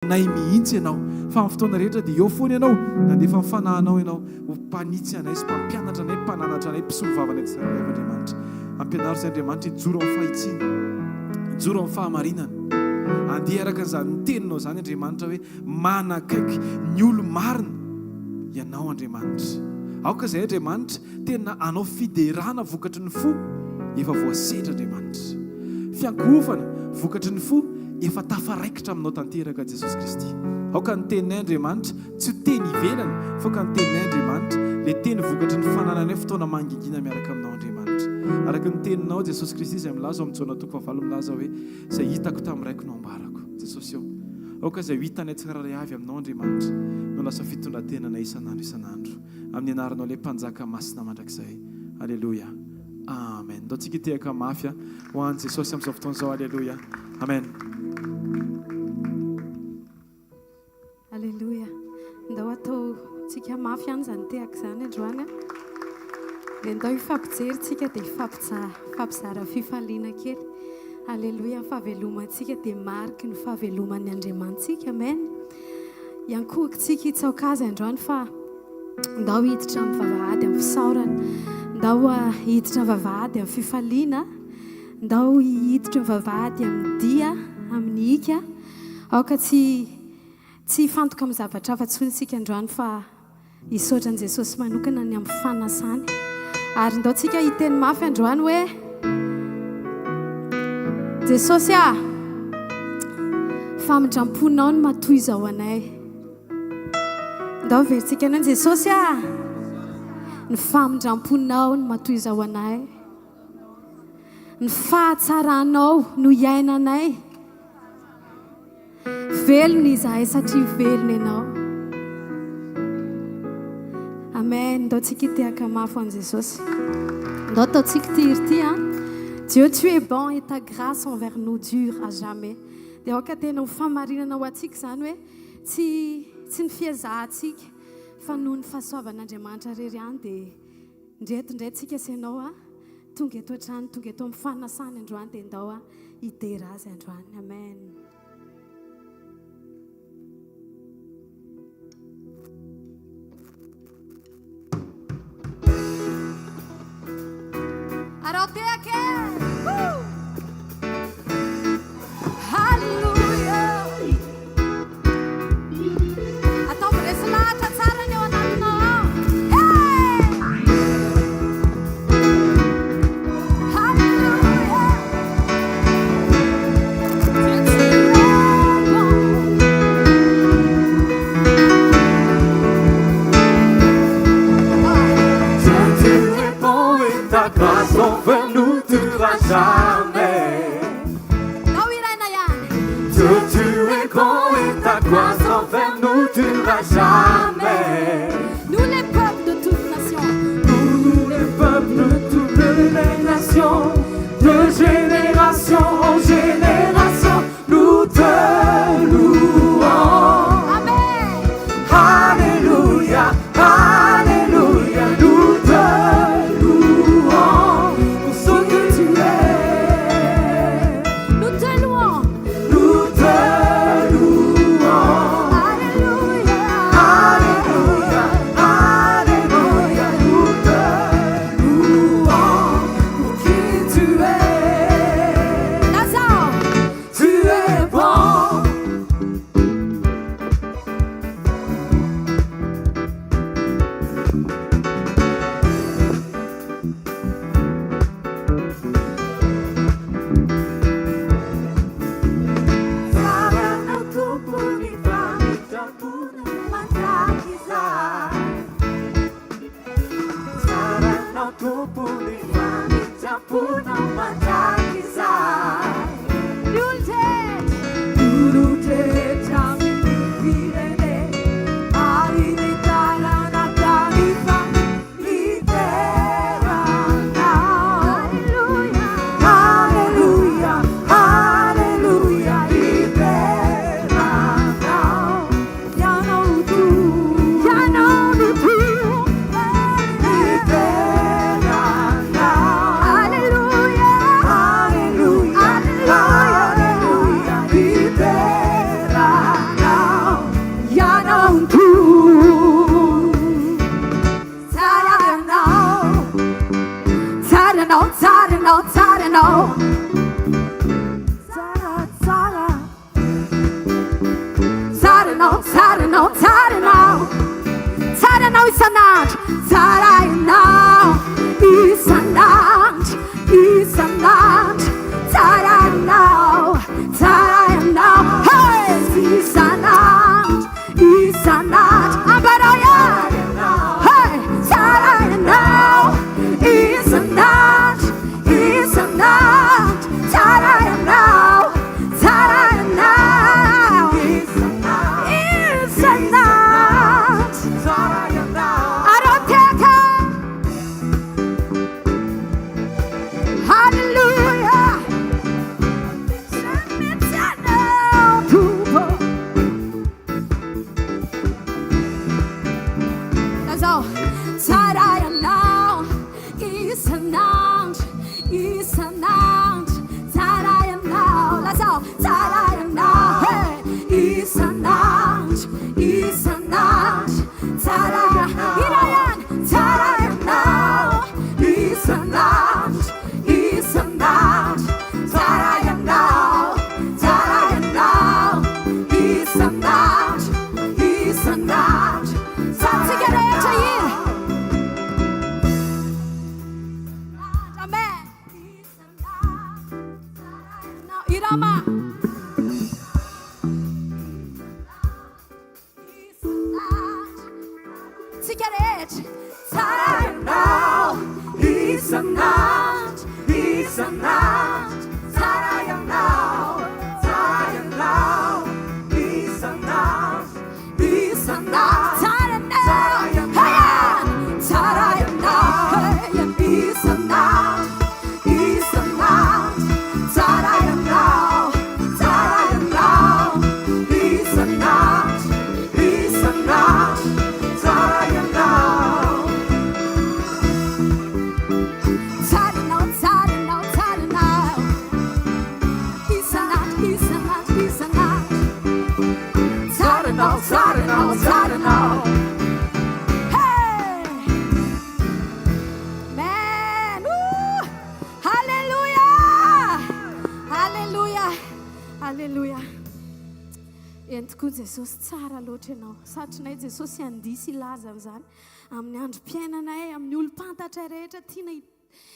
Anay mihitsy Ianao, fa amin'ny fotoana rehetra dia eo foana Ianao, nandefa ny Fanahinao Ianao ho mpanitsy anay sy mpampianatra anay, mpananatra anay, mpisolovava anay tsirairay avy Andriamanitra. Ampianaro izay Andriamanitra hijoro amin'ny fahitsiana, hijoro amin'ny fahamarinana. Andeha araka an'izany teninao izany Andriamanitra hoe manakaiky ny olo-marina Ianao Andriamanitra. Aoka izay Andriamanitra Tena hanao fiderana vokatry ny fo efa voasedra Andriamanitra. Fiankohofana vokatry ny fo efa tafaraikitra aminao tanteraka Jesosy Kristy. Aoka ny teninay Andriamanitra tsy ho teny ivelany fa aoka ny teninay Andriamanitra le teny vokatry ny fanananay fotoana mangingina miaraka aminao Andriamanitra. Araka ny teninao Jesosy Kristy izay milaza ao amin'ny Jaona toko fahavalo milaza hoe izay hitako tamin'ny Raiko no ambarako. Jesosy ô, aoka izay ho hitanay tsirairay avy aminao Andriamanitra no lasa fitondran-tenanay isan'andro isan'andro. Amin'ny anaranao ilay Mpanjaka masina mandrakizay. Aleloia. Amen. Ndao tsika hitehaka mafy ho an'i Jesosy amin'izao fotoana izao. Aleloia. Amen. Aleloia. Ndao ataontsika mafy ihany izany tehaka izany androany. Dia ndao hifampijery tsika dia hifampizara fifaliana kely. Aleloia. Ny fahavelomantsika dia mariky ny fahaveloman'ny Andriamanitsika. Amen. Iankohokantsika hitsaoka Azy androany fa ndao hiditra amin'ny vavahady amin'ny fisaorana, ndao hiditra amin'ny vavahady amin'ny fifaliana, ndao hiditra amin'ny vavahady amin'ny dia, amin'ny hika. Aoka tsy tsy hifantoka amin'ny zavatra hafa intsony isika androany fa Hisaotra an'i Jesosy manokana ny amin'ny fanasany. Ary ndao tsika hiteny mafy androany hoe, Jesosy ah, famindram-ponao no matoy izao anay. Ndao averintsika ny hoe, Jesosy ah, ny famindram-ponao no matoy izao anay. Ny fahatsaranao no iainanay. Velona izahay satria velona ianao. Amen. Ndao tsika hitehaka mafy ho an'i Jesosy. Ndao ataontsika ity hira ity an. Dieu tu es bon et ta grâce envers nous dure à jamais. Dia aoka tena ho famarinana ho antsika izany hoe tsy tsy ny fiezahantsika fa noho ny fahasoavan'Andriamanitra irery ihany dia ndreto indray tsika sy ianao a tonga eto hatrany, tonga eto amin'ny fanasany androany dia ndao a hidera azy androany. Amen. Araho tehaka e! Woo! Hallelujah! Ataovy resy lahatra tsara ny ao anatinao ao. Hey! Hallelujah! Dieu tu es bon. Dieu tu es bon et ta grâce envers nous durera jamais. Ndao hiraina ihany. Dieu tu es grand et ta grâce envers nous durera jamais. Nous les peuples de toutes nations. Nous les peuples de toutes les nations, de génération en génération, nous te louons. Amen. Alléluia, Alléluia, nous te louons pour ce que tu es. Nous te louons. Nous te louons. isan'andro, tsara ianao isan'andro, isan'andro, tsara ianao, tsara ianao, hey! Isan'andro, isan'andro, ambarao ihany, hey! Tsara ianao isan'andro, isan'andro, tsara ianao, tsara ianao, isan'andro. Aroteka. Hallelujah. Tompo. Lazao, tsara ianao isan'andro, isan'andro, tsara ianao. Lazao, tsara ianao, hey! Isan'andro, isan'andro, tsara iray ihany, tsara ianao isan'andro, isan'andro, tsara ianao, tsara ianao isan'andro, isan'andro. Tsika rehetra hira. Amen. Irama. Tsika rehetra. Tsara ianao isan'andro, isan'andro, tsara ianao, tsara ianao isan'andro, isan'andro, tsara ianao. Hey! Tsara ianao. Hey! Isan'andro, isan'andro, tsara ianao, tsara ianao isan'andro, isan'andro, tsara ianao. Tsara ianao, tsara ianao, tsara ianao. Isan'andro, isan'andro, isan'andro. Tsara ianao, tsara ianao, tsara ianao. Hey! Amen. Woo! Hallelujah! Hallelujah! Hallelujah! Eny tokoa Jesosy, tsara loatra ianao. Satrinay Jesosy handisy hilaza an'izany amin'ny androm-piainanay, amin'ny olom-pantatray rehetra tiana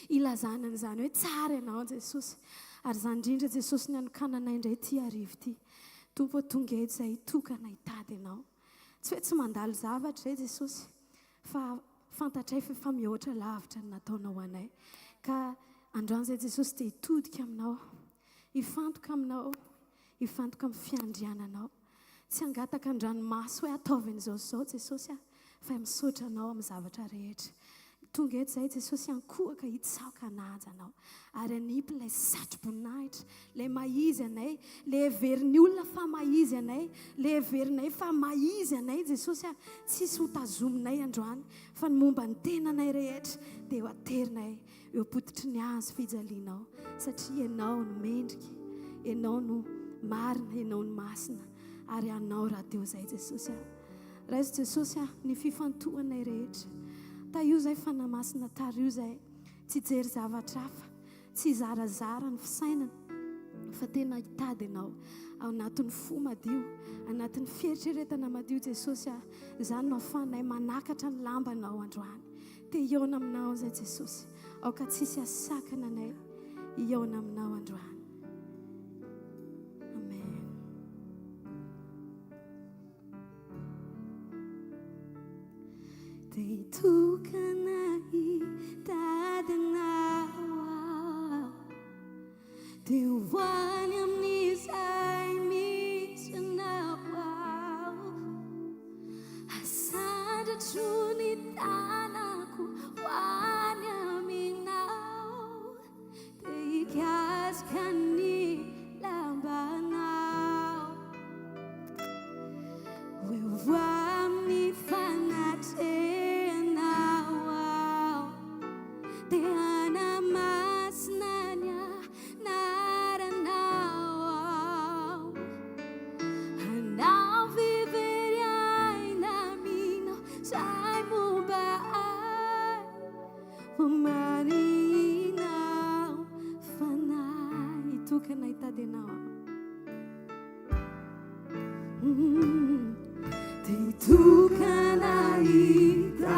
ilazana an'izany hoe tsara ianao Jesosy. Ary izany indrindra Jesosy ny anokananay indray ity hariva ity. Tompo, tonga eto izay hitokana hitady ianao. Tsy hoe tsy mandalo zavatra izay Jesosy, fa fantatray fa efa mihoatra lavitra ny nataonao anay. Ka androany izay Jesosy dia hitodika aminao, hifantoka aminao, hifantoka amin'ny fiandriananao. Tsy hangataka an-dranomaso hoe ataovy an'izao sy izao Jesosy ah, fa misaotra anao amin'ny zavatra rehetra. Tonga eto izahay Jesosy ankohaka hitsaoka hanaja anao. Ary hanipy ilay satro-boninahitra, ilay maha-izy anay, ilay heverin'ny olona fa maha-izy anay, ilay heverinay fa maha-izy anay Jesosy ah, tsisy ho tazominay androany, fa ny momba ny tenanay rehetra dia ho aterinay eo am-pototry ny hazo fijalianao, satria Ianao no mendrika, Ianao no marina, Ianao no masina, ary Anao rahateo izay Jesosy ah. Raiso Jesosy ah ny fifantohanay rehetra. Tahio izay Fanahy Masina, tario izay tsy hijery zavatra hafa, tsy hizarazara ny fisainana, fa tena hitady Anao ao anatin'ny fo madio, anatin'ny fieritreretana madio Jesosy ah. Izany no ahafahanay manakatra ny lambanao androany. Te hihaona aminao izay Jesosy. Aoka tsisy hasakana anay hihaona aminao androany. Amen. Te hitokana hitady anao aho. Te ho any amin'izay misy anao aho. Asandratro ny tanako ho any aminao. Te hikasika ny lambanao. Ho eo amin'ny fanatrehanao aho. Te hanamasina ny anaranao aho. Hanao fivery aina aminao izay momba ahy. Ho marihinao fanahy hitokana hitady anao aho. Te hitokana hitady.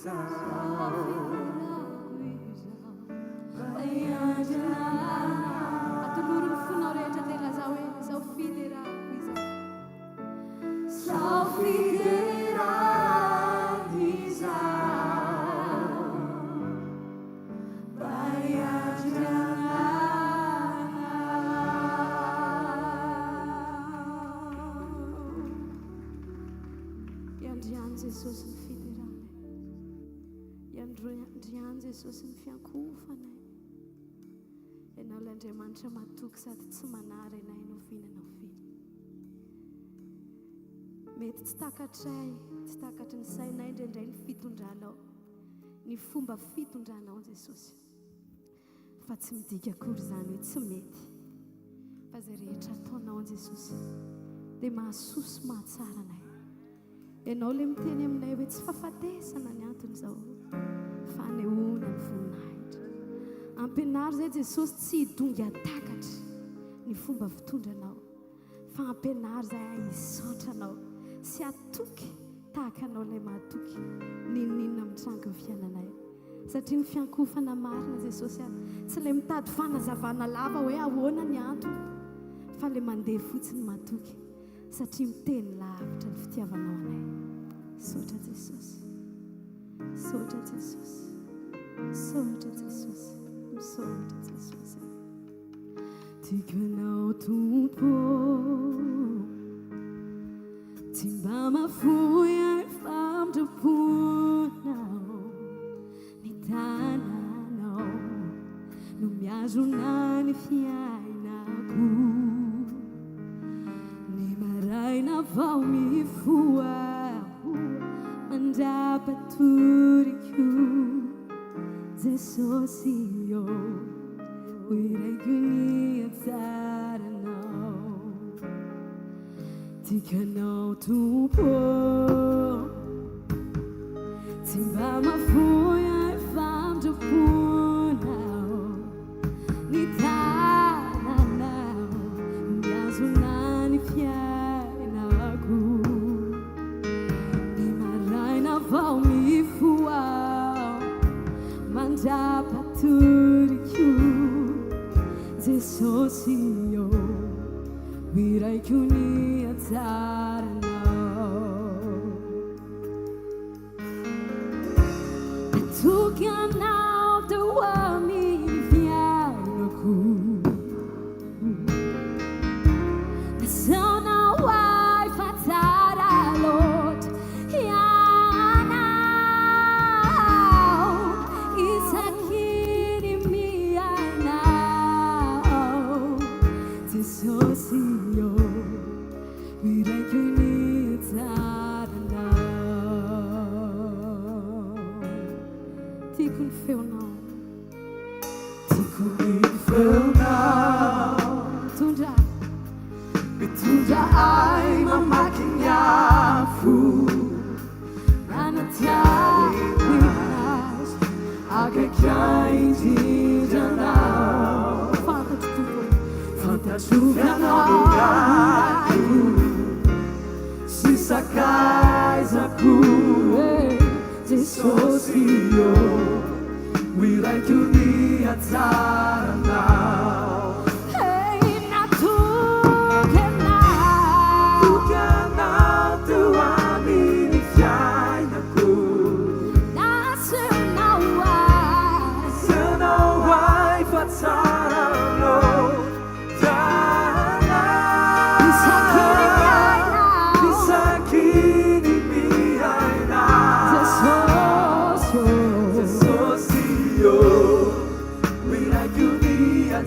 izao. Atolory ny fonao rehetra dia lazao hoe izao fiderako izao. Izao fiderako izao. Iandriano Jesosy ny fideranay. Iandriano Jesosy ny fiankohofanay. Ianao ilay Andriamanitra matoky sady tsy manary anay na oviana na oviana. Mety tsy takatray, tsy takatry ny sainay indraindray ny fitondranao, ny fomba fitondranao Jesosy. Fa tsy midika akory izany hoe tsy mety. Fa izay rehetra ataonao Jesosy dia mahasoa sy mahatsara anay. Ianao ilay miteny aminay hoe tsy fahafatesana ny anton'izao fa anehoana ny voninahitra. Ampianaro izay Jesosy tsy hidongy hatakatra ny fomba fitondranao fa ampianaro izahay hisaotra Anao sy hatoky tahaka Anao ilay mahatoky n'inon'inona mitranga eo fiainanay. Satria ny fiankohofana marina Jesosy a, tsy ilay mitady fanazavana lava hoe ahoana ny antony fa ilay mandeha fotsiny matoky satria miteny lavitra ny fitiavanao anay. Misaotra Jesosy. Misaotra Jesosy. Misaotra Jesosy. Misaotra Jesosy. Tiako ianao Tompo Tsy mba mahafoy ahy famindram-ponao Ny tananao no mihazona ny fiainako Ny maraina vao mifoha aho Mandra-patoriko Jesosy ô Ho iraiko ny hatsaranao Tiako Ianao Tompo ô Tsy mba mahafoy ahy famindram-ponao Ny tananao mihazona ny fiainako Ny maraina vao mifoha Mandra-patoriko Jesosy ô Ho iraiko ny hatsaranao Natoky anao teo amin'ny fiainako Nasehonao ahy fa tsara loatra Ianao Isaky ny miaina ao Jesosy ô Miraiko ny hatsaranao. Tiako ny feonao. Tiako ny feonao. Mitondra. Mitondra ahy mamaky ny afo. Anaty alina akaiky ahy indrindra Anao. Fantatro Tompo. Fantatro Ianao no Raiko sy sakaizako. Jesosy ô, ho iraiko ny hatsaranao. Hey, natoky Anao. Natoky Anao teo amin'ny fiainako. Nasehonao ahy. Nasehonao ahy fa tsara loatra Ianao. Isaky ny miaina aho. Isaky ny miaina. Jesosy ô. Jesosy ô, ho iraiko ny hatsaranao.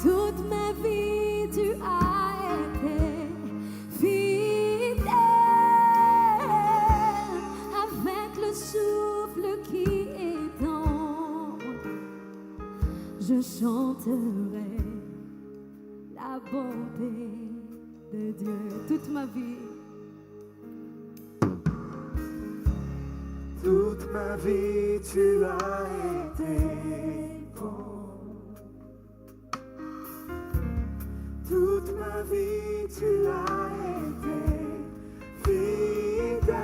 Toute ma vie, tu as été fidèle avec le souffle qui est en moi. Je chanterai la bonté de Dieu toute ma vie. Toute ma vie, tu as été bon. Toute ma vie, tu as été fidèle.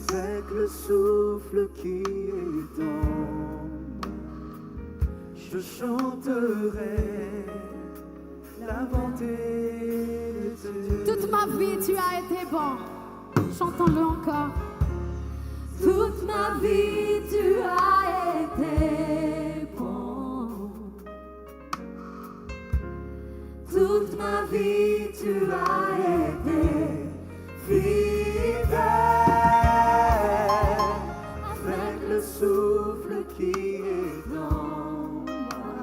Avec le souffle qui est en moi, je chanterai la bonté de Dieu. Toute ma vie, tu as été bon. Chantons-le encore. Toute ma vie, tu as été bon. Toute ma vie, tu as été fidèle. Avec le souffle qui est en moi,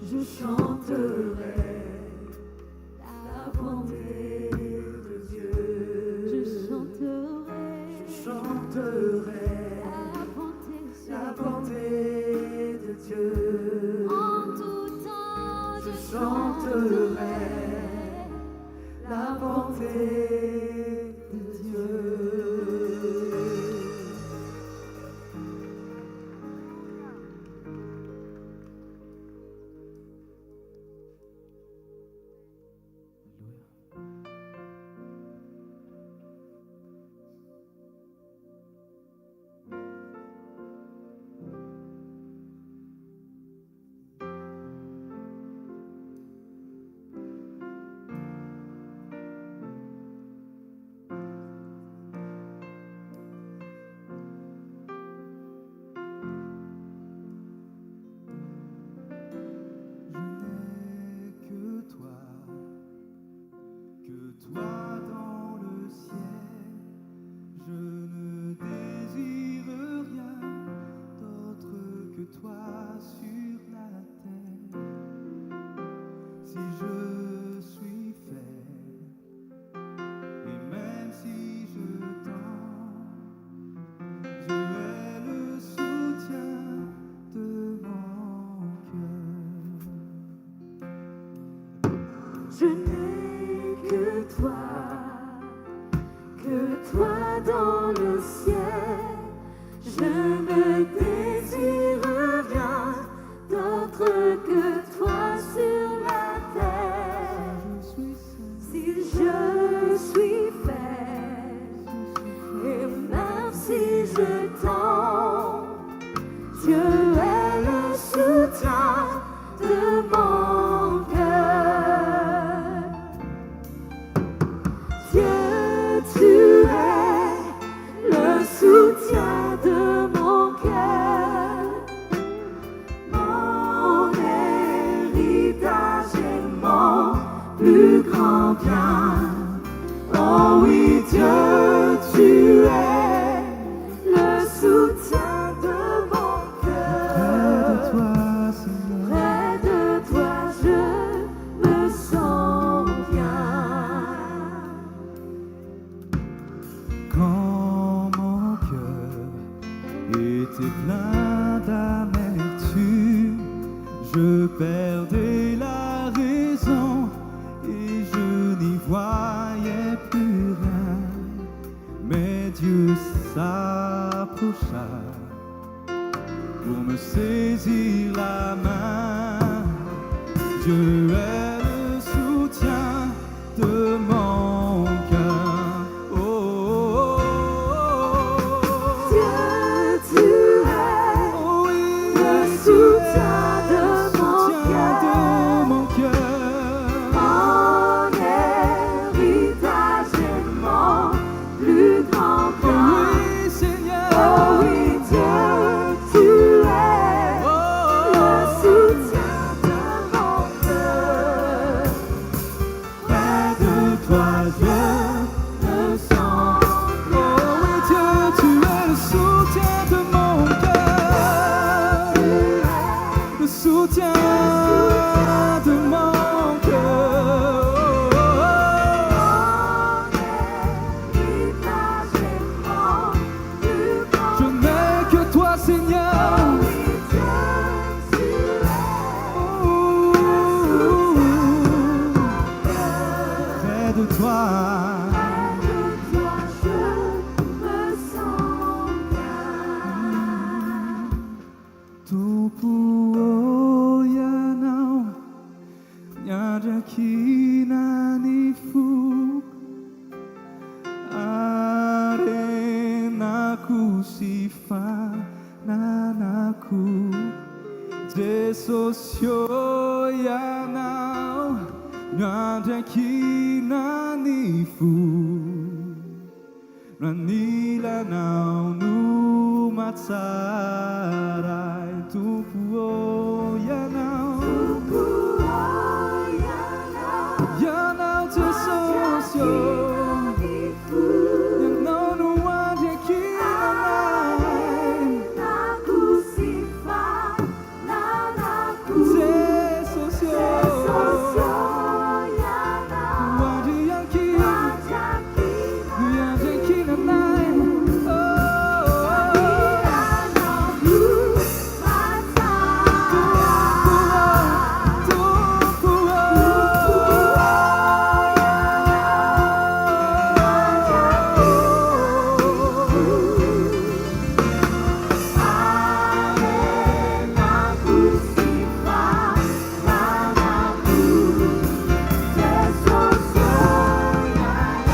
je chanterai la bonté de Dieu. Je chanterai Je chanterai la bonté, la bonté de Dieu. En tout temps, Je chanterai la bonté de Dieu. Je n'ai que toi, que toi dans le ciel. Je ne désire rien d'autre que toi sur la terre. Si je suis faible, et même si je tombe, Dieu est le soutien de mon cœur. Je n'ai que toi, que toi dans le ciel. Je ne désire rien d'autre que toi sur la terre. Je suis seul, Si je suis faible, et même si je tombe, Dieu est le soutien de mon cœur. Dieu, tu es le soutien de mon cœur, mon héritage et mon plus grand bien. Oh oui, Dieu, tu es le soutien de mon près de cœur. toi, Seigneur. Près de toi, je me sens bien. Quand mon cœur était plein d'amertume, je perdais la raison et je n'y voyais plus rien. Mais Dieu s'approcha pour me saisir la main. Dieu est le soutien de mon cœur. Oh, oh, oh, oh. Dieu, tu es Oh oui, le Dieu soutien est de le mon soutien de cœur. mon cœur. Mon héritage et mon plus grand Oh bien. oui, Seigneur. Oh oui, Dieu, tu es Oh, le soutien de mon près soutien de mon cœur. Je n'ai que toi, Seigneur. Près de toi. Tompo ô Ianao, niandrakina ny foko, harenako sy fananako. Jesosy ô Ianao, niandrakina ny foko. Anilanao no mahatsara ahy Tompo ô Ianao. Tompo ô Ianao. Ianao Jesosy ô. Ianao no andry ankinanay. Harenako sy fananako. Jesosy ô. Jesosy ô Ianao. No andry ankinanay. Andry No andry ankinanay. Oh, oh, oh. Anilanao no mahatsara. Tompo ô. Harenako sy fananako. Jesosy ô Ianao.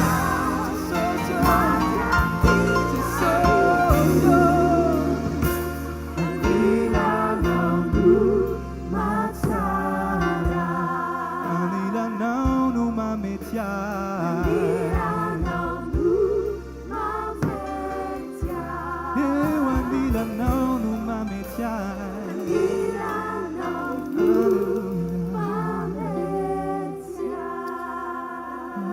Jesosy ô. Anilanao no mahatsara. Anilanao no mamety ahy. Anilanao no mamety ahy. Eo anilanao no mamety ahy. Anilanao no mamety ahy.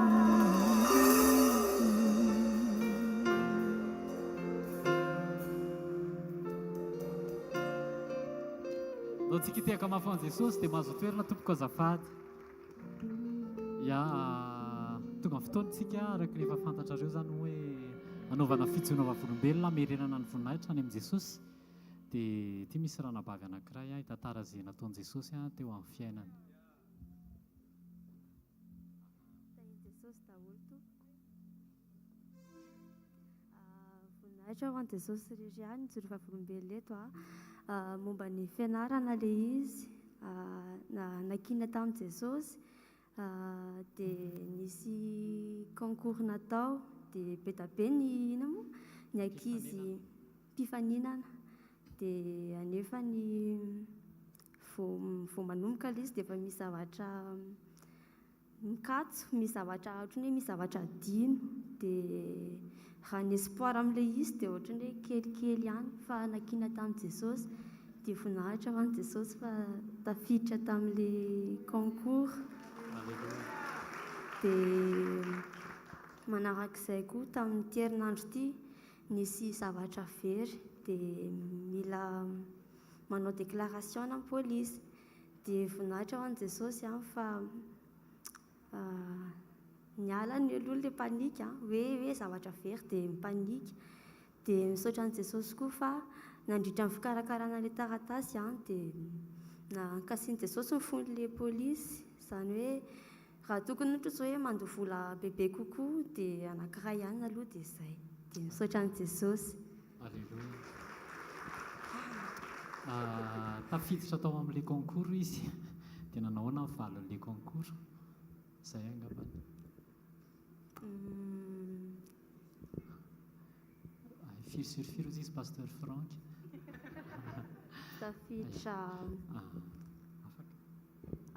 Ndao tsika hitehaka mafy ho an'i Jesosy dia mahazo toerana tompoko azafady. Ya, tonga ny fotoana tsika araka ny efa fantatrareo izany hoe anaovana fijoroana vavolombelona hamerenana ny voninahitra any amin'i Jesosy. Dia ity misy ranabavy anankiray hitantara izay nataon'i Jesosy teo amin'ny fiainany. Tahin'i Jesosy daholo tompoko. Voninahitra ho an'i Jesosy irery ihany nijoro vavolombelona eto a. Momba ny fianarana ilay izy nankiana tamin'i Jesosy dia nisy concours natao dia be dia be ny inona moa ny ankizy mpifaninana dia anefa ny vao vao manomboka ilay izy dia efa misy zavatra Mikatso, misy zavatra ohatran'ny hoe misy zavatra adino dia raha ny espoir amin'ilay izy dia ohatran'ny hoe kelikely ihany fa nankina tamin'i Jesosy dia voninahitra ho an'i Jesosy fa tafiditra tamin'ilay concours dia manarak'izay koa tamin'ity herinandro ity nisy zavatra very dia mila manao déclaration any amin'ny polisy Dia voninahitra ho an'i Jesosy an, fa niala ny aloha ilay panique an, hoe hoe zavatra very dia mi-panique. Dia misaotra an'i Jesosy koa fa nandritra ny fikarakarana ilay taratasy an, dia nankasian'i Jesosy ny fon'ilay polisy, izany hoe raha tokony ohatra izao hoe mandoa vola bebe kokoa dia anankiray ihany aloha dia izay. Dia misaotra an'i Jesosy. Aleloia. Tafiditra tao amin'ilay concours izy dia nanao ahoana ny valin'ilay concours? Izay angambany. Firy sur firy hozy izy Pasteur Franck? Tafiditra Afaka.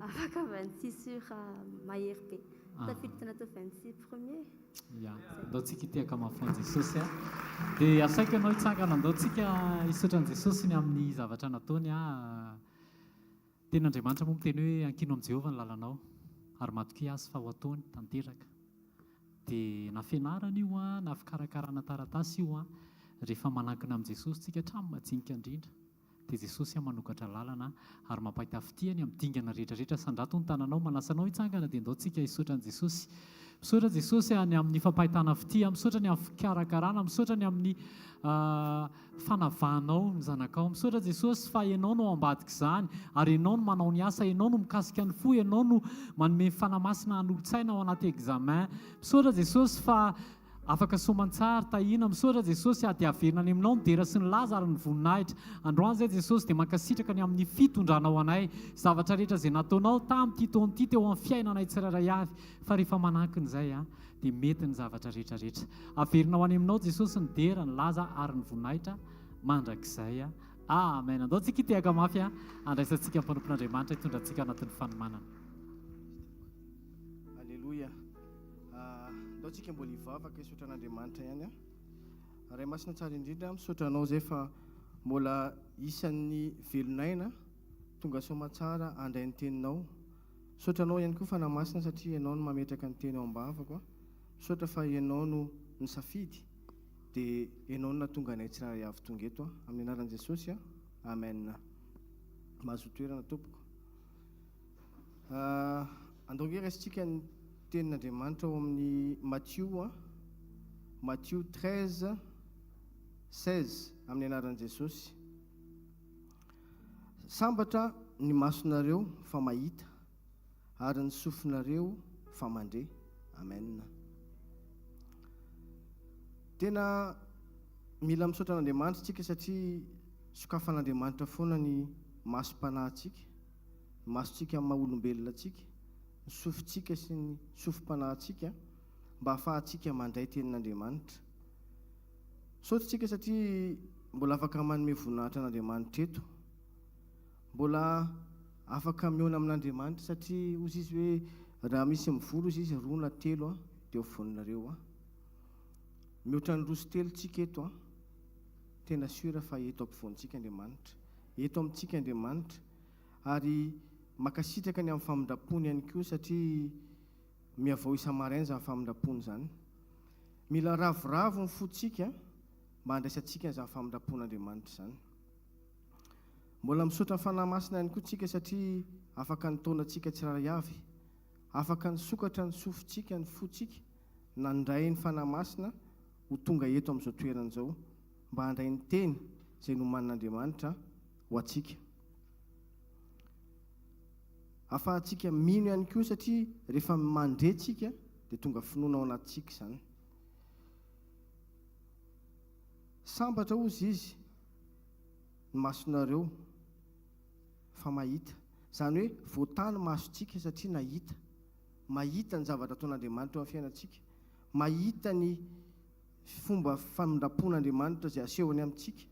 Afaka 26 sur mahery be. Tafiditra anatin'ny 26 premier. Ya, ndao tsika hitehaka mafy ho an'i Jesosy a. Dia asaiko ianao hitsangana, ndao tsika hisaotra an'i Jesosy ny amin'ny zavatra nataony a. Tenin'Andriamanitra moa miteny hoe ankino amin'i Jehovah ny lalanao ary matokia Azy fa ho ataony tanteraka. Dia na fianarana io a, na fikarakarana taratasy io a, rehefa manankina amin'i Jesosy tsika hatramin'ny majinika indrindra. Dia Jesosy manokatra lalana ary mampahita fitia ny amin'ny dingana rehetra rehetra. Sandrato ny tananao, manasa anao hitsangana dia ndao tsika hisaotra an'i Jesosy. Misaotra Jesosy ny amin'ny fampahitana fitia, misaotra ny amin'ny fikarakarana, misaotra ny amin'ny fanavahanao ny zanakao. Misaotra Jesosy fa Ianao no ao ambadik'izany ary Ianao no manao ny asa, Ianao no mikasika ny fo, Ianao no manome ny Fanahy Masina hanolo-tsaina ao anaty examen. Misaotra Jesosy fa afaka soamantsara, tahiana. Misaotra Jesosy dia averina any Aminao ny dera sy ny laza ary ny voninahitra. Androany izay Jesosy dia mankasitraka ny amin'ny fitondranao anay, zavatra rehetra izay nataonao tamin'ity taona ity teo amin'ny fiainanay tsirairay avy fa rehefa manankina izay an. dia mety ny zavatra rehetra rehetra. Averina ho any aminao Jesosy ny dera, ny laza ary ny voninahitra mandrakizay. Amen. Andao tsika hitehaka mafy handraisantsika ny mpanompon'Andriamanitra hitondra antsika anatin'ny fanomanana. Aleloia. Andao tsika mbola hivavaka hisaotra an'Andriamanitra ihany. Ray masina tsara indrindra, misaotra anao izay fa mbola isan'ny velon'aina tonga soamantsara handray ny teninao. Misaotra anao ihany koa Fanahy Masina satria ianao no mametraka ny teny ao am-bavako a. Misaotra fa ianao no nisafidy dia ianao no nahatonga anay tsirairay avy tonga eto a. Amin'ny anaran'i Jesosy a. Amen. Mahazoa toerana tompoko. Andao ange raisintsika ny tenin'Andriamanitra ao amin'ny Matio a. Matio 13 16 amin'ny anaran'i Jesosy. Sambatra ny masonareo fa mahita, ary ny sofinareo fa mandre. Amen. Tena mila misaotra an'Andriamanitra isika satria sokafan'Andriamanitra foana ny masom-panahintsika, ny masontsika amin'ny maha olombelona antsika, ny sofintsika sy ny sofim-panahintsika mba hahafahantsika mandray tenin'Andriamanitra. Misaotra isika satria mbola afaka manome voninahitra an'Andriamanitra eto. Mbola afaka mihaona amin'Andriamanitra satria hozy izy hoe raha misy mivory hozy izy roa na telo an, dia ho voninareo an. Mihoatra ny roa sy telo tsika eto an. Tena sûr fa eto ampovoantsika Andriamanitra. Eto amintsika Andriamanitra. Ary makasitraka ny amin'ny famindrapony ihany koa satria mihavao isa-maraina izany famindrapony izany. Mila ravoravo ny fontsika mba handraisantsika an'izany famindram-pon'Andriamanitra izany. Mbola misaotra ny Fanahy Masina ihany koa tsika satria afaka nitaona antsika tsirairay avy, afaka nisokatra ny sofintsika, ny fontsika, nandray ny Fanahy Masina ho tonga eto amin'izao toerana izao mba handray ny teny izay nomanin'Andriamanitra ho antsika. Afahantsika mino ihany koa satria rehefa mandre tsika dia tonga finoana ao anatintsika izany. Sambatra hozy izy ny masonareo fa mahita. Izany hoe voatahy ny masontsika satria nahita. Mahita ny zavatra ataon'Andriamanitra eo amin'ny fiainantsika. Mahita ny fomba famindram-pon'Andriamanitra izay asehony amintsika.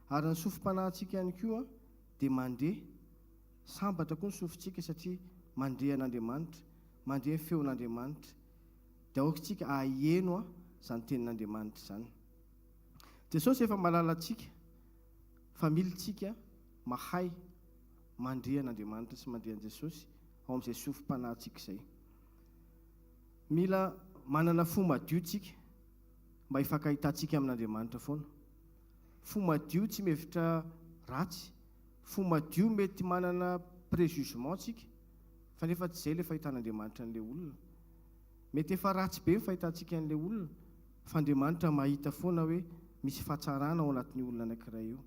Ary ny sofim-panahintsika ihany koa dia mandre. Sambatra koa ny sofintsika satria mandre an'Andriamanitra, mandre ny feon'Andriamanitra. Dia aoka isika haheno izany tenin'Andriamanitra izany. Jesosy efa mahalala antsika fa mila isika mahay mandre an'Andriamanitra sy mandre an'i Jesosy ao amin'izay sofim-panahintsika izay. Mila manana fo madio isika mba hifankahitantsika amin'Andriamanitra foana. Fo madio tsy mihevitra ratsy, fo madio mety manana prejugement tsika fa nefa tsy izay ilay fahitan'Andriamanitra an'ilay olona. Mety efa ratsy be ny fahitantsika an'ilay olona fa Andriamanitra mahita foana hoe misy fahatsarana ao anatin'io olona anankiray io.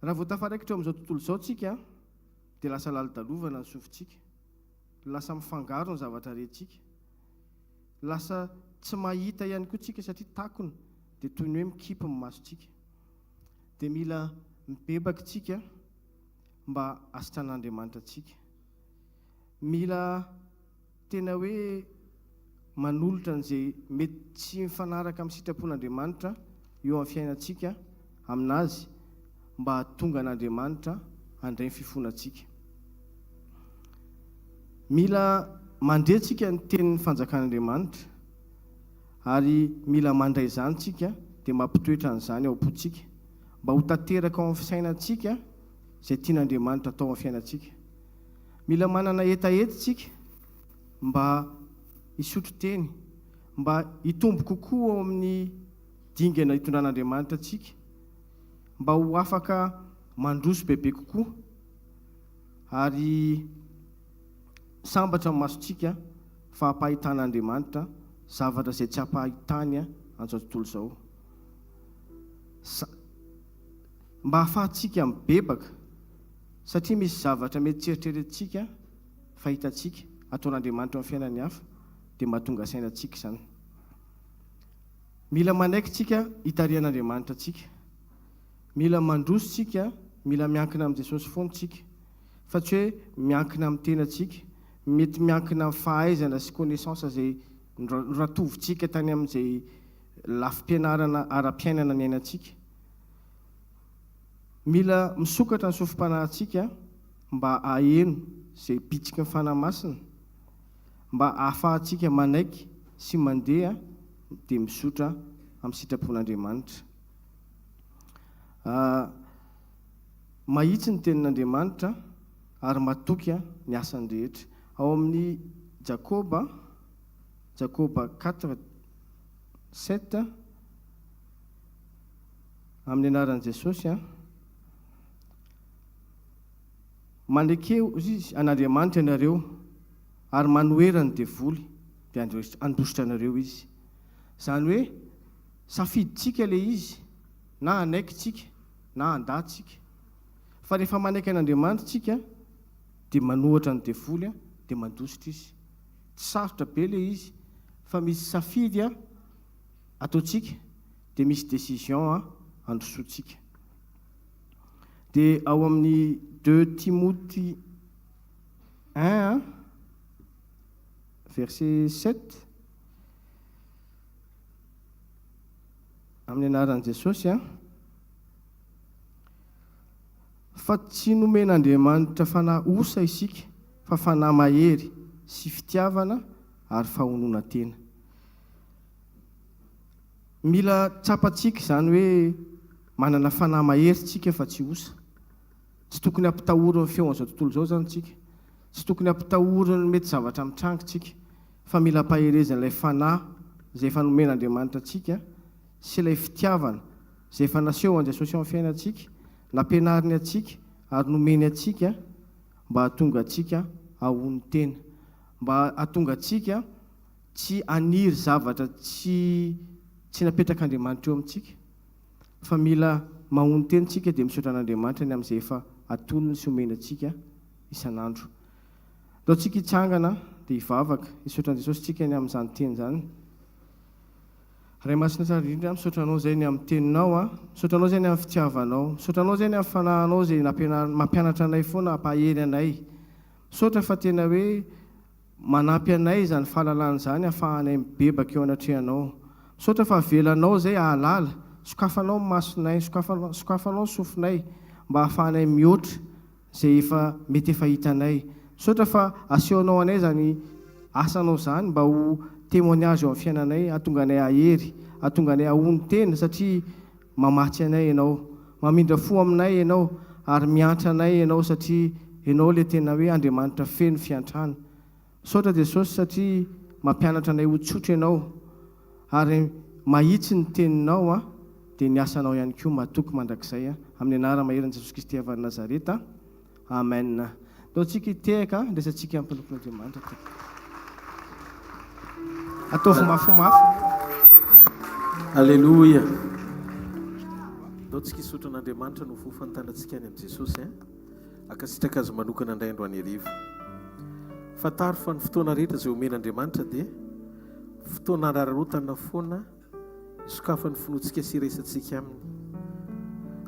Raha vao tafaraikitra eo amin'izao tontolo izao tsika dia lasa lalodalovana ny sofintsika, lasa mifangaro ny zavatra rentsika, lasa tsy mahita ihany koa tsika satria takona dia toy ny hoe mikipy ny masontsika. Dia mila mibebaka tsika mba hasitran'Andriamanitra antsika. Mila tena hoe manolotra an'izay mety tsy mifanaraka amin'ny sitrapon'Andriamanitra eo amin'ny fiainantsika aminazy mba hahatonga an'Andriamanitra handray ny fifonantsika. Mila mandre tsika ny tenin'ny fanjakan'Andriamanitra ary mila mandray izany tsika dia mampitoetra an'izany ao am-pontsika mba ho tanteraka ao amin'ny fisainantsika izay tian'Andriamanitra atao amin'ny fiainantsika. Mila manana hetaheta isika mba hisotro teny, mba hitombo kokoa ao amin'ny dingana itondran'Andriamanitra antsika, mba ho afaka mandroso bebe kokoa ary sambatra ny masontsika fa ampahitan'Andriamanitra zavatra izay tsy ampahitany an'izao tontolo izao. Sa, mba hahafahantsika mibebaka satria misy zavatra mety tsy eritreretintsika fa hitantsika ataon'Andriamanitra eo amin'ny fiainan'ny hafa dia mahatonga saina antsika izany. Mila manaiky tsika hitarihan'Andriamanitra antsika. Mila mandroso tsika, mila miankina amin'i Jesosy foana tsika. Fa tsy hoe miankina amin'ny tenantsika, mety miankina amin'ny fahaizana sy connaissance izay noratovintsika tany amin'izay lafim-pianarana ara-piainana niainantsika. Mila misokatra ny sofim-panahintsika mba haheno izay bitsiky ny Fanahy Masina. Mba hahafahantsika manaiky sy mandeha dia mizotra amin'ny sitrapon'Andriamanitra. Mahitsy ny tenin'Andriamanitra ary matoky ny asany rehetra. Ao amin'ny Jakoba, Jakoba 4, 7, amin'ny anaran'i Jesosy, Maneke, hoy izy, an'Andriamanitra ianareo, ary manohera ny devoly, dia handositra anareo izy. Izany hoe, safidintsika ilay izy, na hanaiky tsika, na handà tsika. Fa rehefa manaiky an'Andriamanitra tsika, dia manohatra ny devoly, dia mandositra izy. Tsy sarotra be ilay izy, fa misy safidy ataontsika, dia misy décision androsoantsika. Dia ao amin'ny deux Timoty un verset sept, amin'ny anaran'i Jesosy an, fa tsy nomen'Andriamanitra fanahy osa isika fa fanahy mahery sy fitiavana ary fahononan-tena. Mila tsapantsika izany hoe manana fanahy mahery tsika fa tsy osa. Tsy tokony hampitahorin'ny feon'izao tontolo izao izany tsika. Tsy tokony hampitahorin'ny mety zavatra mitranga tsika. Fa mila ampaherezin'ilay fanahy izay efa nomen'Andriamanitra antsika sy ilay fitiavana izay efa naseho an'i Jesosy eo amin'ny fiainantsika, nampianariny antsika ary nomeny antsika mba hahatonga antsika hahonon-tena. Mba hahatonga antsika tsy haniry zavatra tsy tsy napetrak'Andriamanitra eo amintsika, fa mila mahonon-tena isika dia misaotra an'Andriamanitra ny amin'izay efa atolony sy omeny antsika isan'andro. Ndao tsika hitsangana dia hivavaka, hisaotra an'i Jesosy tsika ny amin'izany teny izany. Ray Masina tsara indrindra, misaotra Anao izay ny amin'ny teninao a, misaotra Anao izay ny amin'ny fitiavanao, misaotra Anao izay ny amin'ny fanahinao izay nampianar- mampianatra anay foana, hampahery anay. Misaotra fa tena hoe Manampy anay izany fahalalana izany ahafahanay mibebaka eo anatrehanao. Misaotra fa avelanao izay hahalala, sokafanao ny masonay, sokafanao ny sofinay mba ahafahanay mihoatra izay efa mety efa hitanay. Misaotra fa asehonao anay izany asanao izany mba ho témoignage eo amin'ny fiainanay, hahatonga anay hahery, hahatonga anay hahonon-tena satria mamatsy anay Ianao, mamindra fo aminay Ianao ary miantra anay Ianao satria Ianao ilay tena hoe Andriamanitra feno fiantrana. Misaotra Jesosy satria mampianatra anay ho tsotra Ianao ary mahitsy ny teninao a, dia ny asanao ihany koa matoky mandrakizay a, amin'ny anara-maherin'i Jesosy Kristy avy any Nazareta. Amen. Ndao tsika hitehaka, andraisantsika ny mpanompon'Andriamanitra tompoko. Ataovy mafimafy. Aleloia. Ndao tsika hisaotra an'Andriamanitra no fofantanantsika any amin'i Jesosy eh. Ankasitraka azy manokana indray androany hariva. Fantaro fa ny fotoana rehetra izay omen'Andriamanitra dia fotoana ararotana foana hisokafan'ny finoantsika sy iraisantsika aminy.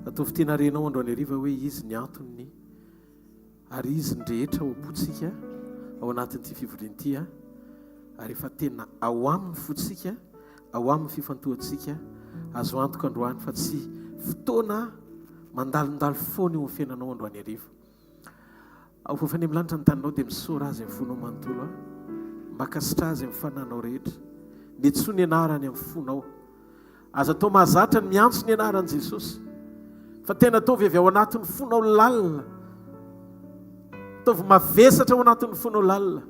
Ataovy tena renao androany hariva hoe izy ny antony ary izy ny rehetra ao am-pontsika ao anatin'ity fivoriana ity ary efa tena ao aminy fontsika, ao aminy fifantohantsika. Azo antoka androany fa tsy fotoana mandalondalo foana eo amin'ny fiainanao androany hariva. Ao fofany amin'ny lanitra ny taninao dia misaora azy amin'ny fonao manontolo a. Mankasitraha azy amin'ny fananao rehetra. Niantsoa ny anarany amin'ny fonao. Aza atao mahazatra ny miantso ny anaran'i Jesosy. Fa tena ataovy avy ao anatin'ny fonao lalina. Ataovy mavesatra ao anatin'ny fonao lalina.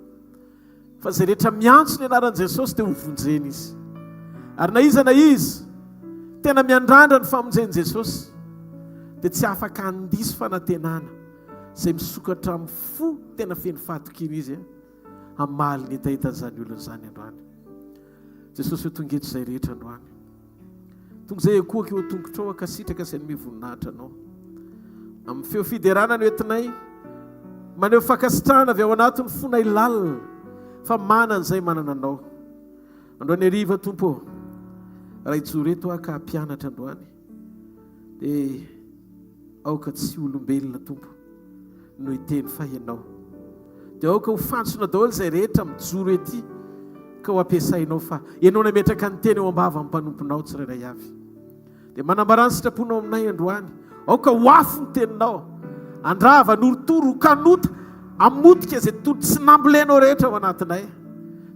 Fa izay rehetra miantso ny anaran'i Jesosy dia ho vonjena izy. Ary na iza na iza tena miandrandra ny famonjen'i Jesosy. dia tsy afaka handiso fanantenana izay misokatra amin'ny fo tena feno fahatokiana Izy hamaly ny hetahetan'izany olona izany androany. Jesosy ho tonga eto izay rehetra androany. Tonga izay akohaka eo an-tongotrao hankasitraka sy hanome voninahitra anao. Amin'ny feo fiderana no entinay maneho fankasitrahana avy ao anatin'ny fonay lalina fa manana izay manana anao. Androany hariva Tompo ô, raha hijoro eto aho ka hampianatra androany dia aoka tsy olombelona Tompo no hiteny fa Ianao. Dia aoka ho fantsona daholo izay rehetra mijoro ety ka ho ampiasainao fa Ianao nametraka ny teny eo am-bavan'ny mpanomponao tsirairay avy. Dia manambarà ny sitraponao aminay androany. Aoka ho afo ny teninao. Handrava, hanorotoro, ho kanota, hamotika izay tontolo tsy nambolenao rehetra ao anatinay.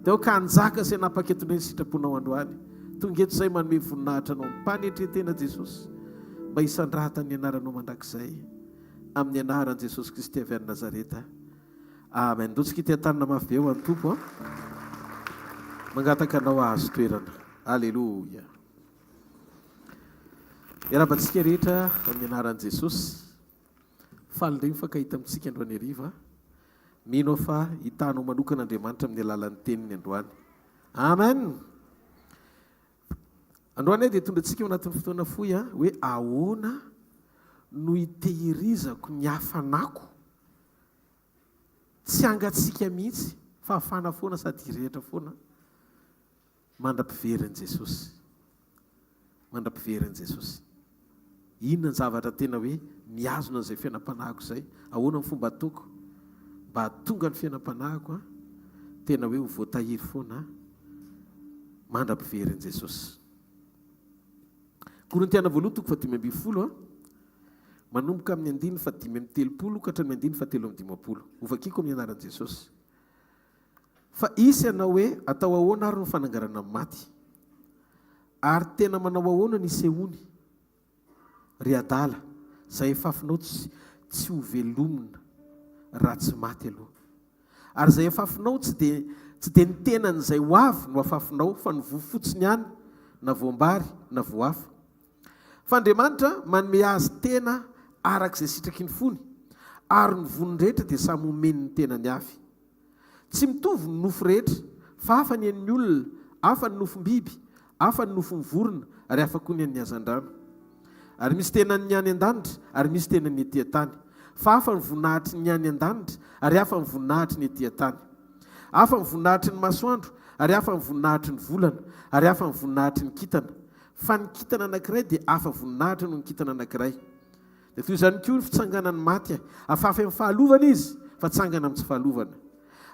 Dia aoka hanjaka sy hanapaka eto indray ny sitraponao androany. Tonga eto izay manome voninahitra anao am-panetren-tena Jesosy mba hisandratan'ny anaranao mandrakizay. Amin'ny anaran'i Jesosy Kristy avy any Nazareta. Amen. Ndrotsika ity an-tanana mafy be ho an'ny Tompo an. Mangataka anao hahazo toerana. Aleloia. Miarahaba antsika rehetra amin'ny anaran'i Jesosy. Faly indray mifankahita amintsika androany hariva. Mino aho fa hitanao manokana Andriamanitra amin'ny alalan'ny teniny androany. Amen. Androany aho dia hitondra antsika ao anatin'ny fotoana fohy hoe ahoana no hitehirizako ny hafanako tsy hangatsiaka mihitsy fa hafana foana sady hirehitra foana mandra-piverin'i Jesosy. Mandra-piverin'i Jesosy. Inona ny zavatra tena hoe mihazona an'izay fiainam-panahiko izay? Ahoana ny fomba ataoko mba hahatonga ny fiainam-panahiko tena hoe ho voatahiry foana mandra-piverin'i Jesosy? Korintiana voalohany toko fahadimy ambin'ny folo, manomboka amin'ny andininy fahadimy amby telopolo ka hatramin'ny andininy fahatelo amby dimampolo. Hovakiko amin'ny anaran'i Jesosy. Fa hisy hanao hoe, Atao ahoana ary no fananganana ny maty? Ary tena manao ahoana ny hisehoany? Ry adala, izay afafinao tsy tsy ho velomina raha tsy maty aloha. Ary izay afafinao tsy dia tsy dia ny tenan'izay ho avy no afafinao, fa ny voa fotsiny ihany, na voam-bary na voa hafa. Fa Andriamanitra manome azy tena araka izay sitraky ny fony, ary ny voany rehetra dia samy omeny ny tenany avy. Tsy mitovy ny nofo rehetra, fa hafa ny an'ny olona, hafa ny nofom-biby, hafa ny nofon'ny vorona, ary hafa koa ny an'ny hazandrano. Ary misy tenan'ny any an-danitra, ary misy tenan'ny ety an-tany. Fa hafa ny voninahitry ny any an-danitra, ary hafa ny voninahitry ny ety an-tany. Hafa ny voninahitry ny masoandro, ary hafa ny voninahitry ny volana, ary hafa ny voninahitry ny kintana. Fa ny kintana anankiray dia hafa voninahitra noho ny kintana anankiray. Dia toy izany koa ny fitsanganan'ny maty, afafy amin'ny fahalovana izy, fa atsangana amin'ny tsy fahalovana.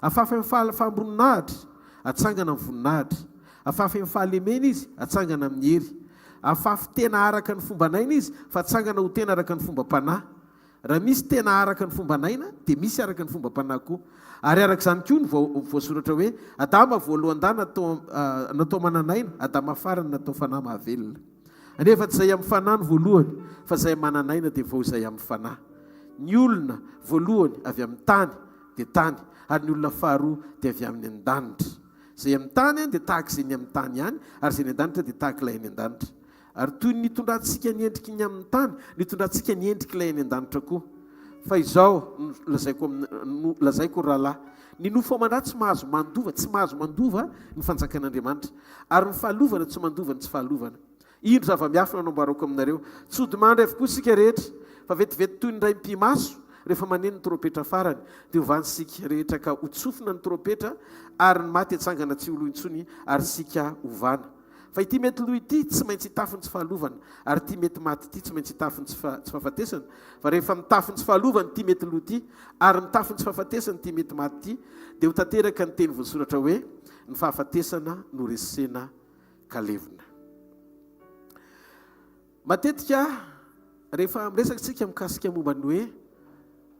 Afafy amin'ny faham-boninahitra, atsangana amin'ny voninahitra. Afafy amin'ny fahalemena izy, atsangana amin'ny hery. Afafy tena araka ny fomban'aina izy, fa atsangana ho tena araka ny fombam-panahy. Raha misy tena araka ny fomban'aina, dia misy araka ny fombam-panahy koa. Ary araka izany koa no voasoratra hoe, Adama voalohan-dahy natao natao manan'aina, Adama farany natao fanahy mahavelona. Anefa tsy izay amin'ny fanahy no voalohany, fa izay manan'aina dia vao izay amin'ny fanahy. Ny olona voalohany avy amin'ny tany dia tany, ary ny olona faharoa dia avy amin'ny an-danitra. Izay amin'ny tany dia tahaka izay ny amin'ny tany ihany, ary izay any an-danitra dia tahaka ilay any an-danitra. Ary toy ny nitondrantsika ny endriky ny amin'ny tany, no hitondrantsika ny endrik'ilay any an-danitra koa. Fa izao no lazaiko amin'ny, no lazaiko, ry rahalahy, ny nofo aman-dra tsy mahazo mandova, tsy mahazo mandova ny fanjakan'Andriamanitra, ary ny fahalovana tsy mandova ny tsy fahalovana. Indro zava-miafina no ambarako aminareo, tsy hodi-mandry avokoa isika rehetra, fa vetivety toy ny raim-pimaso, rehefa maneno ny trompetra farany, dia hovany isika rehetra ka hotsofina ny trompetra, ary ny maty hatsangana tsy ho lo intsony, ary isika hovana. Fa ity mety lo ity tsy maintsy hitafy ny tsy fahalovana, ary ity mety maty ity tsy maintsy hitafy ny tsy fahafatesana. Fa rehefa mitafy ny tsy fahalovana ity mety lo ity, ary mitafy ny tsy fahafatesana ity mety maty ity, dia ho tanteraka ny teny voasoratra hoe, Ny fahafatesana no resena ka levona. Matetika rehefa miresaka isika mikasika momba ny hoe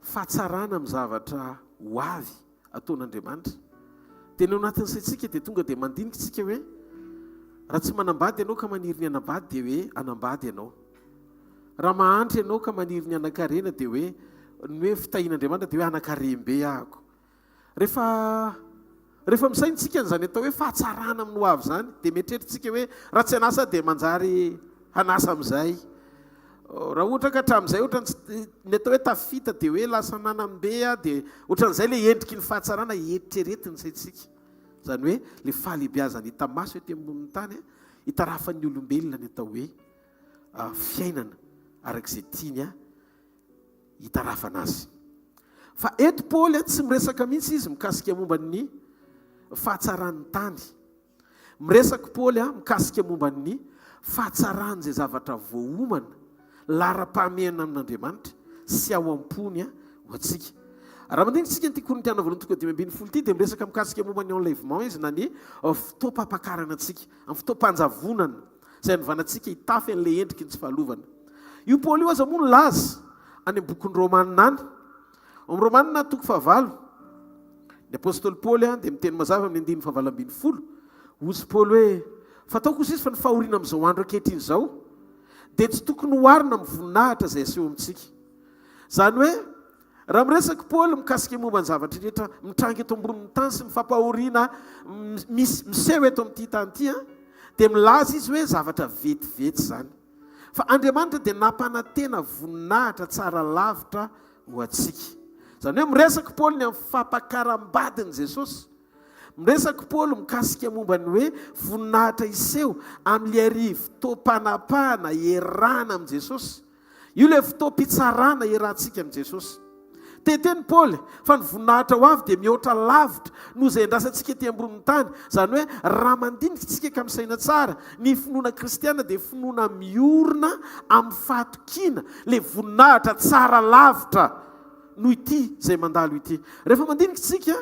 fahatsarana amin'ny zavatra ho avy, ataon'Andriamanitra. Dia ny ao anatin'ny saintsika dia tonga dia mandinika isika hoe raha tsy manambady ianao ka maniry ny hanambady dia hoe hanambady ianao. Raha mahantra ianao ka maniry ny hanan-karena dia hoe ny hoe fitahian'Andriamanitra dia hoe hanan-karem-be ahako. Rehefa rehefa misaina isika an'izany atao hoe fahatsarana amin'ny ho avy izany dia mieritreritra isika hoe raha tsy hanasa dia manjary hanasa amin'izay. Raha ohatra ka hatramin'izay ohatran'ny tsy, ny atao hoe tafita dia hoe lasa nanam-be aho dia ohatran'izay ilay endriky ny fahatsarana eritreretin'ny saintsika. Izany hoe ilay fahalehibeazana hita maso ety ambonin'ny tany, hitarafan'ny olombelona ny atao hoe fiainana araka izay tiany hitarafana azy. Fa eto Paoly tsy miresaka mihitsy izy mikasika momba ny fahatsaran'ny tany. Miresaka Paoly mikasika momba ny fahatsaran'izay zavatra voaomana, laharam-pahamehana amin'Andriamanitra sy ao am-pony ho antsika. Raha mandinika isika an'ity Korintiana voalohany toko 15 ity dia miresaka mikasika momba ny enlèvement izy na ny fotoam-pampakarana antsika, amin'ny fotoam-panjavonana izay hanovana antsika hitafy an'ilay endriky ny tsy fahalovana. Io Paoly io aza moa nilaza any amin'ny bokin'ny Romana any Ao amin'ny Romana toko fahavalo, ny apostoly Paoly dia miteny mazava amin'ny andininy fahavalo 18, hozy Paoly hoe, Fa ataoko hozy izy fa ny fahoriana amin'izao andro ankehitriny izao dia tsy tokony hoharina amin'ny voninahitra izay aseho amintsika. Izany hoe, raha miresaka Paoly mikasika momba ny zavatra rehetra mitranga eto ambonin'ny tany sy ny fampahoriana misy miseho eto amin'ity tany ity, dia milaza izy hoe zavatra vetivety izany. Fa Andriamanitra dia nampanantena voninahitra tsara lavitra ho antsika. Izany hoe miresaka Paoly ny amin'ny fampakaram-badin'i Jesosy. Miresaka Paoly mikasika momba ny hoe voninahitra hiseho amin'ilay arivo taom-panapahana iarahana amin'i Jesosy. Io ilay fotoam-pitsarana iarahantsika amin'i Jesosy. Te-hiteny Paoly fa ny voninahitra ho avy dia mihoatra lavitra noho izay andrasantsika ety ambonin'ny tany. Izany hoe raha mandinika isika ka misaina tsara, ny finoana kristiana dia finoana miorina amin'ny fahatokiana ilay voninahitra tsara lavitra noho ity izay mandalo ity. Rehefa mandinika isika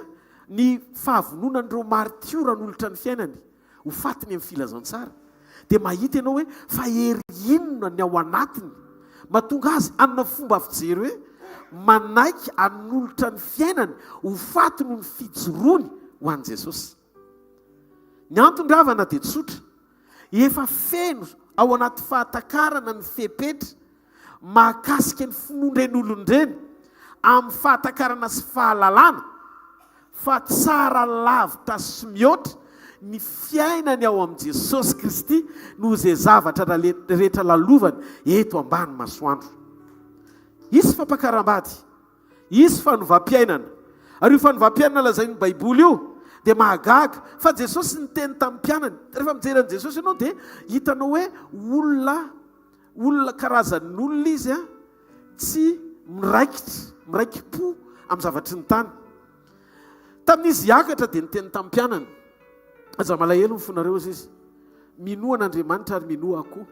ny fahavononan'ireo maritiora hanolotra ny fiainany ho fatiny amin'ny filazantsara, dia mahita ianao hoe fa hery inona ny ao anatiny mahatonga azy hanana fomba fijery hoe manaiky hanolotra ny fiainany ho faty noho ny fijoroany ho an'i Jesosy. Ny antony ry havana dia tsotra, efa feno ao anaty fahatakarana ny fepetra mahakasika ny finoan'ireny olona ireny amin'ny fahatakarana sy fahalalana fa tsara lavitra sy mihoatra ny fiainany ao amin'i Jesosy Kristy noho izay zavatra rehetra lalovany eto ambany masoandro. Hisy fampakaram-bady, hisy fanovam-piainana. Ary io fanovam-piainana lazain'ny Baiboly io dia mahagaga fa Jesosy niteny tamin'ny mpianany. Rehefa mijery an'i Jesosy ianao dia hitanao hoe olona Olona karazan'olona izy an, tsy miraikitra, miraiki-po amin'ny zavatry ny tany. Tamin'izy hiakatra dia niteny tamin'ny mpianany, Aza malahelo ny fonareo, hozy izy. Minoa an'Andriamanitra ary minoa ahy koa.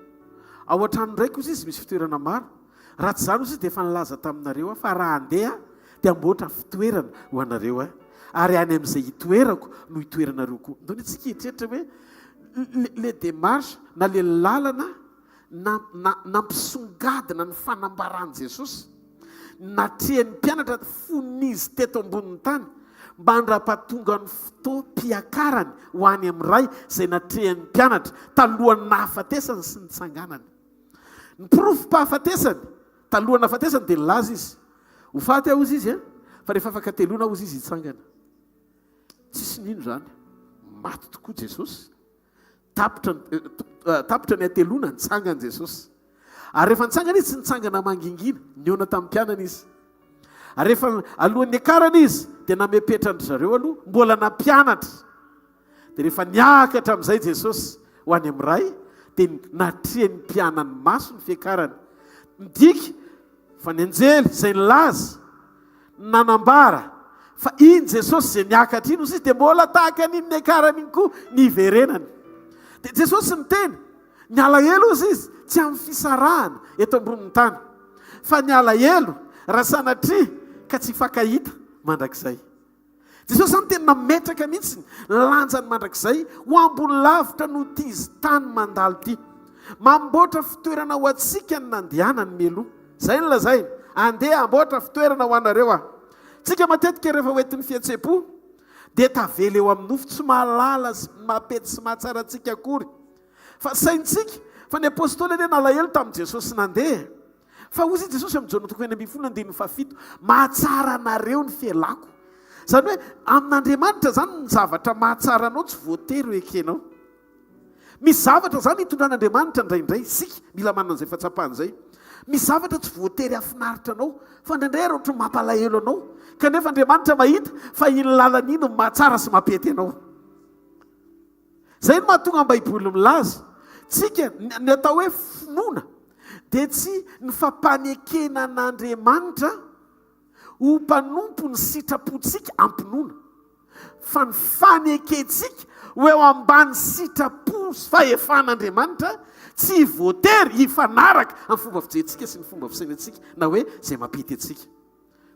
Ao an-tranon-dRaiko, hozy izy, misy fitoerana maro. Raha tsy izany, hozy izy, dia efa nilaza taminareo aho fa raha handeha aho dia hamboatra fitoerana ho anareo aho. Ary any amin'izay hitoerako no hitoeranareo koa. Ndao anie tsika hieritreritra hoe le démarche na le lalana nampisongadina ny fanambaran'i Jesosy natrehan'ny mpianatra fony izy teto ambonin'ny tany, mandra-pahatonga ny fotoam-piakarany ho any amin'ny Ray izay natrehan'ny mpianatra talohan'ny nahafatesany sy nitsanganany. Ny porofom-pahafatesany, talohan'ny nahafatesany dia nilaza izy, Ho faty aho, hozy izy, fa rehefa afaka hateloana aho, hozy izy, hitsangana. Tsisy nino izany. Maty tokoa Jesosy. Tapitra tapitra ny hateloana, nitsangana Jesosy. Ary rehefa nitsangana izy, tsy nitsangana mangingina, nihaona tamin'ny mpianany izy. Ary rehefa alohan'ny niakarana izy, dia namepetra an-dry zareo aloha, mbola nampianatra. Dia rehefa niakatra amin'izay Jesosy ho any amin'ny Ray, dia natrehin'ny mpianany maso ny fiakarany. Midika fa ny anjely izay nilaza, nanambara fa iny Jesosy izay niakatra iny, hoy izy, dia mbola tahaka an'iny niakarany iny koa ny hiverenany. Dia Jesosy niteny, ny alahelo, hoy izy, tsy amin'ny fisarahana eto ambonin'ny tany, fa ny alahelo raha sanatria ka tsy hifankahita mandrakizay. Jesosy izany tena nametraka mihitsy ny lanjany mandrakizay ho ambony lavitra noho ity izy tany mandalo ity. Mamboatra fitoerana ho antsika ny nandehanany mialoha. Izay no lazainy, andeha hamboatra fitoerana ho anareo aho. Tsika matetika rehefa ho entin'ny fihetsem-po dia tavela eo amin'ny nofo tsy mahalala sy mampety sy mahatsara antsika akory. Fa saintsika fa ny apostoly anie nalahelo tamin'i Jesosy nandeha. Fa hoy i Jesosy amin'ny Jaona toko 16 andininy fahafito, Mahatsara anareo ny fialako. Izany hoe amin'Andriamanitra izany ny zavatra mahatsara anao tsy voatery ho ekenao. Misy zavatra izany hitondran'Andriamanitra indraindray isika, mila manana an'izay fahatsapana izay. Misy zavatra tsy voatery hahafinaritra anao, fa indraindray ary ohatran'ny mampalahelo anao, kanefa Andriamanitra mahita fa iny lalana iny no mahatsara sy mampety anao. Izay no mahatonga ny Baiboly milaza, tsika, ny atao hoe finoana dia tsy ny fampanekena an'Andriamanitra ho mpanompo ny sitrapontsika am-pinoana, fa ny fanekentsika ho eo ambany sitrapo sy fahefan'Andriamanitra tsy voatery hifanaraka amin'ny fomba fijerintsika sy ny fomba fisainantsika na hoe izay mampety antsika.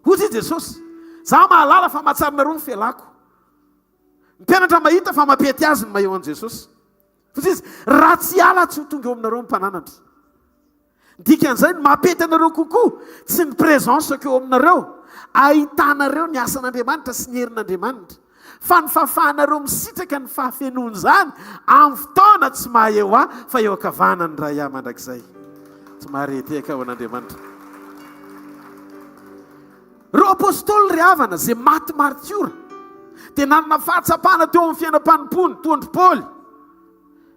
Hoy i Jesosy, Izaho mahalala fa mahatsara anareo ny fialako. Ny mpianatra mahita fa mampety azy ny maheo an'i Jesosy. Hoy izy, Raha tsy hiala tsy ho tonga eo aminareo ny mpananatra. Ny dikan'izay, ny mampety anareo kokoa, tsy ny présence-ko eo aminareo, ahitanareo ny asan'Andriamanitra sy ny herin'Andriamanitra, fa ny fahafahanareo misitraka ny fahafenoan'izany amin'ny fotoana tsy maha eo ahy fa eo ankavanan'ny Ray ahy mandrakizay. Tsy mahare tehaka ho an'Andriamanitra. Ireo apostoly ry havana izay maty martiora dia nanana fahatsapana teo amin'ny fiainam-panompoany toa an-dry Paoly.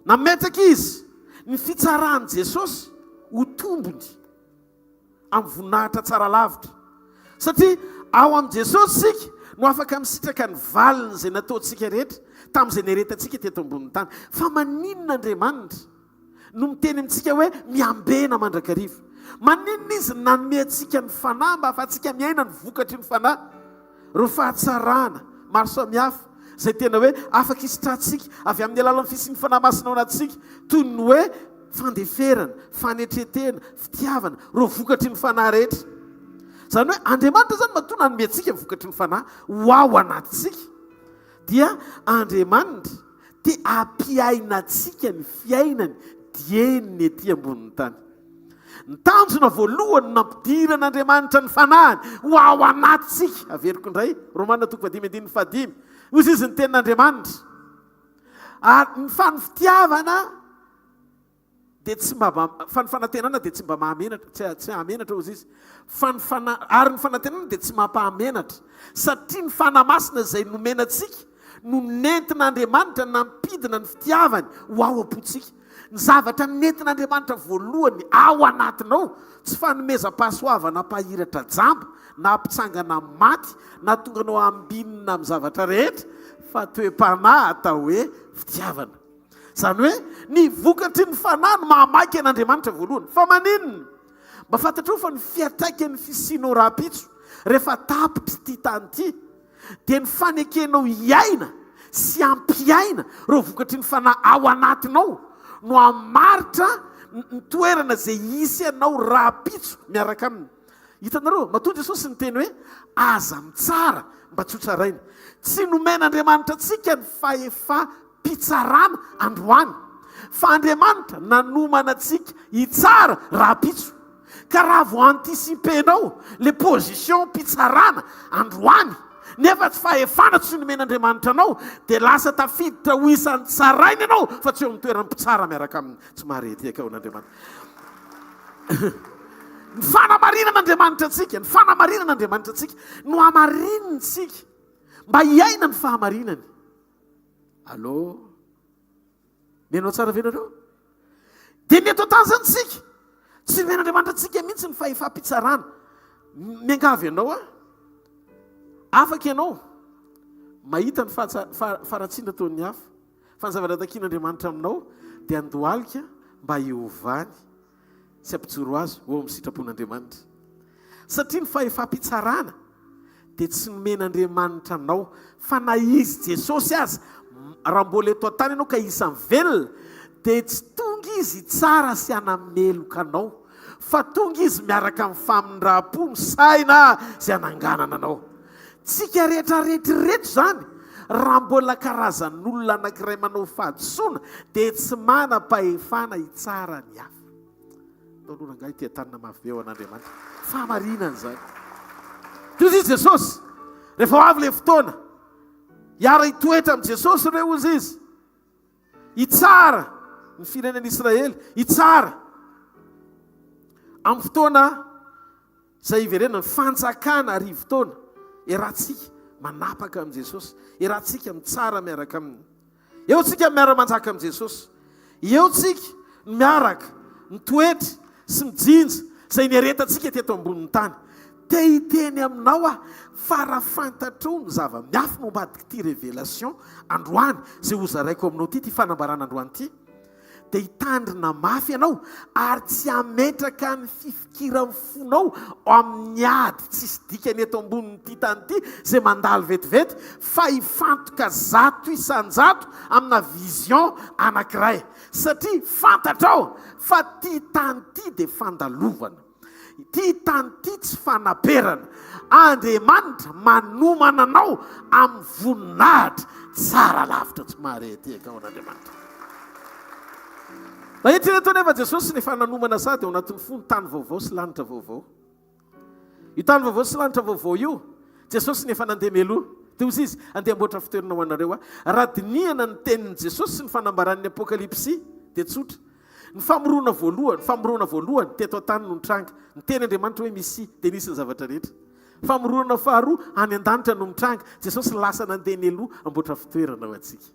Nametraka izy ny fitsaran'i Jesosy ho tombony amin'ny voninahitra tsara lavitra. Satria ao amin'i Jesosy isika no afaka misitraka ny valin'izay nataontsika rehetra tamin'izay niaretantsika teto ambonin'ny tany. Fa maninona Andriamanitra no miteny amintsika hoe miambena mandrakariva? Maninona Izy no nanome antsika ny Fanahy mba hahafahantsika miaina ny vokatry ny Fanahy? Ireo fahatsarana maro samihafa izay tena hoe afaka hisitrahantsika avy amin'ny alalan'ny fisian'ny Fanahy Masina ao anatintsika, toy ny hoe fandeferana, fanetren-tena, fitiavana, ireo vokatry ny Fanahy rehetra. Izany hoe Andriamanitra izany matoa nanome antsika ny vokatry ny Fanahy ho ao anatintsika, dia Andriamanitra te hampiaina antsika ny fiainany dieny ny ety ambonin'ny tany. Ny tanjona voalohany nampidiran'Andriamanitra ny Fanahiny ho ao anatintsika, averiko indray, Romana toko fahadimy andininy fahadimy, hoy izy ny tenin'Andriamanitra, ary ny fa ny fitiavana dia tsy mba fa ny fanantenana dia tsy mba mahamenatra, tsy tsy hahamenatra hoy izy, fa ny fana, ary ny fanantenana dia tsy mampahamenatra, satria ny Fanahy Masina izay nomena antsika no nentin'Andriamanitra nampidina ny fitiavany ho ao am-pontsika. Ny zavatra nentin'Andriamanitra voalohany ao anatinao, tsy fanomezam-pahasoavana hampahiratra jamba, na hampitsangana maty, na hahatonga anao hambinina amin'ny zavatra rehetra, fa toe-panahy atao hoe fitiavana. Izany hoe, ny vokatry ny fanahy no mahamaika an'Andriamanitra voalohany. Fa maninona? Mba fantatrao fa ny fiantraikan'ny fisianao rahampitso, rehefa tapitra ity tany ity, dia ny fanekenao hiaina sy hampiaina ireo vokatry ny fanahy ao anatinao no hamaritra ny toerana izay hisy anao rahampitso miaraka aminy. Hitanareo, matoa Jesosy niteny hoe aza mitsara mba tsy hotsaraina. Tsy nomen'Andriamanitra antsika ny fahefam-pitsarana androany, fa Andriamanitra nanomana antsika hitsara rahampitso. Ka raha vao anticiper-nao le position mpitsarana androany nefa tsy fahefana tsy nomen'Andriamanitra anao dia lasa tafiditra ho isan'ny tsaraina ianao fa tsy eo amin'ny toeran'ny mpitsara miaraka aminy. Tsy mahare tehaka ho an'Andriamanitra. Ny fanamarinan'Andriamanitra antsika, ny fanamarinan'Andriamanitra antsika no hamarininy tsika mba hiaina ny fahamarinany. Allô? Mihaino tsara ve nareo? Dia ny eto an-tany izany isika, tsy nomen'Andriamanitra antsika mihitsy ny fahefam-pitsarana. Miangavy anao aho, afaka ianao mahita ny faharatsiana ataon'ny hafa, fa ny zavatra takian'Andriamanitra aminao dia handohalika mba hiovany. sy hampijoro azy ho ao amin'ny sitrapon'Andriamanitra. Satria ny fahefam-pitsarana dia tsy nomen'Andriamanitra anao, fa na Izy Jesosy aza, raha mbola eto an-tany ianao ka isan'ny velona, dia tsy tonga Izy hitsara sy hanameloka anao, fa tonga Izy miaraka amin'ny famindram-po misaina izay hananganana anao. Tsika rehetra rehetra ireto izany, raha mbola karazan'olona anankiray manao fahadisoana dia tsy manam-pahefana hitsara ny hafa. Atao aloha rangahy ity tanana mafy be ho an'Andriamanitra. Fahamarinana izany. Toy izy Jesosy, rehefa ho avy ilay fotoana, hiara-hitoetra amin'i Jesosy ireo hozy izy. Hitsara ny firenen'Israely, hitsara amin'ny fotoana izay hiverenany fanjakana arivotaona, iarahantsika manapaka amin'i Jesosy, iarahantsika mitsara miaraka aminy. Eo tsika miara-manjaka amin'i Jesosy. Eo tsika miaraka mitoetra sy mijinja. Izay niaretantsika teto ambonin'ny tany. Te hiteny aminao aho fa raha fantatrao ny zava-miafina ao ambadik'ity révélation androany izay hozaraiko aminao ity, ity fanambarana androany ity, dia hitandrina mafy ianao ary tsy hametraka ny fifikiran'ny fonao amin'ny ady tsisy dikany eto ambonin'ity tany ity izay mandalo vetivety fa hifantoka 100% amina vision anankiray satria fantatrao fa ity tany ity dia fandalovana. Ity tany ity tsy fanaperana. Andriamanitra manomana anao amin'ny voninahitra tsara lavitra tsy mahare ety akao an'Andriamanitra. Na eritrereto anefa Jesosy ny efa nanomana sady ao anatin'ny fo ny tany vaovao sy lanitra vaovao. Io tany vaovao sy lanitra vaovao io, Jesosy ny efa nandeha mialoha. Dia hozy izy, andeha hamboatra fitoerana ho anareo aho. Raha dinihana ny tenin'i Jesosy sy ny fanambaran'ny Apokalypsy dia tsotra. Ny famorona voalohany, famorona voalohany teto an-tany no nitranga. Niteny Andriamanitra hoe misia, dia nisy ny zavatra rehetra. Famoronana faharoa, any an-danitra no mitranga. Jesosy lasa nandeha nialoha hamboatra fitoerana ho antsika.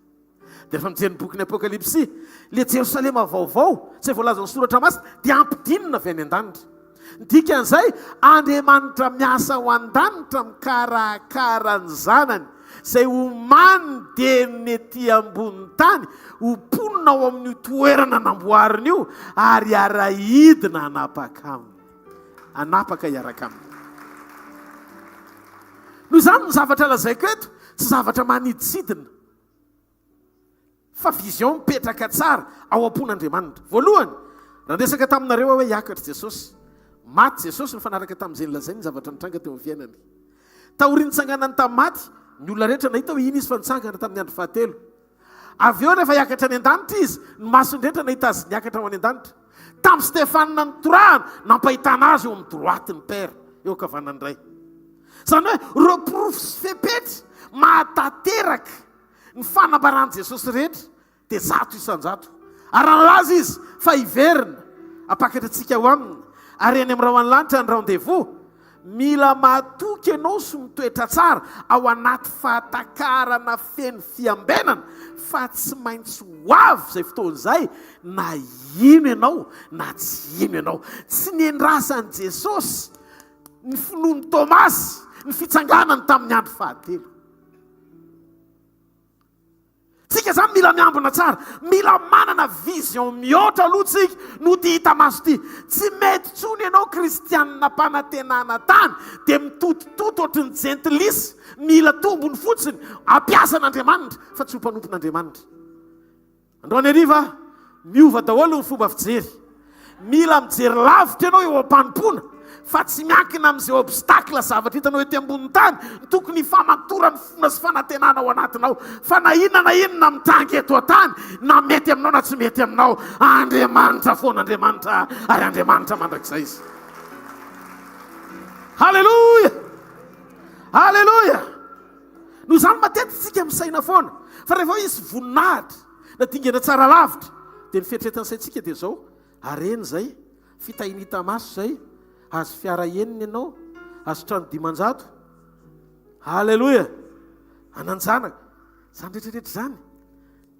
Dia rehefa mijery ny bokin'ny Apokalypsy, ilay Jerosalema vaovao, izay voalazan'ny Soratra Masina, dia ampidinina avy any an-danitra. Ny dikan'izay, Andriamanitra miasa ao an-danitra mikarakara ny zanany, izay omaniny dieny ety ambonin'ny tany, ho mponina ao amin'io toerana namboariny io, ary hiara-hidina hanapaka aminy. Hanapaka hiaraka aminy. Noho izany, ny zavatra lazaiko eto, tsy zavatra manidintsidina. Fa vision mipetraka tsara ao am-pon'Andriamanitra. Voalohany, raha niresaka taminareo aho hoe hiakatra Jesosy. Maty Jesosy nifanaraka tamin'izay nolazainy ny zavatra nitranga teo amin'ny fiainany. Taorian'ny nitsanganany tamin'ny maty, ny olona rehetra nahita hoe iny izy fa nitsangana tamin'ny andro fahatelo. Avy eo rehefa hiakatra any an-danitra izy, ny mason'ny rehetra nahita azy niakatra ho any an-danitra. Tamin'i Stefana nitorahana, nampahitana azy eo amin'ny droite ny Père, eo ankavanan'ny Ray. Izany hoe ireo porofo sy fepetra mahatanteraka ny fanambaran'i Jesosy rehetra dia 100%. Ary raha nilaza Izy fa hiverina hampakatra antsika ho Aminy ary any amin'ny rahona lanitra ny rendez-vous, mila matoky ianao sy mitoetra tsara ao anaty fahatakarana feno fiambenana fa tsy maintsy ho avy izay fotoana izay na hino ianao na tsy hino ianao. Tsy nendrasan'i Jesosy ny finoan'i Tomasy ny fitsanganany tamin'ny andro fahatelo. Tsika zany mila miambina tsara, mila manana vision mihoatra aloha tsika noho ty hita maso ty. Tsy mety tsony ianao kristianina mpanantenana tany dia mitotitoto ohatry ny jentilisa, mila tombony fotsiny ampiasa an'Andriamanitra fa tsy ho mpanompon'Andriamanitra. Androany hariva, miova daholo ny fomba fijery. Mila mijery lavitra ianao eo am-panompoana fa tsy miankina amin'izay obstacle zavatra hitanao ety ambonin'ny tany no tokony hifamatoran'ny finoana sy fanantenana ao anatinao. Fa na inona na inona mitranga eto an-tany, na mety aminao na tsy mety aminao, Andriamanitra foana Andriamanitra ary Andriamanitra mandrakizay Izy. Haleloia! Haleloia! Noho izany matetika isika misaina foana fa rehefa hoe hisy voninahitra na dingana tsara lavitra dia ny fieritreretan'ny saintsika dia izao, harena izay, fitahiana hita maso izay, hahazo fiara enina ianao, hahazo trano 500, haleloia, hanan-janaka, izany rehetra rehetra izany,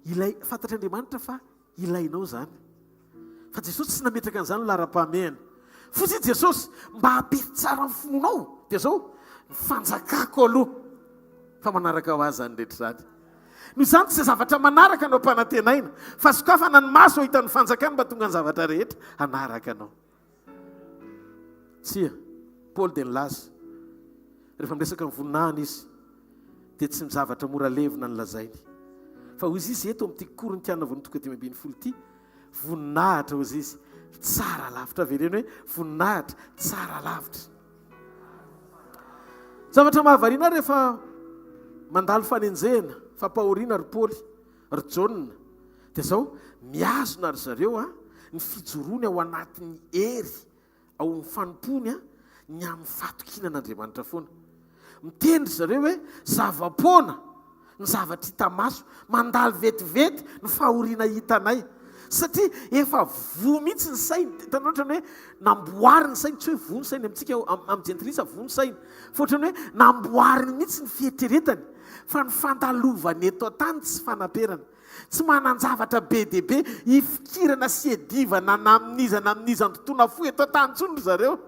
ilay fantatr'Andriamanitra fa Ilainao izany. Fa Jesosy tsy nametraka an'izany ho laharam-pahamehana. Fotsiny Jesosy mba hampety tsara ny finoanao. Dia izao, ny fanjakako aloha fa manaraka ho azy izany rehetra izany. Noho izany tsy zavatra manaraka no ampanantenaina, fa sokafana ny maso hahita ny fanjakany mba tonga ny zavatra rehetra hanaraka anao. Tsia, Paoly dia nilaza, rehefa miresaka ny voninahiny izy, dia tsy ny zavatra mora levona no lazainy. Fa hozy izy eto amin'ity Korintiana voalohany toko 15 ity, voninahitra hozy izy, tsara lavitra. Avereno hoe voninahitra, tsara lavitra. Zavatra mahavariana ahy rehefa mandalo fanenjehana, fampahoriana ry Paoly, ry Jaona, dia izao, mihazona ry zareo a, ny fijoroany ao anatin'ny hery ao amin'ny fanompoany ny amin'ny fahatokiana an'Andriamanitra foana. Miteny ry zareo hoe zava-poana ny zavatra hita maso, mandalo vetivety ny fahoriana hitanay. Satria efa voa mihitsy ny sainy, hitanao ohatran'ny hoe namboariny ny sainy, tsy hoe voa ny sainy amintsika, amin'ny jentilisa voa ny sainy, fa ohatran'ny hoe namboariny mihitsy ny fieritreretany fa ny fandalovany eto an-tany tsy fanaperana. Tsy manan-javatra be dia be hifikirana sy hiadivana na amin'iza na amin'iza andotoana fo eto an-tany intsony ry zareo.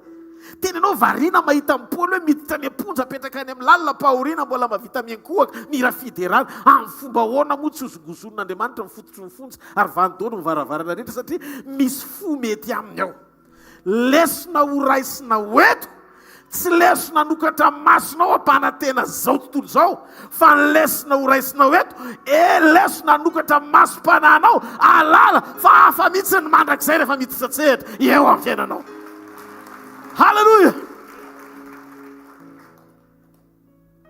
Tena ianao variana mahita an'i Paoly hoe miditra any am-ponja, apetraka any amin'ny lalina, am-pahoriana, mbola mahavita miankohoka, mihira fiderana. Amin'ny fomba ahoana moa tsy hozongozonin'Andriamanitra ny fototry ny fonja ary vahany daholo ny varavarana rehetra satria misy fo mety aminy ao. Lesona ho raisina ho eto, tsy lesona hanokatra ny masonao hampanantena izao tontolo izao, fa ny lesona ho raisinao eto, e lesona hanokatra ny masom-panahinao hahalala fa hafa mihitsy ny mandrakizay rehefa miditra an-tsehatra eo amin'ny fiainanao. Haleloia!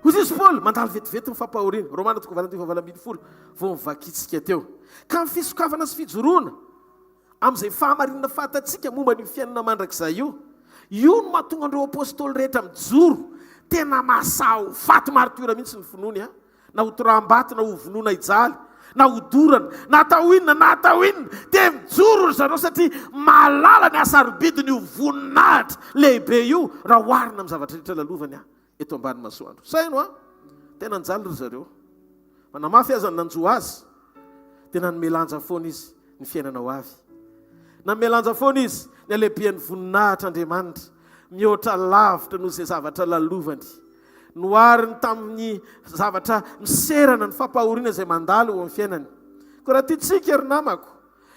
Hoy izy Paoly, mandalo vetivety ny fampahoriana. Romana toko 8:18 vao novakintsika teo. Ka ny fisokafana sy fijoroana Amin'izay fahamarinana fantatsika momba an'io fiainana mandrakizay io, io no mahatonga an'ireo apostoly rehetra mijoro, tena mahasahy ho faty maritiora mihitsy ny finoany, a! na ho toraham-bato, na ho vonoina hijaly, na ho dorana, na atao inona na atao inona, dia mijoro ry zareo satria mahalala ny hasarobidin'io voninahitra lehibe io raha oharina amin'ny zavatra rehetra lalovany, a! eto ambany masoandro. Saino an! Tena nijaly ry zareo. Fa na mafy aza ny nanjo azy, dia nanome lanja foana izy ny fiainana ho avy. Nanome lanja foana izy ny halehibian'ny voninahitr'Andriamanitra, mihoatra lavitra noho izay zavatra lalovany. Nohariny tamin'ny zavatra miserana ny fampahoriana izay mandalo eo amin'ny fiainany. Koa raha tiantsika, ry namako,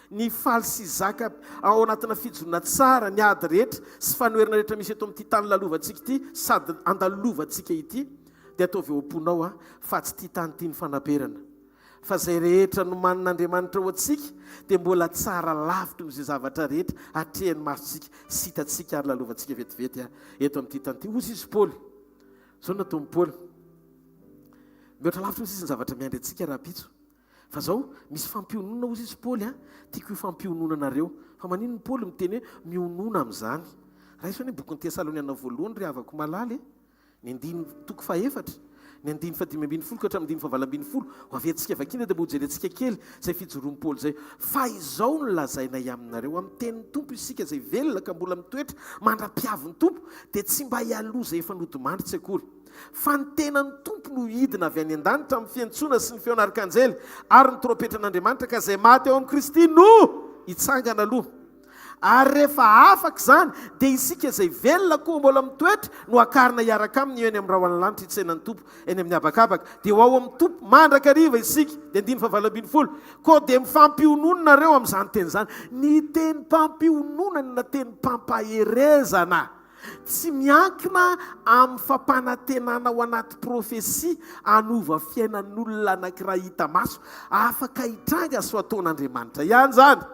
Ny faly sy zaka ao anatina fijoroana tsara ny ady rehetra sy fanoherana rehetra misy eto amin'ity tany lalovantsika ity sady andalovantsika ity dia ataovy eo am-ponao a fa tsy ity tany ity ny fanaperana fa izay rehetra nomanin'Andriamanitra ho antsika dia mbola tsara lavitra noho izay zavatra rehetra atrehin'ny masontsika sy hitantsika ary lalovantsika vetivety a eto amin'ity tany ity. Hoy izy Paoly, izao no nataon'i Paoly, mihoatra lavitra hoy izy ny zavatra miandry antsika rahampitso. Fa zao, misy fampiononana hozy izy Paoly a, tiako io fampiononanareo. Fa maninona Paoly miteny hoe mionona amin'izany? Raiso anie bokin'ny Tesaloniana voalohany ry havako malala e! Ny andininy toko fahefatra, ny andininy fahadimy ambin'ny folo ka hatramin'ny andininy fahavalo ambin'ny folo, ho averintsika vakiana dia mba hojerentsika kely izay fijoroan'i Paoly izay. Fa izao no lazainay aminareo, amin'ny tenin'ny Tompo isika izay velona ka mbola mitoetra mandra-piavin'ny Tompo, dia tsy mba hialoha izay efa nodimandry tsy akory. Fa ny tenan'ny Tompo no hidina avy any an-danitra amin'ny fiantsoana sy ny feon'arkanjely ary ny trompetran'Andriamanitra, ka izay maty ao amin'i Kristy no hitsangana aloha. Ary rehefa afaka izany, dia isika izay velona koa mbola mitoetra no hakarina hiaraka aminy eo eny amin'ny rahon'ny lanitra hitsena ny Tompo eny amin'ny habakabaka. Dia ho ao amin'ny Tompo mandrakariva isika. Dia andininy fahavalo ambin'ny folo. Koa dia mifampionona nareo amin'izany teny izany. Ny tenim-pampiononana na tenim-pampaherezana. Tsy miankina amin'ny fampanantenana ao anaty profesia hanova fiainan'olona anankiray hita maso. Afaka hitranga sy ho ataon'Andriamanitra ihany izany.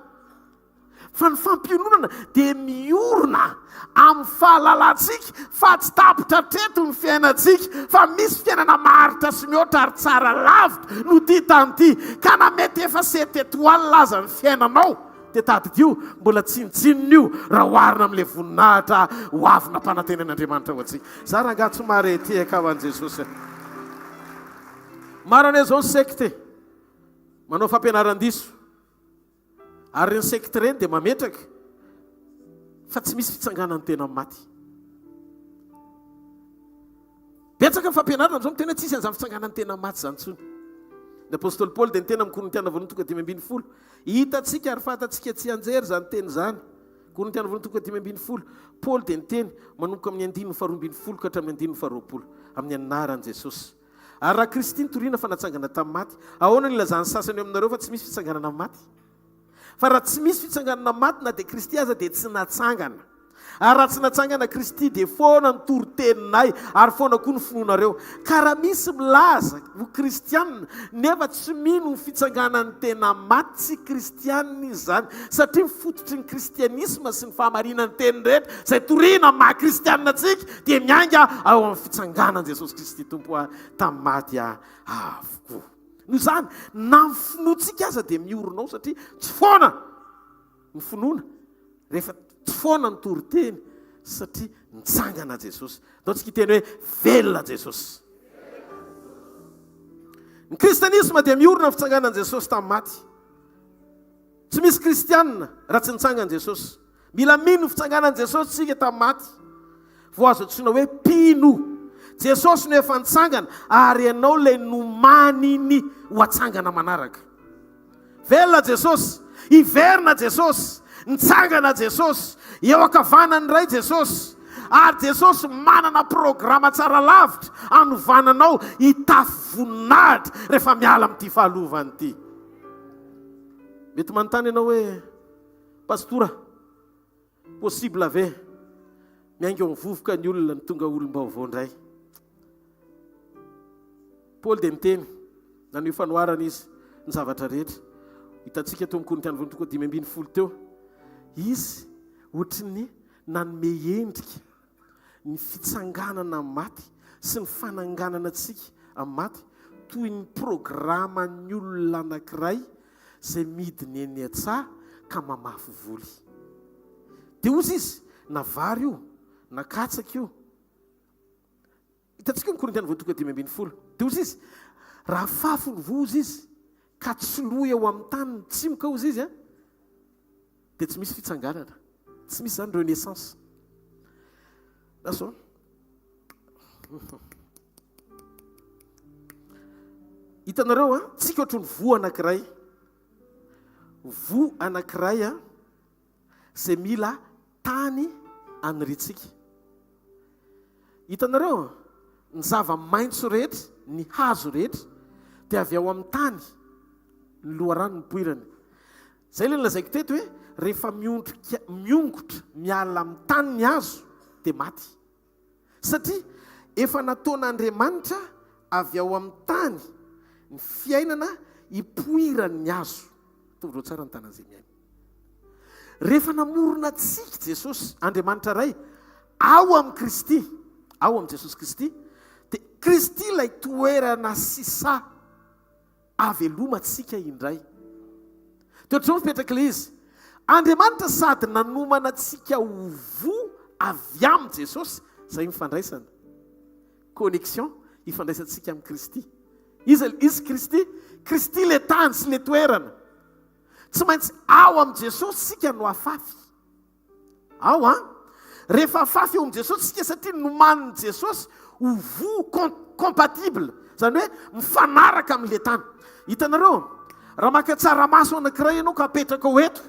Fa ny fampiononana dia miorina amin'ny fahalalantsika fa tsy tapitra hatreto ny fiainantsika, fa misy fiainana maharitra sy mihoatra ary tsara lavitra noho ity tany ity. Ka na mety efa sept étoiles aza ny fiainanao, Dia tadidio, mbola tsinontsinona io raha oharina amin'ilay voninahitra ho avy nampanantenain'Andriamanitra ho antsika. Za rangahy tsy mahare tehaka ho an'i Jesosy a. Maro anie zao ny secte manao fampianaran-diso. Ary ireny secte ireny dia mametraka fa tsy misy fitsanganan'ny tena maty. Betsaka ny fampianarana amin'izao miteny hoe tsisy an'izany fitsanganan'ny tena maty izany intsony. Ny apostoly Paoly dia niteny amin'ny Korintiana voalohany toko 15. Hitantsika ary fantatsika tsianjery izany teny izany. Korintiana voalohany toko 15. Paoly dia niteny manomboka amin'ny andininy faharoa ambin'ny folo ka hatramin'ny andininy faharoapolo amin'ny anaran'i Jesosy. Ary raha Kristy nitoriana fa natsangana tamin'ny maty, ahoana no ilazan'ny sasany eo aminareo fa tsy misy fitsanganana amin'ny maty? Fa raha tsy misy fitsanganana maty na dia Kristy aza dia tsy natsangana. Ary raha tsy natsangana Kristy dia foana ny toriteninay ary foana koa ny finoanareo. Ka raha misy milaza ho kristianina nefa tsy mino ny fitsanganan'ny tena maty, tsy kristianina izy izany. Satria ny fototry ny kristianisma sy ny fahamarinan'ny teny rehetra izay torina amin'ny maha kristianina antsika dia miainga ao amin'ny fitsanganan'i Jesosy Kristy Tompo tamin'ny maty avokoa. Noho izany, na ny finoantsika aza dia miorina ao satria tsy foana ny finoana rehefa tsy foana ny toriteny satria nitsangana Jesosy. Ndao tsika hiteny hoe velona Jesosy. Ny kristianisma dia miorina amin'ny fitsanganan'i Jesosy tamin'ny maty. Tsy misy kristianina raha tsy nitsangana Jesosy. Mila mino ny fitsanganan'i Jesosy isika tamin'ny maty. Vao azo antsoina hoe mpino. Jesosy no efa nitsangana ary ianao ilay nomaniny ho atsangana manaraka. Velona Jesosy, hiverina Jesosy, nitsangana Jesosy, eo ankavanan'ny Ray Jesosy. Ary Jesosy manana programa tsara lavitra hanovana anao hitafy voninahitra rehefa miala amin'ity fahalovana ity. Mety manontany ianao hoe, Pastora, possible ve miainga eo amin'ny vovoka ny olona no tonga olom-baovao indray? Paoly dia miteny, naneho fanoharana izy, ny zavatra rehetra. Hitantsika teo amin'ny Korintiana voalohany toko 15 teo. Izy ohatry ny nanome endrika ny fitsanganana amin'ny maty sy ny fananganana antsika amin'ny maty toy ny programan'ny olona anankiray izay midina eny an-tsaha ka mamafy voly. Dia hozy izy, na vary io, na katsaka io, Hitantsika eo amin'ny Korintiana voalohany toko 15. Dia hozy izy, raha afafy ny voa hozy izy, ka tsy lo eo amin'ny tany ny tsimoka hozy izy, dia tsy misy fitsanganana. Tsy misy izany renaissance. Lasa. Hitanareo an, tsika ohatry ny voa anankiray. Voa anankiray an, izay mila tany aniriantsika. Hitanareo, ny zava-maitso rehetra, ny hazo rehetra, dia avy ao amin'ny tany ny loharano nipoirany. Izay ilay nolazaiko teto hoe rehefa miondrika, miongotra miala amin'ny tany ny hazo dia maty. Satria efa nataon'Andriamanitra avy ao amin'ny tany ny fiainana hipoiran'ny hazo. Ataovy tsara ny tanan'izay mihaino. Rehefa namorona antsika Jesosy, Andriamanitra Ray, ao amin'i Kristy, ao amin'i Jesosy Kristy, dia Kristy ilay toerana sisa ahavelomantsika indray. Dia ohatr'izao ny fipetrak'ilay izy. Andriamanitra sady nanomana antsika ho voa avy amin'i Jesosy, izay mifandraisana, connexion, ifandraisantsika amin'i Kristy. Iza izy Kristy? Kristy ilay tany sy ilay toerana. Tsy maintsy ao amin'i Jesosy isika no afafy. Ao an! Rehefa afafy eo amin'i Jesosy isika satria nomanin'i Jesosy ho voa compatible, izany hoe mifanaraka amin'ilay tany. Hitanareo, raha maka tsaramaso anankiray ianao ka apetrakao eto,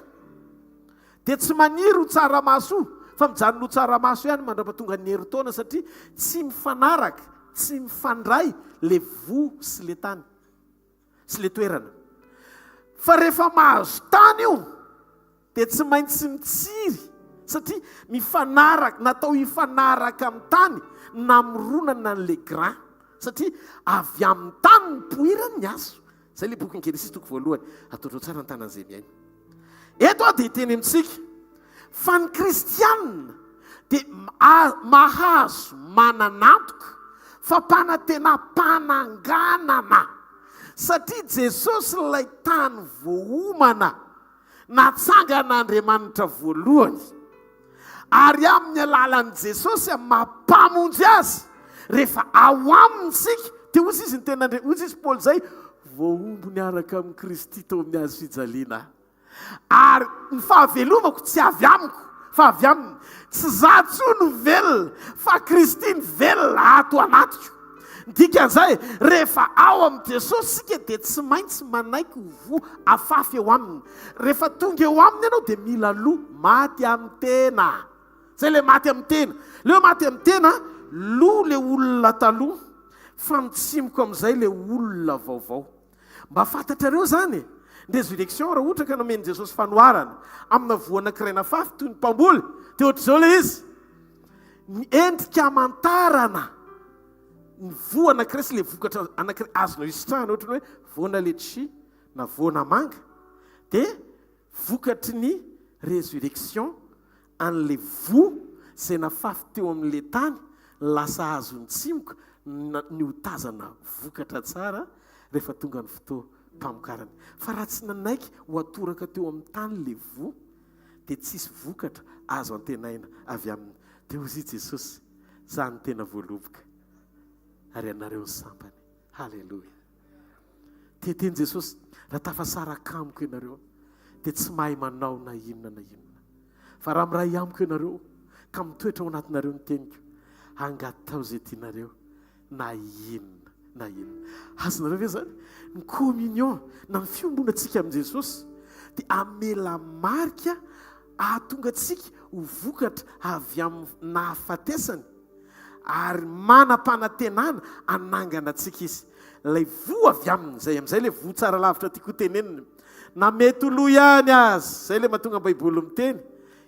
dia tsy maniry ho tsaramaso io, fa mijanona ho tsaramaso ihany mandra-pahatonga ny herintaona satria tsy mifanaraka, tsy mifandray ilay voa sy ilay tany. sy le toerana. Fa rehefa mahazo tany io dia tsy maintsy mitsiry satria mifanaraka, natao hifanaraka amin'ny tany namoronana an'le grain satria avy amin'ny tany nipoirany ny hazo. Zay le bokin'i Genesisy toko voalohany. Ataonareo tsara ny tanan'izay mihaino. Eto aho dia hiteny amintsika fa ny kristianina dia mahazo manan'antoka fampanantenam-pananganana satria Jesosy ilay tany voaomana natsangan'Andriamanitra voalohany ary amin'ny alalan'i Jesosy amin'ny maha Mpamonjy azy rehefa ao aminy isika dia hoy izy ny tenin'Andriamanitra, hoy izy Paoly izay voahombo niaraka amin'i Kristy teo amin'ny hazo fijaliana aho. Ary ny fahavelomako tsy avy amiko, fa avy aminy. Tsy izaho intsony no velona, fa Kristy no velona ato anatiko. Ny dikan'izay, rehefa ao amin'i Jesosy isika dia tsy maintsy manaiky ho voa afafy eo aminy. Rehefa tonga eo aminy ianao dia mila lo, maty amin'ny tena. Izay ilay maty amin'ny tena. Ilay hoe maty amin'ny tena, lo ilay olona taloha, fa mitsimoka amin'izay ilay olona vaovao. Mba fantatrareo izany e! Ny résurrection raha ohatra ka nomen'i Jesosy fanoharana amina voa anankiray nafafy toy ny mpamboly dia ohatr'izao ilay izy, ny endrika amantarana ny voa anankiray sy ilay vokatra anankiray azonao isitrahana ohatra ny hoe voana letchi na voana manga dia Vokatry ny résurrection an'ilay voa izay nafafy teo amin'ilay tany lasa azon'ny tsimoka ny hotazana vokatra tsara rehefa tonga ny fotoam-pamokarany. Fa raha tsy nanaiky ho atoraka teo amin'ny tany ilay voa dia tsisy vokatra azo antenaina avy aminy. Dia hozy i Jesosy, Izaho no tena voaloboka ary ianareo ny sampany. Haleloia. Teten'i Jesosy, Raha tafasaraka amiko ianareo, dia tsy mahay manao na inona na inona. Fa raha miray amiko ianareo, ka mitoetra ao anatinareo ny teniko, angataho izay tianareo, na inona na inona. Azonareo ve izany? Ny communion na ny fiombonantsika amin'i Jesosy dia hamela marika hahatonga antsika ho vokatra avy amin'ny nahafatesany ary manam-panantenana hanangana antsika Izy. Ilay voa avy aminy, izay amin'izay ilay voa tsara lavitra tiako hotenenina, na mety ho lo ihany aza, izay ilay mahatonga ny Baiboly miteny,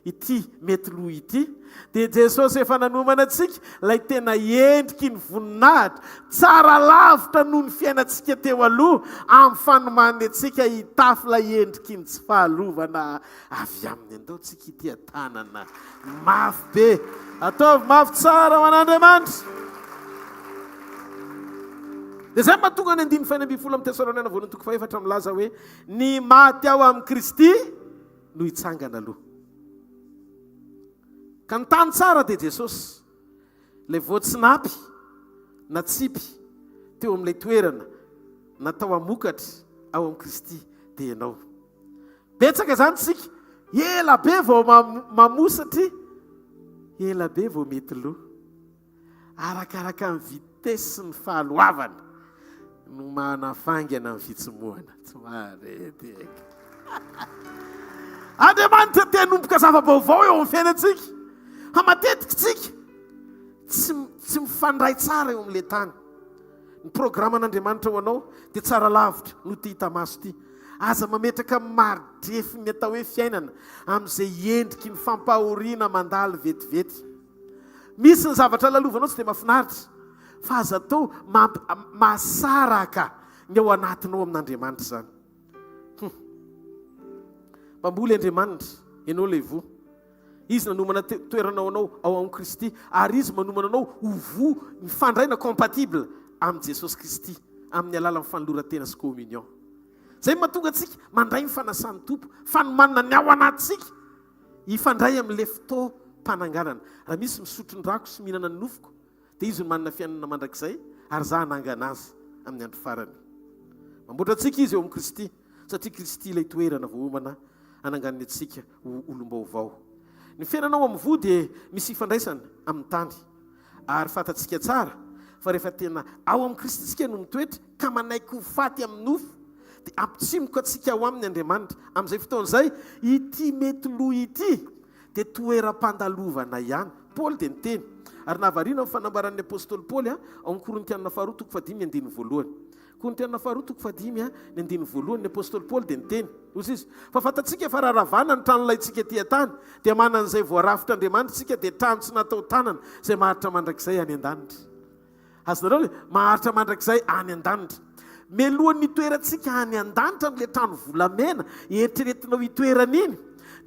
ity mety lo ity, dia Jesosy efa nanomana antsika ilay tena endriky ny voninahitra, tsara lavitra noho ny fiainantsika teo aloha, amin'ny fanomanany antsika hitafy ilay endriky ny tsy fahalovana avy aminy. Andao tsika hitia tanana mafy be. Ataovy mafy tsara ho an'Andriamanitra. Dia izay mahatonga ny andininy faha 16 amin'ny Tesaloniana voalohany toko fahefatra milaza hoe ny maty ao amin'i Kristy no hitsangana aloha. Ka ny tany tsara dia Jesosy. Ilay voatsinapy natsipy teo amin'ilay toerana natao hamokatra ao amin'i Kristy dia ianao. Betsaka izany tsika, ela be vao mamoa satria ela be vao mety lo. Arakaraka ny vitesse ny fahaloavana no manafaingana ny fitsimohana. Tsy maharety eka. Andriamanitra te hanomboka zava-baovao eo amin'ny fiainantsika. Fa matetika tsika tsy tsy mifandray tsara eo amin'ilay tany. Ny programan'Andriamanitra ho anao dia tsara lavitra noho ity hita maso ity. Aza mametraka mari-drefin'ny atao hoe fiainana amin'izay endriky ny fampahoriana mandalo vetivety. Misy ny zavatra lalovanao tsy dia mahafinaritra, fa aza atao mamp mahasaraka ny ao anatinao amin'Andriamanitra izany. Hum. Mpamboly Andriamanitra, ianao ilay voa. Izy nanomana toerana ho anao ao amin'i Kristy, ary Izy manomana anao ho voa mifandray na compatible amin'i Jesosy Kristy amin'ny alalan'ny fanoloran-tena sy communion. Izay no mahatonga antsika mandray ny fanasan'ny Tompo, fanomanana ny ao anatintsika hifandray amin'ilay fotoam-pananganana. Raha misy misotro ny rako sy mihinana ny nofoko, dia izy no manana fiainana mandrakizay, ary izaho hanangana azy amin'ny andro farany. Mamboatra antsika Izy eo amin'i Kristy, satria Kristy ilay toerana voaomana hananganany antsika ho olom-baovao. Ny fiainana ao amin'ny voa dia misy ifandraisana amin'ny tany, ary fantatsika tsara fa rehefa tena ao amin'i Kristy isika no mitoetra ka manaiky ho faty amin'ny nofo, dia hampitsimoka antsika ao aminy Andriamanitra. Amin'izay fotoana izay, ity mety lo ity dia toeram-pandalovana ihany. Paoly dia niteny, ary nahavariana ny fanambaran'ny apostoly Paoly ao amin'ny Korintiana faharoa toko fahadimy andininy voalohany. Korintiana faharoa toko fahadimy ny andininy voalohany, ny apostoly Paoly dia niteny, hoy izy, Fa fantatsika fa raha ravana ny tranolaintsika ety an-tany, dia manana izay voarafitr'Andriamanitra isika, dia trano tsy natao tanana, izay maharitra mandrakizay any an-danitra. Azonareo le? Maharitra mandrakizay any an-danitra. Mialohan'ny hitoerantsika any an-danitra amin'ilay trano volamena eritreretinao hitoerana iny,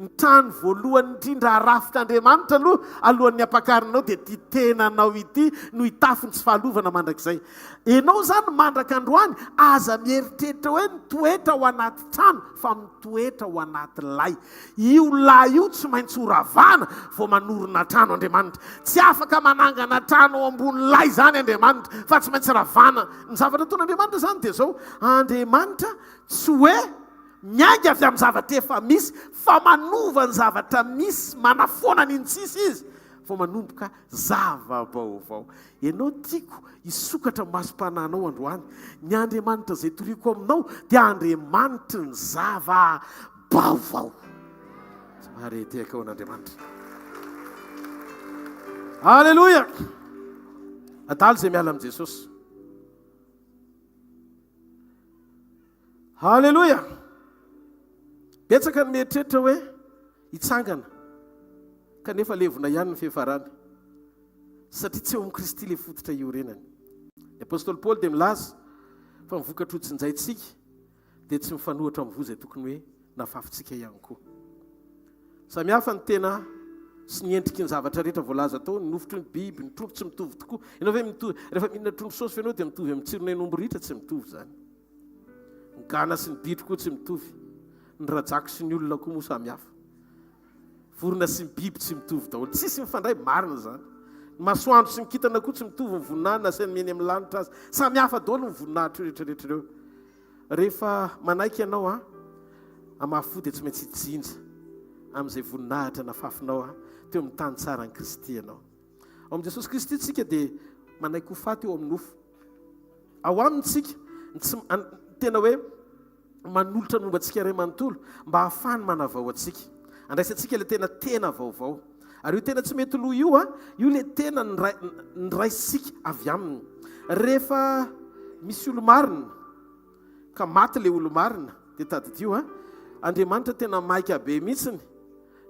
ny trano voalohany indrindra harafitr'Andriamanitra aloha alohan'ny hampakarinao dia ity tenanao ity no hitafy ny tsy fahalovana mandrakizay. Ianao izany mandraka androany aza mieritreritra hoe mitoetra ao anaty trano fa mitoetra ao anaty lay. Io lay io tsy maintsy ho ravana vao manorina trano Andriamanitra. Tsy afaka manangana trano ao ambony lay izany Andriamanitra fa tsy maintsy ravana. Ny zavatra ataon'Andriamanitra izany dia izao, Andriamanitra tsy hoe miainga avy amin'ny zavatra efa misy fa manova ny zavatra misy, manafoana an'iny tsisy Izy vao manomboka zava-baovao. Ianao tiako hisokatra ny masom-panahinao androany. Ny Andriamanitra izay toriko aminao dia Andriamanitry ny zava-baovao. Somary tehaka ho an'Andriamanitra. Aleloia! Adalo izay miala amin'i Jesosy. Aleloia! Betsaka ny mieritreritra hoe hitsangana kanefa levona ihany ny fiafarany. Satria tsy eo amin'i Kristy ilay fototra iorenany. Ny apostoly Paoly dia milaza fa ny vokatra hotsinjaintsika dia tsy mifanohitra amin'ny voa izay tokony hoe nafafintsika ihany koa. Samy hafa ny tena sy ny endriky ny zavatra rehetra voalaza tao, ny nofotry ny biby, ny trondro tsy mitovy tokoa. Ianao ve mitovy, rehefa mihinana trondro saosy ve ianao dia mitovy amin'ny tsiron'hen'omby ritra? Tsy mitovy izany. Ny gana sy ny bitro koa tsy mitovy. Ny rajako sy ny olona koa moa samy hafa. Vorona sy ny biby tsy mitovy daholo. Tsisy mifandray, marina izany. Ny masoandro sy ny kintana koa tsy mitovy ny voninahiny na asainy eny amin'ny lanitra aza. Samy hafa daholo ny voninahitra io rehetra rehetra ireo. Rehefa manaiky ianao an, hamafy fo dia tsy maintsy hijinja amin'izay voninahitra nafafinao an, teo amin'ny tany tsaran'i Kristy ianao. Ao amin'i Jesosy Kristy tsika dia manaiky ho faty eo amin'ny nofo. Ao aminy isika, ny tsy, tena hoe manolotra ny momba antsika iray manontolo mba hahafahany manavao antsika. Andraisantsika ilay tena tena vaovao. Ary io tena tsy mety lo io, io ilay tena niraisintsika avy aminy. Rehefa misy olo-marina, ka maty ilay olo-marina, dia tadidio, Andriamanitra tena maika be mihitsiny.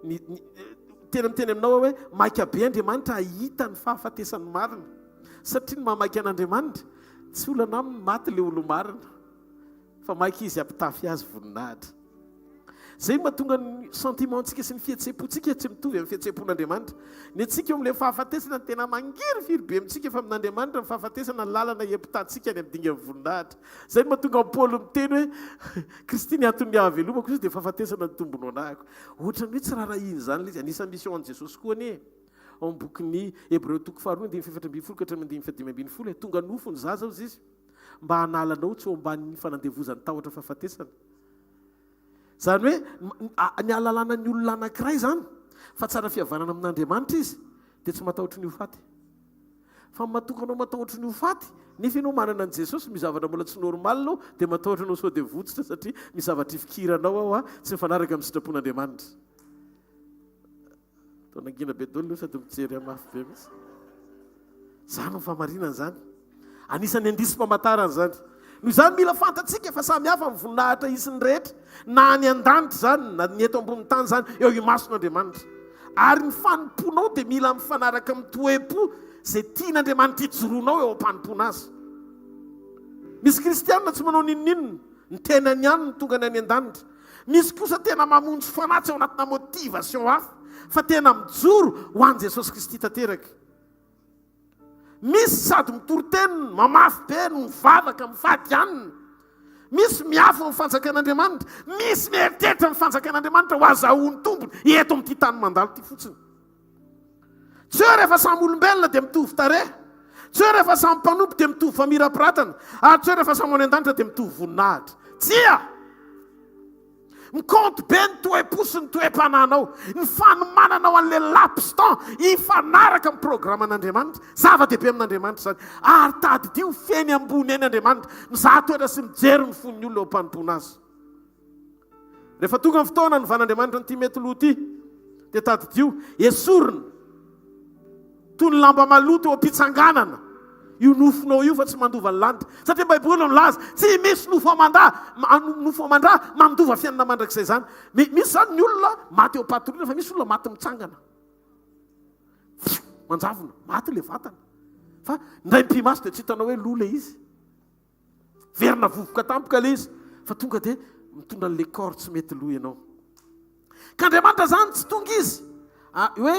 Ny, ny, tena miteny aminao aho hoe maika be Andriamanitra hahita ny fahafatesan'ny marina. Satria ny mahamaika an'Andriamanitra, tsy olana aminy maty ilay olo-marina. Fa maika izy hampitafy azy voninahitra. Izay no mahatonga ny sentiment-ntsika sy ny fihetseham-pontsika tsy mitovy amin'ny fihetseham-pon'Andriamanitra. Ny antsika eo amin'ilay fahafatesana no tena mangirifiry be amintsika fa amin'Andriamanitra ny fahafatesana ny lalana hiampitantsika any amin'ny dingan'ny voninahitra. Izay no mahatonga an'i Paoly miteny hoe Kristy ny anton'ny hahavelomako izy dia fahafatesana ny tombony ho anahako. Ohatran'ny hoe tsy rarahiny izany ilay izy. Anisan'ny mission an'i Jesosy koa anie e. Ao amin'ny bokin'ny Hebreo toko faharoa andininy faha-14 ka hatramin'ny andininy faha-15 e. Tonga nofo ny zaza hozy izy mba hanala anao tsy ho ambanin'ny fanandevozan'ny tahotra fahafatesana. Izany hoe ny ahalalana ny olona anankiray izany fa tsara fihavanana amin'Andriamanitra izy dia tsy matahotra ny ho faty. Fa ny matoky anao matahotra ny ho faty nefa ianao manana an'i Jesosy misy zavatra mbola tsy normal ao dia matahotra anao sao dia votsotra satria misy zavatra ifikiranao ao tsy mifanaraka amin'ny sitrapon'Andriamanitra. Toa nangina be daholo sady mijery ahy mafy be mihitsy. Izany no fahamarinana izany. Anisan'ny andisim-pamantarana izany. Noho izany mila fantatsika fa samy hafa ny voninahitra hisy ny rehetra, na any an-danitra izany, na ny eto ambonin'ny tany izany, eo imason'Andriamanitra. Ary ny fanompoanao dia mila mifanaraka amin'ny toe-po izay tian'Andriamanitra hijoroanao eo am-panompoana Azy. Misy kristianina tsy manao n'inon'inona, ny tenany ihany no tongany any an-danitra. Misy kosa tena mamonjy fanahy tsy ao anatina motivation hafa fa tena mijoro ho an'i Jesosy Kristy tanteraka. Misy sady mitory teny, mamafy be no mivavaka, mifady hanina. Misy miafy ny fanjakan'Andriamanitra, misy mieritreritra ny fanjakan'Andriamanitra ho azahoany tombony eto amin'ity tany mandalo ity fotsiny. Tsy hoe rehefa samy olombelona dia mitovy tarehy. Tsy hoe rehefa samy mpanompo dia mitovy famirapiratana. Ary tsy hoe rehefa samy any an-danitra dia mitovy voninahitra. Tsia! Mikaonty be ny toe-po sy ny toe-panahinao. Ny fanomananao an'ilay laps temps hifanaraka amin'ny programan'Andriamanitra. Zava-dehibe amin'Andriamanitra izany. Ary tadidio feny ambony eny Andriamanitra, mizaha toetra sy mijery ny fon'ny olona eo am-panompoana Azy. Rehefa tonga ny fotoana hanovan'Andriamanitra an'ity mety lo ity, dia tadidio, esorina toy ny lamba maloto eo am-pitsanganana io nofonao io fa tsy mandova ny lanitra. Satria ny Baiboly no milaza, tsy misy nofo aman-dà, nofo aman-drà mandova fiainana mandrakizay izany. Misy izany ny olona maty eo am-patoriana fa misy olona maty mitsangana. Manjavona, maty ilay vatana. Fa indray mipi-maso dia tsy hitanao hoe lo ilay izy. Verina vovoka tampoka ilay izy fa tonga dia mitondra an'ilay corps tsy mety lo ianao. Ka Andriamanitra zany tsy tonga izy hoe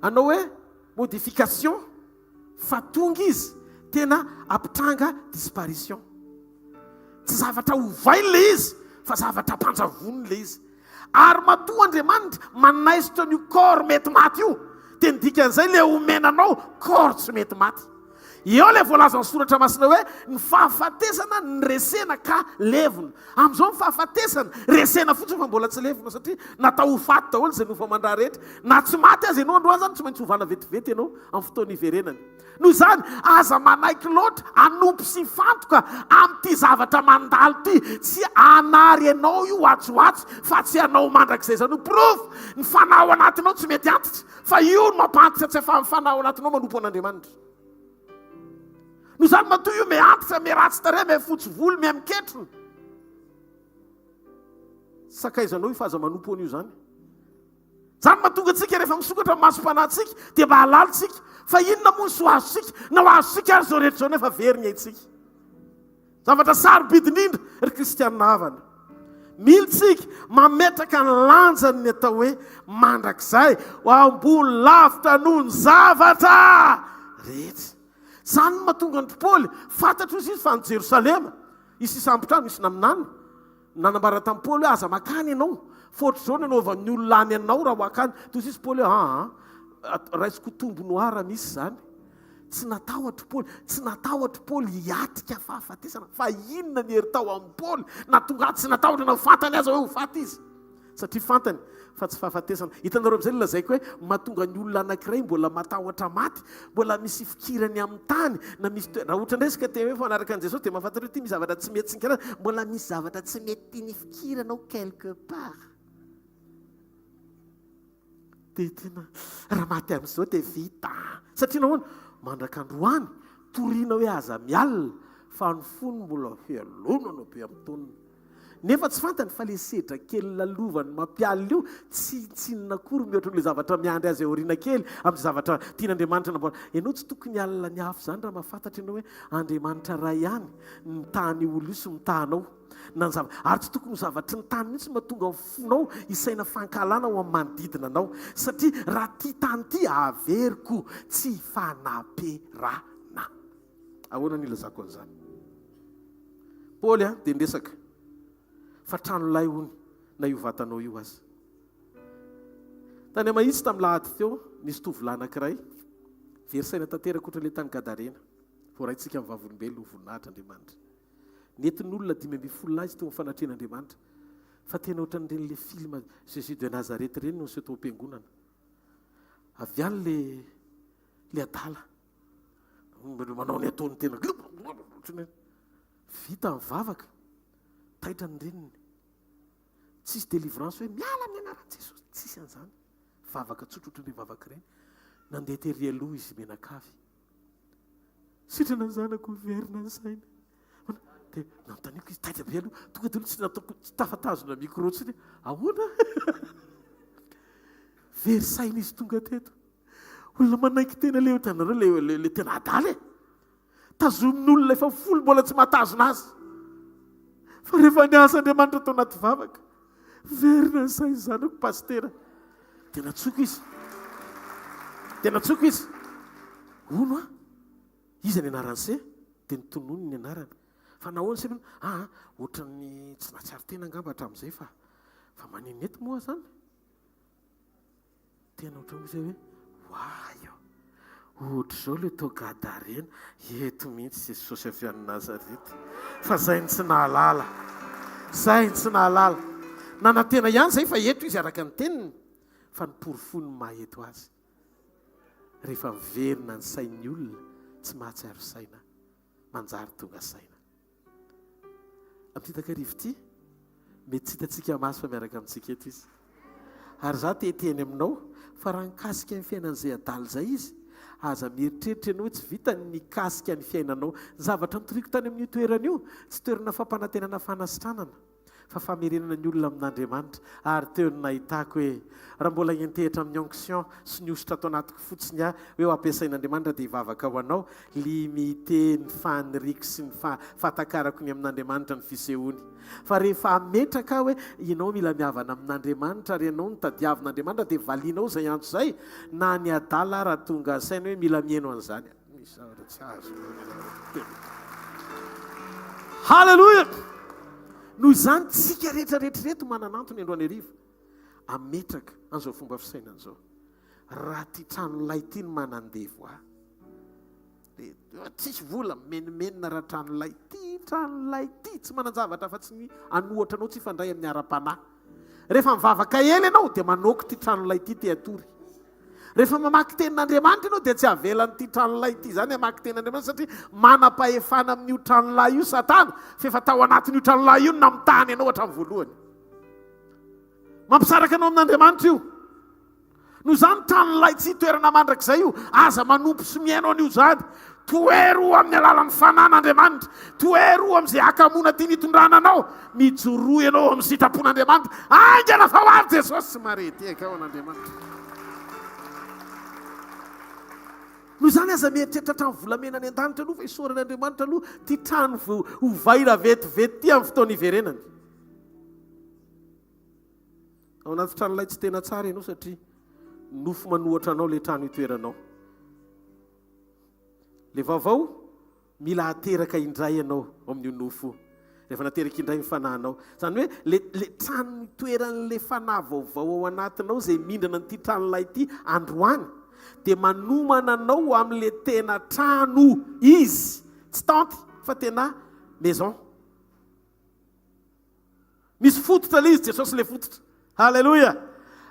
hanao hoe modification fa tonga izy tena hampitranga disparition. Tsy zavatra ovainy ilay izy fa zavatra ampanjavoniny ilay izy. Ary matoa Andriamanitra manaisotra an'io corps mety maty io, dia ny dikan'izay ilay omena anao corps tsy mety maty. Eo ilay voalazan'ny soratra masina hoe ny fahafatesana noresena ka levona. Amin'izao ny fahafatesana resena fotsiny fa mbola tsy levona satria natao ho faty daholo izay nofo aman-drà rehetra. Na tsy maty aza ianao androany izany tsy maintsy hovana vetivety ianao amin'ny fotoana hiverenany. Noho izany, aza manaiky loatra hanompo sy hifantoka amin'ity zavatra mandalo ity. Tsy hanary anao io atsy ho atsy fa tsy hanao mandrakizay izany. Ho porofo, ny fanahy ao anatinao tsy mety antitra, fa io no mampahantitra tsy ahafahan'ny fanahy ao anatinao manompo an'Andriamanitra. Noho izany, matoa io miha-antitra, miha-ratsy tarehy, miha-fotsy volo, miha-miketrona. Sakaizanao io fa aza manompo an'io izany. Izany no mahatonga antsika rehefa misokatra ny masom-panahintsika dia mba hahalala isika fa inona moa ny soa azontsika na ho azontsika ary izao rehetra izao nefa very ny aintsika. Zavatra sarobidy indrindra ry kristianina havana. Mila isika mametraka ny lanjany ny atao hoe mandrakizay ho ambony lavitra noho ny zavatra rehetra. Izany no mahatonga an-dry Paoly, fantatro izy fa any Jerosalema, hisy hisambotra ahy, misy naminany. Nanambara tamin'i Paoly hoe, Aza mankany ianao, fa ohatr'izao no anaovan'ny olona any anao raha ho hankany. Toy izay izy Paoly hoe, Aa, raisiko ho tombony ho ahy raha misy izany. Tsy natahotra Paoly, tsy natahotra Paoly hiatrika fahafatesana. Fa inona ny hery tao amin'i Paoly nahatonga azy tsy natahotra na ho fantany aza hoe ho faty izy? Satria fantany. Fa tsy fahafatesana. Hitanareo amin'izay ilay lazaiko hoe mahatonga ny olona anankiray mbola matahotra maty, mbola misy ifikirany amin'ny tany, na misy toe, raha ohatra indray isika te hoe manaraka an'i Jesosy dia mahafantatra hoe ity misy zavatra tsy mety sy ny karazany, mbola misy zavatra tsy mety tiany ifikirana ao quelque part. Dia tena raha maty amin'izao dia vita. Satria nahoana? Mandraka androany, torina hoe aza mialona, fa ny fony mbola fialonana be amin'ny tonony. Nefa tsy fantany fa le sedra kely lalovany mampialona io tsinontsinona akory mihoatra noho le zavatra miandry azy aoriana kely amin'ny zavatra tian'Andriamanitra namboarina. Ianao tsy tokony hialona ny hafa izany raha mahafantatra ianao hoe Andriamanitra Ray ihany no mitaha an'io olona io sy mitaha anao. Na ny zava, ary tsy tokony ho zavatry ny tany mihitsy no mahatonga ny fonao hisaina fankahalana ho amin'ny manodidina anao. Satria raha ity tany ity averiko tsy hifanaperana. Ahoana no ilazako an'izany? Paoly dia niresaka fa tranolay hono na io vatanao io aza. Tany Mahitsy tamin'ny lahady teo nisy tovolahy anankiray very saina tanteraka ohatran'ilay tany Gadarena. Voaraintsika amin'ny vavolombelona ho voninahitr'Andriamanitra. Nentin'olona 15 lahy izy teo amin'ny fanatrehan'Andriamanitra. Fa tena ohatran'ireny le film Jésus de Nazareth ireny no niseho tao am-piangonana. Avy any le le adala. Manao ny ataony tena vita ny vavaka, taitra ny reniny. Tsisy délivrance hoe miala amin'ny anaran'i Jesosy, tsisy an'izany. Vavaka tsotra ohatran'ireny vavaka ireny. Nandeha tery aloha izy mianakavy. Sitrana ny zanako, miverina ny saina. Dia nanontaniako izy, taitra be aloha. Tonga dia tsy nataoko, tsy tafatazona micro intsony. Ahoana? Very saina izy tonga teto. Olona manaiky tena le ohatranareo le le le tena adala e. Tazomin'olona efa folo mbola tsy mahatazona azy. Fa rehefa niasa Andriamanitra tao anaty vavaka, verina ny sain'ny zanako pasitera. Dia nantsoiko izy. Dia nantsoiko izy. Hono a, iza ny anaran'i se? Dia notononiny ny anarany. Fa nahoana se? Ah, ohatran'ny tsy nahatsiaro tena angamba hatramin'izay fa fa maninona eto moa zany? Tena ohatran'ny hoe zay hoe oay ô! Ohatr'izao ilay tao Gadarena, eto mihitsy Jesosy avy any Nazareta. Fa zay no tsy nahalala. Zay no tsy nahalala. Nanantena ihany zay fa eto izy araka ny teniny, fa ny porofoiny ny maha eto azy. Rehefa miverina ny sain'ny olona tsy mahatsiaro saina, manjary tonga saina. Amin'ity takariva ity, mety tsy hitantsika maso fa miaraka amintsika eto Izy. Ary izaho te hiteny aminao fa raha nikasika ny fiainan'izay adala izay Izy, aza mieritreritra ianao hoe tsy vitany ny nikasika ny fiainanao. Ny zavatra notoriko tany amin'io toerana io, tsy toerana fampanantenana fanasitranana. fa famerenana ny olona amin'Andriamanitra, ary teo no nahitako hoe raha mbola hiantehitra amin'ny onction sy ny hosotra ato anatiko fotsiny aho hoe ho ampiasain'Andriamanitra dia hivavaka ho anao, limite ny faniriako sy ny fahatakarako ny amin'Andriamanitra ny fisehoany. Fa rehefa hametraka aho hoe ianao mila mihavana amin'Andriamanitra ary ianao no tadiavin'Andriamanitra dia valianao izay antso izay, na ny adala ara tonga saina hoe mila mihaino an'izany aho. Misy zavatra tsy azo. Haleloia! Noho izany, tsika rehetra rehetra ireto manana antony androany hariva ametraka an'izao fomba fisainana izao. Raha ty tranolay ity no manandevo ahy. Dia tsisy vola, mimenomenona raha tranolay ity, tranolay ity, tsy manan-javatra afa-tsy ny anohatra anao tsy hifandray amin'ny ara-panahy. Rehefa mivavaka ela ianao dia manoako ity tranolay ity te hatory. Rehefa mamaky tenin'Andriamanitra ianao dia tsy avelan'ity tranolay ity izany hamaky tenin'Andriamanitra satria manam-pahefana amin'io tranolay io Satana fa efa tao anatin'io tranolay io no namitahany anao hatramin'ny voalohany. Mampisaraka anao amin'Andriamanitra io. Noho izany tranolay tsy toerana mandrakizay io. Aza manompo sy mihaino an'io izany. Tohero amin'ny alalan'ny fanan'Andriamanitra. Tohero amin'izay hakamoana tiany hitondrana anao. Mijoroa ianao amin'ny sitrapon'Andriamanitra. Haingana fa ho avy Jesosy. Marehy-tehaka ao an'Andriamanitra. Noho izany aza mieritreritra trano volamena any an-danitra aloha fa isaorana Andriamanitra aloha ity trano hovaina vetivety ity amin'ny fotoana hiverenany. Ao anaty tranolay tsy tena tsara ianao satria nofo manohatra anao ilay trano itoeranao. Ilay vaovao, mila ateraka indray ianao ao amin'io nofo io. Rehefa nateraka indray ny fanahinao. Izany hoe le, le trano itoeran'ilay fanahy vaovao ao anatinao izay mindrana an'ity tranolay ity androany, dia manomana anao ho amin'ilay tena trano izy. Tsy tente fa tena maison. Misy fototra ilay izy, Jesosy ilay fototra. Haleloia!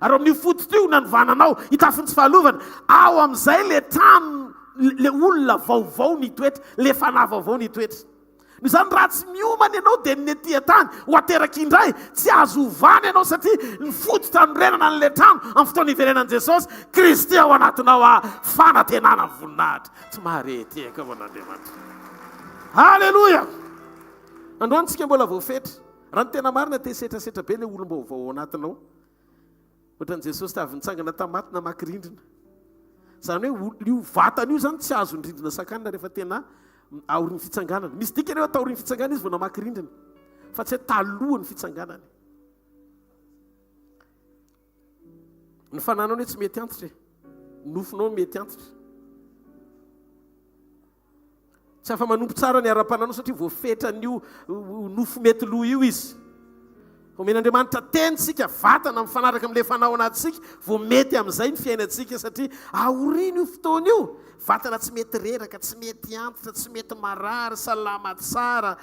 Ary ao amin'io fototra io nanovana anao hitafy ny tsy fahalovana, ao amin'izay le trano, le olona vaovao nitoetra, le fanahy vaovao nitoetra. Noho izany raha tsy miomana ianao dia ny ety an-tany ho ateraka indray, tsy azo ovana ianao satria ny fototra anorenana an'ilay trano amin'ny fotoana hiverenan'i Jesosy Kristy ao anatinao ah, fanantenana ny voninahitra. Tsy mahare tehaka ho an'Andriamanitra. Aleloia! Androany tsika mbola voafetra. Raha ny tena marina te setrasetra be ilay olom-baovao ao anatinao. Ohatran'i Jesosy avy nitsangana tamin'ny maty namaky rindrina. Izany hoe io vatana io izany tsy azon'ny rindrina sakanina rehefa tena aorian'ny fitsanganana. Misy dikany hoe taorian'ny fitsanganana izy vao namaky rindrina, fa tsy hoe talohan'ny fitsanganany. Ny fananao anie tsy mety antitra e. Nofonao mety antitra. Tsy afa-manompo tsara ny ara-pananao satria voafetran'io nofo mety lo io izy. Omen'Andriamanitra teny isika, vatana mifanaraka amin'ilay fanao anatintsika, vao mety amin'izay ny fiainantsika satria aorian'io fotoana io, vatana tsy mety reraka, tsy mety antitra, tsy mety marary, salama tsara.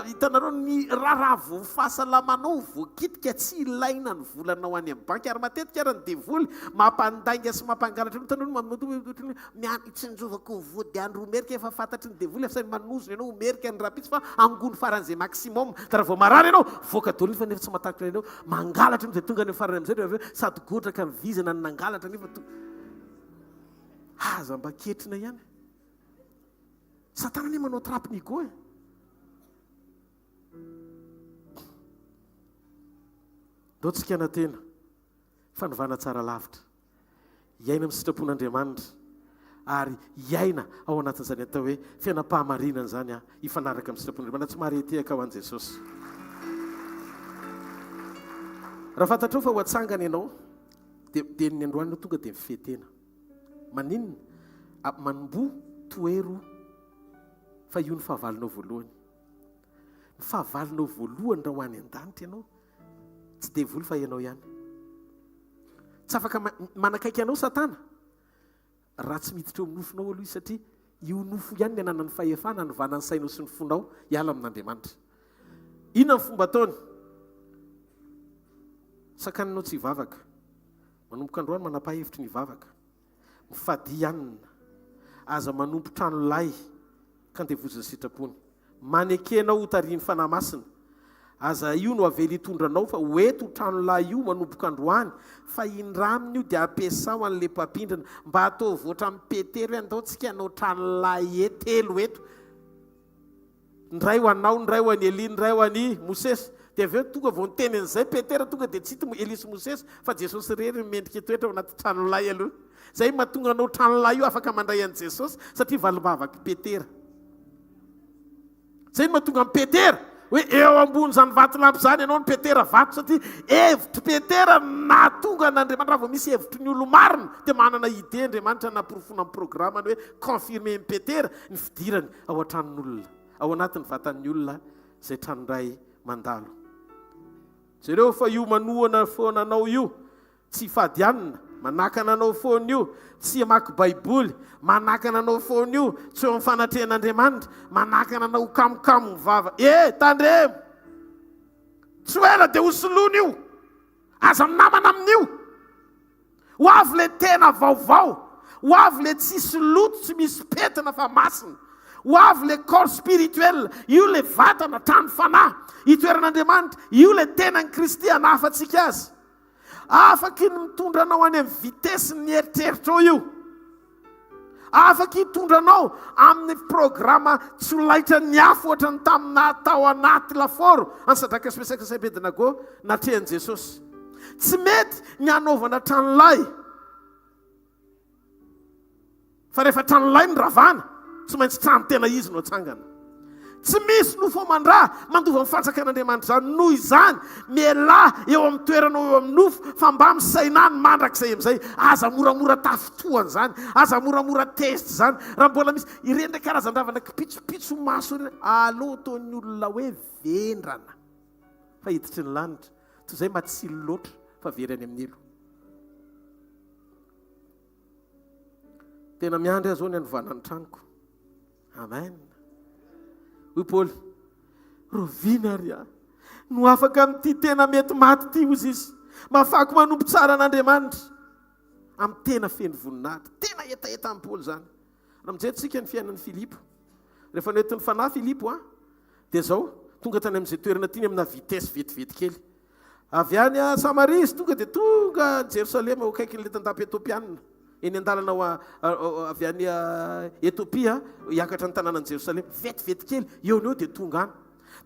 Hitanareo ny raharaha vao fahasalamanao voakitika, tsy ilaina ny volanao any amin'ny banky ary matetika ary ny devoly mampandainga sy mampangalatra. Hitanareo ny Miandry tsinjovako ho vody andro ho merika efa fantatry ny devoly asainy manozona ianao ho merika ny rahampitso fa angony faran'izay maximum dia raha vao marary ianao voaka daholo nefa nefa tsy mahatakatra ianao mangalatra ianao dia tonga any amin'ny farany amin'izay rehefa avy eo sady godraka ny vizana ny nangalatra nefa to aza mba ketrina ihany satana anie manao trappe nigo e ndao tsika anatena fanovana tsara lavitra Hiaina amin'ny sitrapon'Andriamanitra ary hiaina ao anatin'izany atao hoe fiainam-pahamarinana izany aho, hifanaraka amin'ny sitrapon'Andriamanitra. Tsy mahare tehaka ho an'i Jesosy. Raha fantatrao fa ho atsangana ianao, dia dia ny androany ianao tonga dia mifehy tena. Maninona? Manomboha, tohero fa io ny fahavalonao voalohany. Ny fahavalonao voalohany raha ho any an-danitra ianao, Tsy devoly fa ianao ihany. Tsy afaka manakaiky anao Satana raha tsy miditra eo amin'ny nofonao aloha izy satria io nofo ihany ny ananany fahefana hanovana ny sainao sy ny fonao hiala amin'Andriamanitra. Inona ny fomba ataony? Sakaninao tsy hivavaka. Manomboka androany manapaha hevitry ny hivavaka. Mifadia hanina. Aza manompo trano lay ka andevozin'ny sitrapony. Maneke anao hotarihin'ny Fanahy Masina. Aza io no avela hitondra anao fa ho eto io trano lay io manomboka androany fa indraminy io dia ampiasao an'ilay mpampindrana mba ataovy ohatran'i Petera hoe andao tsika hanao trano lay telo eto. Ny iray ho anao, ny iray ho an'i Elia, ny iray ho an'i Mosesy. Dia avy eo tonga vao niteny an'izay Petera, tonga dia tsy hita Elia sy Mosesy, fa Jesosy irery no mendrika hitoetra ao anaty tranolay aloha. Izay mahatonga anao tranolay io afaka mandray an'i Jesosy, satria valim-bavak'i Petera. Izay no mahatonga an'i Petera hoe eo ambonin'izany vatolampy izany ianao ny Petera vato, satria hevitr'i Petera no nahatonga an'Andriamanitra. Raha vao misy hevitry ny olo-marina dia manana idée Andriamanitra hanaporofoana ny programany hoe confirmer-n'i Petera ny fidirany ao an-tranon'olona, ao anatin'ny vatan'ny olona izay tranoray mandalo. Jereo fa io manohana foana anao io, tsy hifady hanina, manakana anao foana io, tsy hamaky Baiboly, manakana anao foana io, tsy eo amin'ny fanatrehan'Andriamanitra, manakana anao ho kamokamo ny vava. E, tandremo! Tsy ho ela dia hosoloina io. Aza minamana amin'io. Ho avy ilay tena vaovao. Ho avy ilay tsisy loto, tsy misy pentina fa masina. Ho avy ilay corps spirituel. Io ilay vatana, trano fanahy, itoeran'Andriamanitra. Io ilay tenan'i Kristy hanahafantsika azy. Afaky ny mitondra anao any amin'ny vitesse-n'ny eritreritrao io. Afaka hitondra anao amin'ny programa tsy ho laitran'ny afo ohatran'ny tamin'ny naha tao anaty lafaoro an'i Sadraka sy Mesaka sy Abednego natrehan'i Jesosy. Tsy mety ny hanaovana tranolay fa rehefa tranolay no ravana, tsy maintsy trano tena izy no atsangana. Tsy misy nofo aman-dra mandova ny fanjakan'Andriamanitra izany. Noho izany, mialà eo amin'ny toeranao eo amin'ny nofo, fa mba misainà ny mandrakizay amin'izay. Aza moramora tafintohana izany. Aza moramora tezitra izany. Raha mbola misy ireny ilay karazan-dravana kipitsopitso maso ireny, aleo ataon'ny olona hoe vendrana fa hiditry ny lanitra, toy izay matsilo loatra fa very any amin'ny helo. Tena miandry aho izao ny hanovana ny tranoko. Amen. Hoy Paoly, Rahoviana ary aho no afaka amin'ity tena mety maty ity, hozy izy. Mba hahafahako manompo tsara an'Andriamanitra amin'ny tena feno voninahitra. Tena hetahetan'i Paoly izany. Raha mijery tsika ny fiainan'i Filipo. Rehefa noentin'ny Fanahy Filipo an, dia izao, tonga tany amin'izay toerana tiany amina vitesse vetivety kely. Avy any Samaria izy tonga dia tonga any Jerosalema eo akaikin'ilay tandapa Etiopiana. Eny an-dalana ho avy any Etiopia hiakatra ny tanànan'i Jerosalema. Vetivety kely, eo no eo dia tonga any.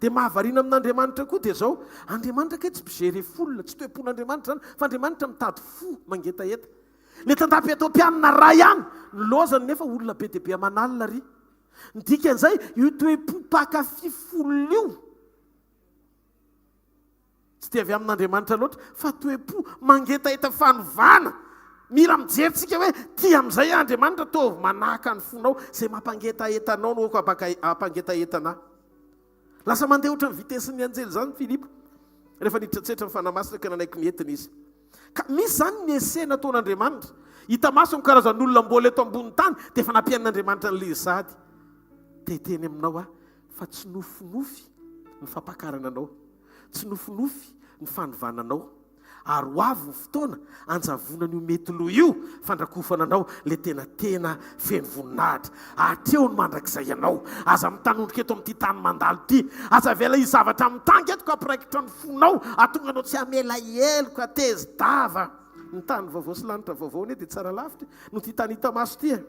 Dia mahavariana amin'Andriamanitra koa dia izao, Andriamanitra kay tsy mpi-gérer foule, tsy toe-pon'Andriamanitra izany, fa Andriamanitra mitady fo mangetaheta. Ilay tandapa Etiopiana ray ihany no lozany nefa olona be dia be aman'alina ary. Ny dikan'izay, io toe-po mpankafy foule io tsy dia avy amin'Andriamanitra loatra fa toe-po mangetaheta fanovana. Mila mijery tsika hoe tia amin'izay aho Andriamanitra, ataovy manahaka ny fonao, izay mampangetaheta anao no aoka hampangetaheta anà. Lasa mandeha ohatran'ny vitesse-n'ny anjely izany Filipo rehefa niditra an-tsehatra ny Fanahy Masina ka nanaiky ny entiny izy. Ka misy izany ny essai nataon'Andriamanitra. Hita maso ny karazan'olona mbola eto ambonin'ny tany dia efa nampiain'Andriamanitra an'ilay izy sahady. Te hiteny aminao aho fa tsy nofinofy ny fampakarana anao, tsy nofinofy ny fanovana anao. Ary ho avy ny fotoana hanjavonan'io mety lo io fandrakofana anao ilay tena tena feno voninahitra. Hatreo ny mandrakizay anao. Aza mitanondrika eto amin'ity tany mandalo ity. Aza avela hisy zavatra mitanga eto ka hampiraikitra ny fonao, hahatonga anao tsy hamela heloka, tezi-dava. Ny tany vaovao sy lanitra vaovao anie dia tsara lavitra noho ity tany hita maso ity e.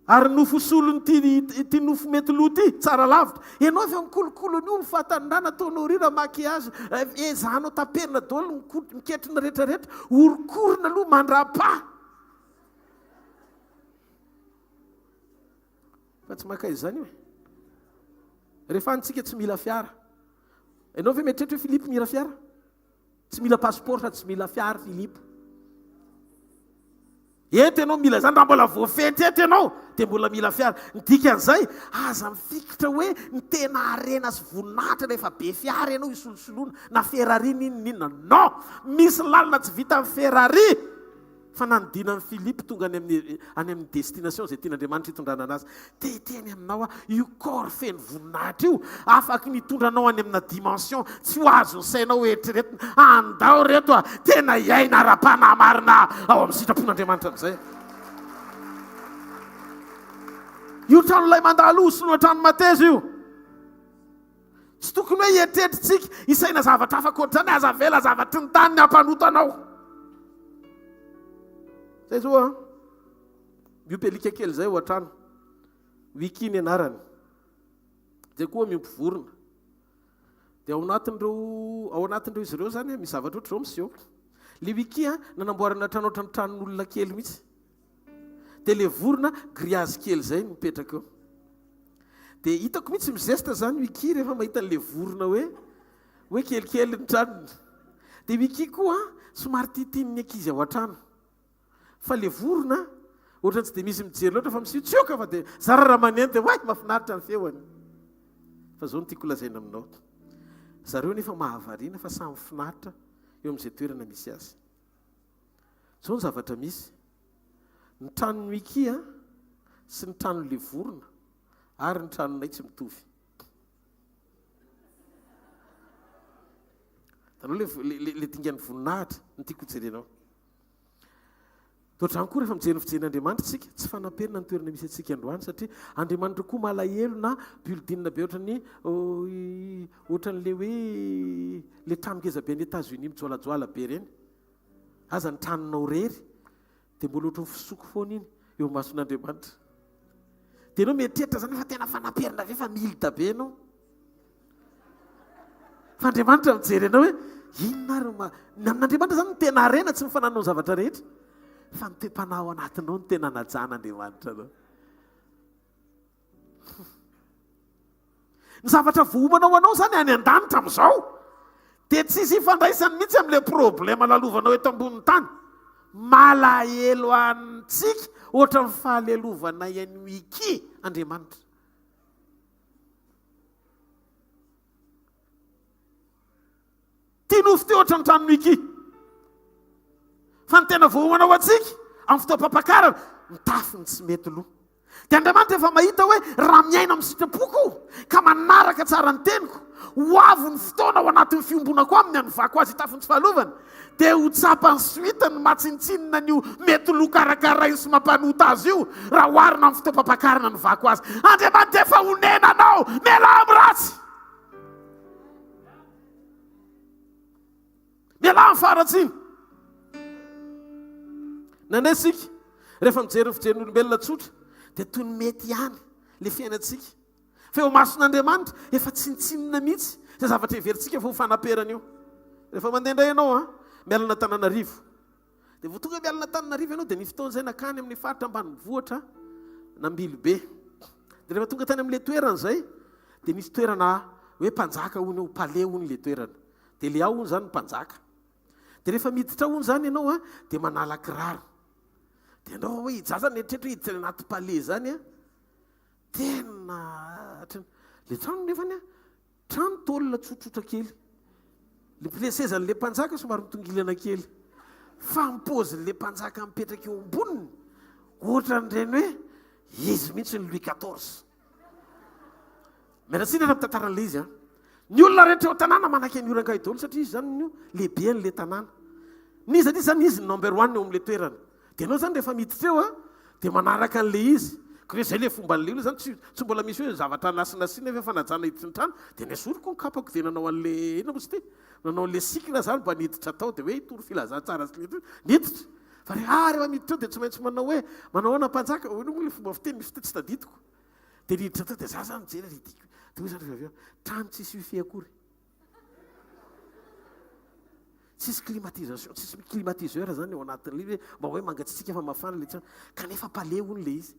Ary ny nofo solon'ity ity nofo mety lo ity, tsara lavitra. Ianao efa mikolokolo an'io ny fahatanorana, ataonao rira, maquillage, ezahanao taperina daholo ny miketrona rehetrarehetra, orokorona aloha mandrapaha. Fa tsy maka izany io e. Rehefa any tsika tsy mila fiara. Ianao ve mieritreritra hoe Philippe mila fiara? Tsy mila passeport sady tsy mila fiara Philippe. Eto ianao mila izany, raha mbola voafetra eto ianao dia mbola mila fiara. Ny dikan'izay, aza mifikitra hoe ny tena harena sy voninahitra rehefa be fiara ianao hisolosoloana na Ferrari n'inon'inona. Non! Misy lalana tsy vitan'ny Ferrari. Fa nanodina an'i Philippe tonga any amin'ny any amin'ny destination izay tian'Andriamanitra hitondrana anazy. Te hiteny aminao aho, io corps feno voninahitra io, afaky ny hitondra anao any amina dimension tsy ho azon'ny sainao eritreretina. Andao reto a, tena hiaina ara-panahy marina ao amin'ny sitrapon'Andriamanitra amin'izay. Io tranolay mandalo io, soloina trano mateza io. Tsy tokony hoe hieritreritritsika hisaina zavatra hafa ankoatr'izany, aza avela zavatry ny tany ny hampanota anao. Zay zao an, miompy alika kely zay ao an-trano, Wiki ny anarany, zay koa miompy vorona. Dia ao anatin'ireo ao anatin'ireo izy ireo zany misy zavatra ohatr'izao miseho. Le Wiki an, nanamboarana trano ohatran'ny tranon'olona kely mihitsy. Dia le vorona grillage kely zay no mipetraka eo. Dia hitako mihitsy mi-geste zany Wiki rehefa mahita an'le vorona hoe hoe kelikely ny tranony. Dia Wiki koa somary tiatian'ny ankizy ao an-trano. Fa le vorona ohatran'ny tsy dia misy mijery loatra fa misiotsioka fa dia zara raha maneno dia oay mahafinaritra ny feony. Fa zao no tiako lazaina aminao. Zareo nefa mahavariana fa samy finaritra eo amin'izay toerana misy azy. Zao ny zavatra misy. Ny tranon'i Wiki a, sy ny tranon'ilay vorona ary ny tranonay tsy mitovy. Hitanao le, le, le, le dingan'ny voninahitra no tiako hojerenao. Toa koa rehefa mijery ny fijerin'Andriamanitra isika, tsy fanamperina ny toerana misy antsika androany satria Andriamanitra koa malahelo na building be ohatran'ny ohatran'le hoe le trano ngeza be any États-Unis mijoalajoala be ireny. Aza ny tranonao irery dia mbola ohatran'ny fisoko foana iny eo imason'Andriamanitra. Dia ianao mieritreritra izany fa tena fanaperina ve fa milda be ianao. Fa Andriamanitra mijery anao hoe inona ary ma... Ny amin'Andriamanitra izany ny tena harena tsy mifananao ny zavatra rehetra fa ny toe-panahy ao anatinao no tena anajan'Andriamanitra anao. Ny zavatra voaomana ho anao izany any an-danitra amin'izao dia tsisy ifandraisany mihitsy amin'ilay problema lalovanao eto ambonin'ny tany. Malahelo antsika ohatran'ny fahalelovanay an'i Wiki Andriamanitra. Tia nofy teo ohatran'ny tranon'i Wiki. Fa ny tena voaomana ho antsika amin'ny fotoam-pampakarana, mitafy ny tsy mety lo. Dia Andriamanitra efa mahita hoe raha miaina amin'ny sitrapoko ka manaraka tsara ny teniko, Ho avy ny fotoana ao anatin'ny fiombonako aminy hanovako azy hitafy ny tsy fahalovana, dia ho tsapany sy ho hitany ny maha tsinontsinona an'io mety loha karakarainy sy mampanota azy io raha oharina amin'ny fotoam-pampakarana hanovako azy. Andriamanitra efa onena anao, mialà amin'ny ratsy! Mialà amin'ny faharatsiana! Nandray isika, rehefa mijery ny fijerin'olombelona tsotra, dia toy ny mety ihany ilay fiainantsika. Fa eo imason'Andriamanitra, efa tsinontsinona mihitsy izay zavatra heverintsika fa ho fanaperana io. Rehefa mandeha indray ianao an, miala an'Antananarivo. Dia vao tonga miala an'Antananarivo ianao dia ny fotoana izay nakany amin'ny faritra ambanivohitra Nambilobe. Dia rehefa tonga tany amin'ilay toerana izay, dia nisy toerana hoe mpanjaka hono eo, palais hono ilay toerana. Dia ilay ao hono izany ny mpanjaka. Dia rehefa miditra ao hono izany ianao an, dia manala kiraro. Dia ianao hoe, izaho izany nieritreritra hoe hiditra any anaty palais izany an. Tena hatrany. Le trano nefany a, trano tôle tsotsotra kely. Le le sezan'le mpanjaka somary mitongilana kely. Fa ny paozin'le mpanjaka mipetraka eo amboniny, ohatran'ireny hoe izy mihitsy ny Louis quatorze. Miala tsiny raha mitantara an'ilay izy an. Ny olona rehetra eo an-tanàna manaiky an'i Orangahy daholo satria izy izany no lehiben'ilay tanàna. N'iza n'iza izany izy no number one eo amin'ilay toerana. Dia ianao izany rehefa miditra eo an, dia manaraka an'ilay izy. Ka hoe izay ilay fomban'ilay olona izany, tsy tsy mbola misy hoe zavatra nasinasina ve fanajana hiditra ny trano. Dia nesoriko ny kapako dia nanao an'ilay, inona moa izy ity? Nanao an'ilay cycle izany mba niditra tao dia hoe hitory filazantsara sy ny niditra. Fa rehefa, ah, rehefa miditra eo dia tsy maintsy manao hoe, manao ahoana mpanjaka? Hoy moa ilay fomba fiteny, misy fiteny tsy tadidiko. Dia niditra tao dia za zany nijery ry diko. Dia hoy zany rehefa avy eo, trano tsisy wifi akory. Tsisy climatisation, tsisy climatiseur zany ao anatin'ilay hoe mba hoe mangatsiatsiaka fa mafana ilay trano. Kanefa palais hono ilay izy.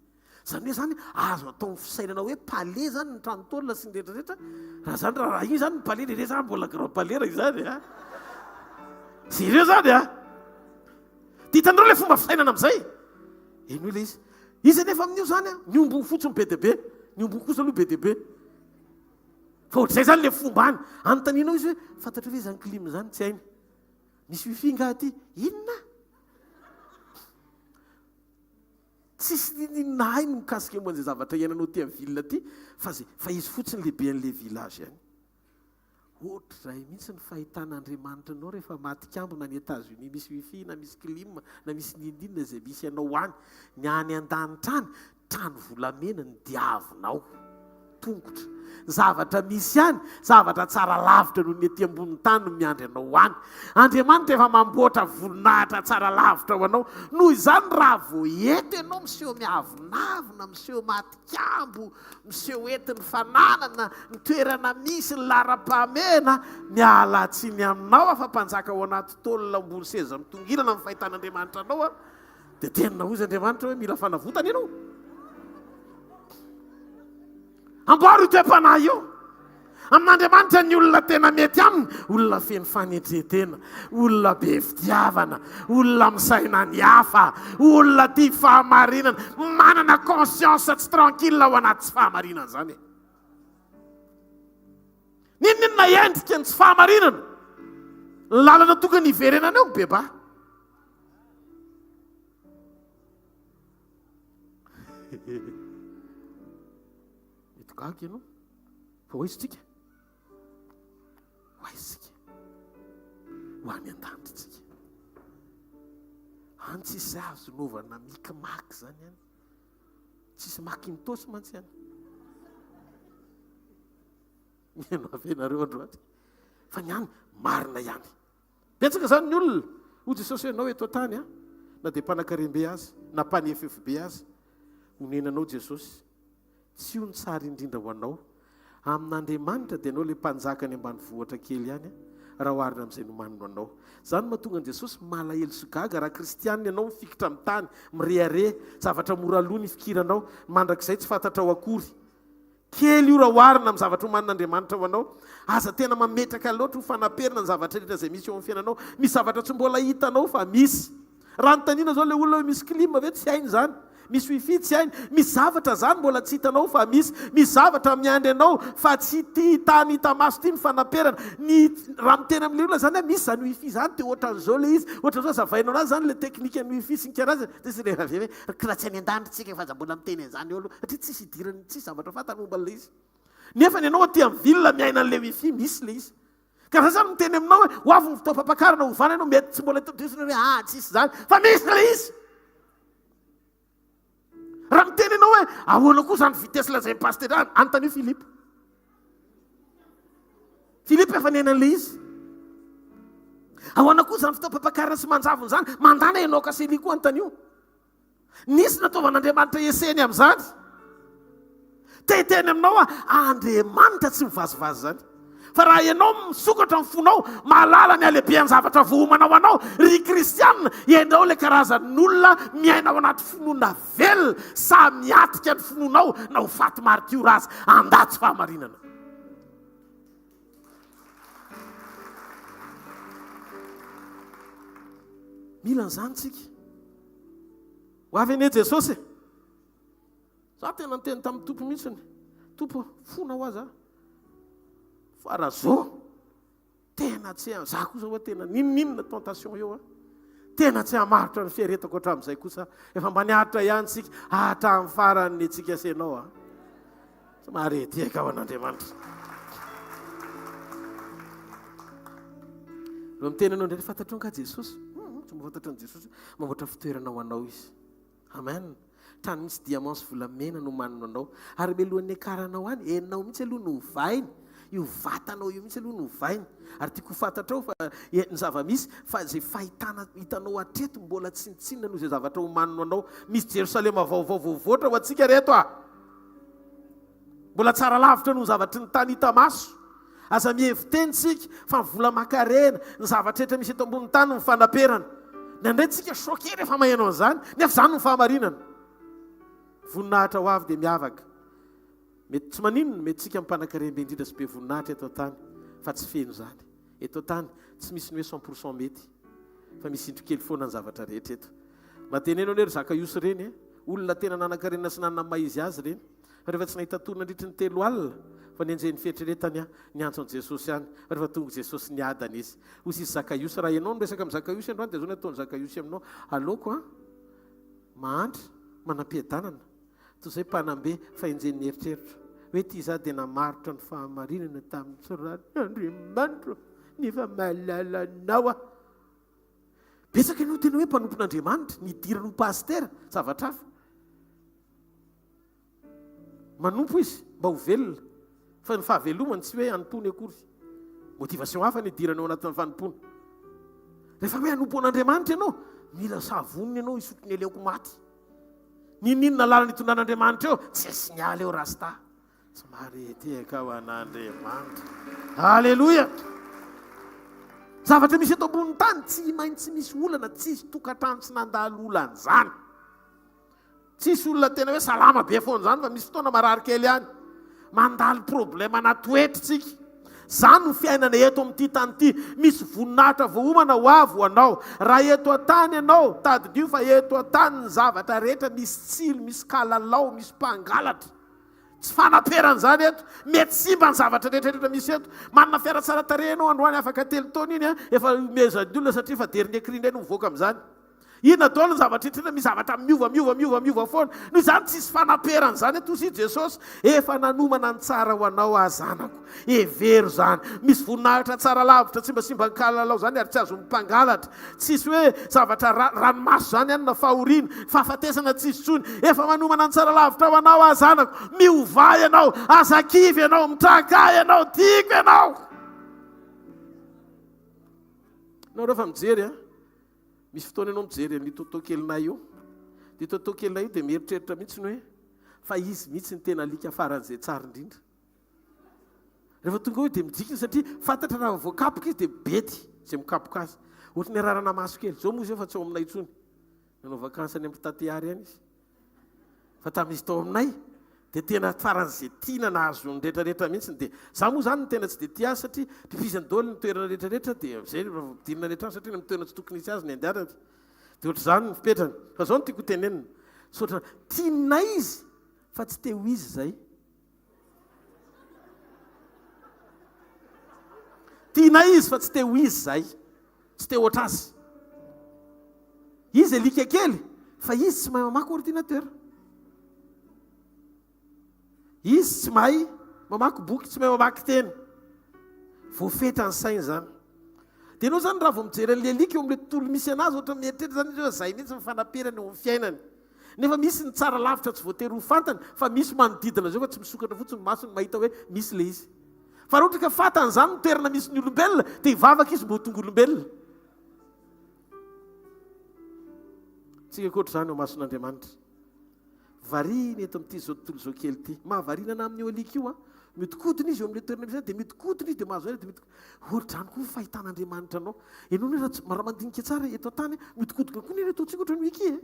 Zany hoe zany azo atao ny fisainana hoe palais zany ny trano tôle sy ny rehetra rehetra. Raha zany raha io zany ny palais, ireo zany mbola grand palais raha izany a. Jereo zany a. Dia hitanareo ilay fomba fisainana amin'izay. Henoy ilay izy. Izy anefa amin'io izany an, ny omby fotsiny be dia be, ny omby kosa aloha be dia be. Fa ohatr'izay izany ilay fomba any. Anontanianao izy hoe, fantatrao ve izany clim izany? Tsy hainy. Misy wifi nga aty? Inona? Tsisy ninoninona hainy mikasika momba an'izay zavatra iainanao aty amin'ny ville aty, fa zay, fa izy fotsiny lehiben'ilay village any. Ohatr'izay mihitsy ny fahitan'Andriamanitra anao rehefa maty kambona any Etats-Unis misy wifi na misy clim na misy n'inon'inona izay misy anao any. Ny any an-danitra any, trano volamena ny diavinao. Tongotra. Ny zavatra misy any, zavatra tsara lavitra noho ny ety ambonin'ny tany no miandry anao any. Andriamanitra efa mamboatra voninahitra tsara lavitra ho anao. Noho izany raha vao eto ianao miseho miavonavona, miseho maty Kambo, miseho eto ny fananana, ny toerana misy, ny laharam-pahamehana, miala tsiny aminao aho fa mpanjaka ao anaty tôle ambony seza mitongilana amin'ny fahitan'Andriamanitra anao aho, dia tena hozy Andriamanitra hoe mila fanavotana ianao. Amboaro io toe-panahy io. Amin'Andriamanitra ny olona tena mety aminy, olona feno fanetren-tena, olona be fitiavana, olona misaina ny hafa, olona tia fahamarinana, manana conscience tsy tranquille ao anaty tsy fahamarinana izany e. N'inon'inona endrika ny tsy fahamarinana, ny lalana tokony hiverenana eo mibebaha. Mety gaga ianao. Fa ho aiza tsika? Ho aiza tsika? Ho any an-danitra tsika. Any tsisy azo naovana micmac zany any. Tsisy Macintosh mantsy any. Mihaino avy ianareo androany. Fa ny any marina ihany. Betsaka izany ny olona. Hoy Jesosy hoe, Ianao eto an-tany, na dia mpanankarem-be aza, na mpanefefo be aza, honenanao Jesosy. Tsy io no tsara indrindra ho anao. Amin'Andriamanitra dia ianao ilay mpanjaka any ambanivohitra kely ihany, raha oharina amin'izay nomaniny ho anao. Izany no mahatonga an'i Jesosy malahelo sy gaga raha kristianina ianao mifikitra amin'ny tany, mirehareha, zavatra mora lo ny ifikiranao, ny mandrakizay tsy fantatrao akory. Kely io raha oharina amin'ny zavatra omanin'Andriamanitra ho anao. Aza tena mametraka loatra ho fanaperana ny zavatra rehetra izay misy eo amin'ny fiainanao. Misy zavatra tsy mbola hitanao fa misy. Raha anontaniana izao ilay olona hoe misy clim ve? Tsy hainy izany. Misy wifi? Tsy hainy. Misy zavatra izany mbola tsy hitanao fa misy. Misy zavatra miandry anao fa tsy ity tany hita maso ity ny fanaperana. Ny raha miteny amin'ilay olona izany hoe misy izany wifi izany dia ohatran'izao ilay izy. Ohatran'izao hazavainao anazy izany ilay teknikan'ny wifi sy ny karazany. Dia izy rehefa avy eo hoe k'raha tsy any an-danitra isika fa aza mbola miteny an'izany eo aloha satria tsisy idirany, tsisy zavatra fantany momba an'ilay izy. Nefa ny anao aty amin'ny ville miaina an'ilay wifi misy ilay izy. Ka za zany miteny aminao hoe ho avy ny fotoam-pampakarana hovana ianao mety tsy mbola todrisina hoe ah tsisy izany fa misy ilay izy. Raha miteny ianao hoe ahoana koa izany vitesse lazain'i pasitera any, anontanio Philippe. Philippe efa niaina an'ilay izy. Ahoana koa izany fotoam-pampakarana sy manjavona izany, mandana Enoka sy Elia koa anontanio. Nisy nataovan'Andriamanitra eseny amin'izany. Te hiteny aminao aho, Andriamanitra tsy mivazivazy izany. Fa raha ianao misokatra ny fonao, mahalala ny halehibehan'ny zavatra voaomana ho anao, ry kristiana, ianao ilay karazan'olona miaina ao anaty finoana velona, sahy miatrika ny finoanao na ho faty maritiora aza, handà tsy fahamarinana. Mila an'izany tsika. Ho avy anie Jesosy e. Za tena niteny tamin'ny Tompo mihitsiny. Tompo, fona ho aza. Fa raha zo, tena tsy za kosa hoa tena n'inon'inona tentation eo a. Tena tsy hamarotra ny fiaretako hatramin'izay kosa. Efa mba niaritra ihany tsika hatramin'ny farany ny tsika sy ianao a. Tsy maharetiaka ho an'Andriamanitra. Raha miteny anao indray, fantatrao nga Jesosy? Hmm, tsy mahafantatra an'i Jesosy. Mamboatra fitoerana ho anao Izy. Amen. Trano misy diamant sy volamena no omanina anao. Ary mialohan'ny hiakaranao any, enao mihitsy aloha no ovainy. Io vatanao io mihitsy aloha no ovainy. Ary tiako ho fantatrao fa ny zava-misy fa izay fahitana hitanao hatreto mbola tsinontsinona noho izay zavatra omanina anao. Misy Jerosalema vaovao voavoatra ho antsika reto ah. Mbola tsara lavitra noho ny zavatry ny tany hita maso. Aza mihevi-teny isika fa ny vola aman-karena, ny zavatra rehetra misy eto ambonin'ny tany no fanaperana. Indraindray tsika choqué rehefa maheno an'izany, nefa izany no fahamarinana. Voninahitra ho avy dia miavaka. Mety tsy maninona, mety tsika mpanankarem-be indrindra sy be voninahitra eto an-tany, fa tsy feno izany. Eto an-tany, tsy misy ny hoe cent pour cent mety, fa misy indro kely foana ny zavatra rehetra eto. Mba teneno anie ry Zakaiosy ireny e! Olona tena nanan-karena sy nanana ny maha izy azy ireny. Fa rehefa tsy nahita tory nandritry ny telo alina, fa nenjehin'ny fieritreretany aho, niantso an'i Jesosy ihany. Fa rehefa tonga i Jesosy, niadana izy. Hoy izy Zakaiosy, raha ianao no miresaka amin'i Zakaiosy androany, dia izao no ataon'i Zakaiosy aminao, Aleoko an, mahantra, manam-piadanana, toy izay mpanam-be, fa enjehin'ny eritreritro. Hoe ity izaho dia namarotra ny fahamarinana tamin'ny tsy rariny. Andriamanitro, nefa mahalala anao aho. Betsaka no tena hoe mpanompon'Andriamanitra, nidirany ho pasitera, zavatra hafa. Manompo izy mba ho velona, fa ny fahavelomany tsy hoe hanompoany akory. Motivation hafa ny hidirany ao anatin'ny fanompoana. Rehefa hoe hanompo an'Andriamanitra ianao, mila savonina ianao hisotro ny aleoko maty. N'inon'inona lalana itondran'Andriamanitra eo, tsy signal eo rasta. Tsy maharetehaka ho an'Andriamanitra. Aleloia! Zavatra misy eto ambonin'ny tany, tsy maintsy misy olana, tsisy tokantrano tsy nandalo olana izany. Tsisy olona tena hoe salama be foana izany fa misy fotoana marary kely ihany. Mandalo problème na toetra tsika. Izany no fiainana eto amin'ity tany ity. Misy voninahitra voaomana ho avy ho anao. Raha eto an-tany ianao, tadidio fa eto an-tany ny zavatra rehetra misy tsilo, misy kalalao, misy mpangalatra. Tsy fanaperana izany eto. Mety simba ny zavatra rehetra rehetra misy eto. Manana fiara tsara tarehy ianao androany afaka telo taona iny efa omezan'ny olona satria efa dernier cri indray no mivoaka amin'izany. Inona daholo ny zavatra rehetra misy zavatra miova miova miova miova foana. Noho izany tsisy fanaperana izany eto hoy Jesosy. Efa nanomana ny tsara ho anao aho zanako. Hevero izany. Misy voninahitra tsara lavitra tsy mba simba ny izany ary tsy azon'ny mpangalatra. Tsisy hoe zavatra ranomaso izany any na fahoriana, fahafatesana tsisy intsony. Efa manomana ny tsara lavitra ho anao aho zanako. Miovà ianao, aza kivy ianao, mitraka ianao, tiako ianao. Nareo efa mijery an. Misy fotoana ianao mijery an'io Toto kelinay io, dia io Toto kelinay io dia mieritreritra mihitsy ny hoe fa izy mihitsy ny tena alika faran'izay tsara indrindra. Rehefa tonga eo dia mijikina satria fantatra raha voakapoka izy dia bedy izay mikapoka azy. Ohatry ny ararana maso kely. Izao moa izy efa tsy ao aminay intsony. Nanao vacances any amin'ny Tatiary any izy. Fa tamin'izy tao aminay dia tena faran'izay tiana nahazo ny rehetrarehetra mihitsy dia za moa zany no tena tsy dia tia azy satria pipizany daholo ny toerana rehetrarehetra dia zay rehefa ampidirina any an-trano satria ny amin'ny toerana tsy tokony hisy azy ny andehanany dia ohatr'izany ny fipetrany. Fa zao no tiako ho tenenina, tsy ohatran'ny tianay izy fa tsy te ho izy izay. Tianay izy fa tsy te ho izy izahay. Tsy te hoatra azy. Izy alika kely fa izy tsy mahay mamaky ordinateur. Izy tsy mahay. mamaky boky, tsy mahay mamaky teny. Voafetra ny sainy izany. Dia ianao izany raha vao mijery an'ilay alika eo amin'ilay tontolo misy anazy, ohatra mieritreritra izany izy hoe izay mihitsy ny fanaperany eo amin'ny fiainany. Nefa misy ny tsara lavitra tsy voatery ho fantany fa misy manodidina azy eo fa tsy misokatra fotsiny ny masony mahita hoe misy ilay izy. Fa raha ohatra ka fantany izany ny toerana misy ny olombelona dia hivavaka izy mba ho tonga olombelona. Tsika koa ohatr'izany eo mason'Andriamanitra. Variana eto amin'ity izao tontolo izao kely ity. Mahavariana ana amin'io alika io an. Mihodinkodina izy eo amin'ilay toerana misy azy dia mihodinkodina izy dia mahazo aina dia mihodinkodina. Ohatr'izany koa ny fahitan'Andriamanitra anao. Ianao anie raha tsy raha mandinika tsara eto an-tany, mihodinkodina koa anie ny ataontsika ohatran'ny wiki e.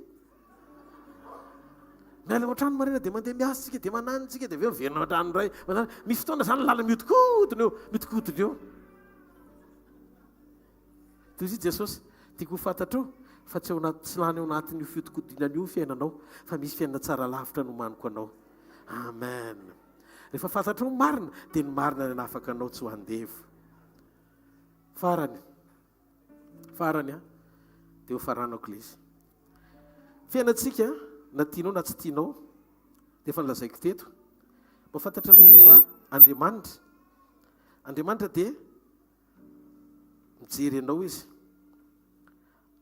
Miala ao an-trano maraina dia mandeha miasa isika dia mananina isika dia avy eo miverina ao an-trano indray. Mananina. Misy fotoana izany lalana mihodinkodina eo, mihodinkodina eo. Toy izay Jesosy, tiako ho fantatrao fa tsy ao anaty tsy lany ao anatin'io fihodinkodinana io ny fiainanao fa misy fiainana tsara lavitra nomaniko anao. Amen. Rehefa fantatrao ny marina dia ny marina ny hanafaka anao tsy ho andevo. Farany, farany an, dia ho faranako ilay izy. Fiainantsika na tianao na tsy tianao dia efa nolazaiko teto. Mba fantatrareo ve fa Andriamanitra, Andriamanitra dia Mijery anao Izy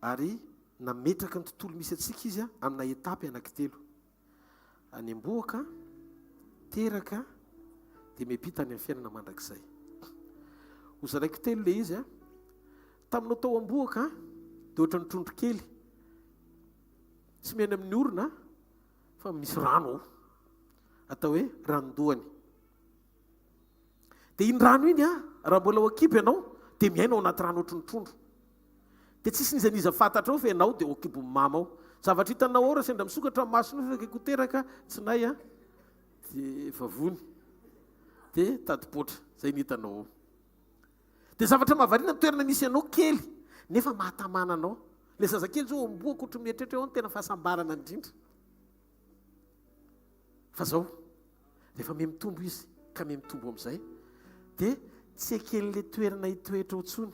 ary nametraka ny tontolo misy antsika Izy amina étape anankitelo. Any am-bohoka, teraka, dia miampita any amin'ny fiainana mandrakizay. Hozaraiko telo ilay izy. Taminao tao am-bohoka dia ohatran'ny trondro kely. Tsy miaina amin'ny orona fa misy rano ao. Atao hoe ranon-dohany. Dia iny rano iny an, raha mbola ao an-kibo ianao, dia miaina ao anaty rano ohatry ny trondro. Dia tsisy n'iza n'iza fantatrao fa ianao dia ao an-kibon'ny mama ao. Zavatra hitanao ao raha sendra misokatra ny masonao fa akaiky ho teraka, tsinay an, dia vavony, dia tadipoatra. Izay no hitanao ao. Dia zavatra mahavariana ny toerana misy anao kely, nefa mahatamana anao. Ilay zazakely izao ao am-bohoka ohatry ny mieritreritra hoe ao no tena fahasambarana indrindra. Fa zao, rehefa miha mitombo izy ka miha mitombo amin'izay, dia tsy eken'ilay toerana hitoetra ao intsony.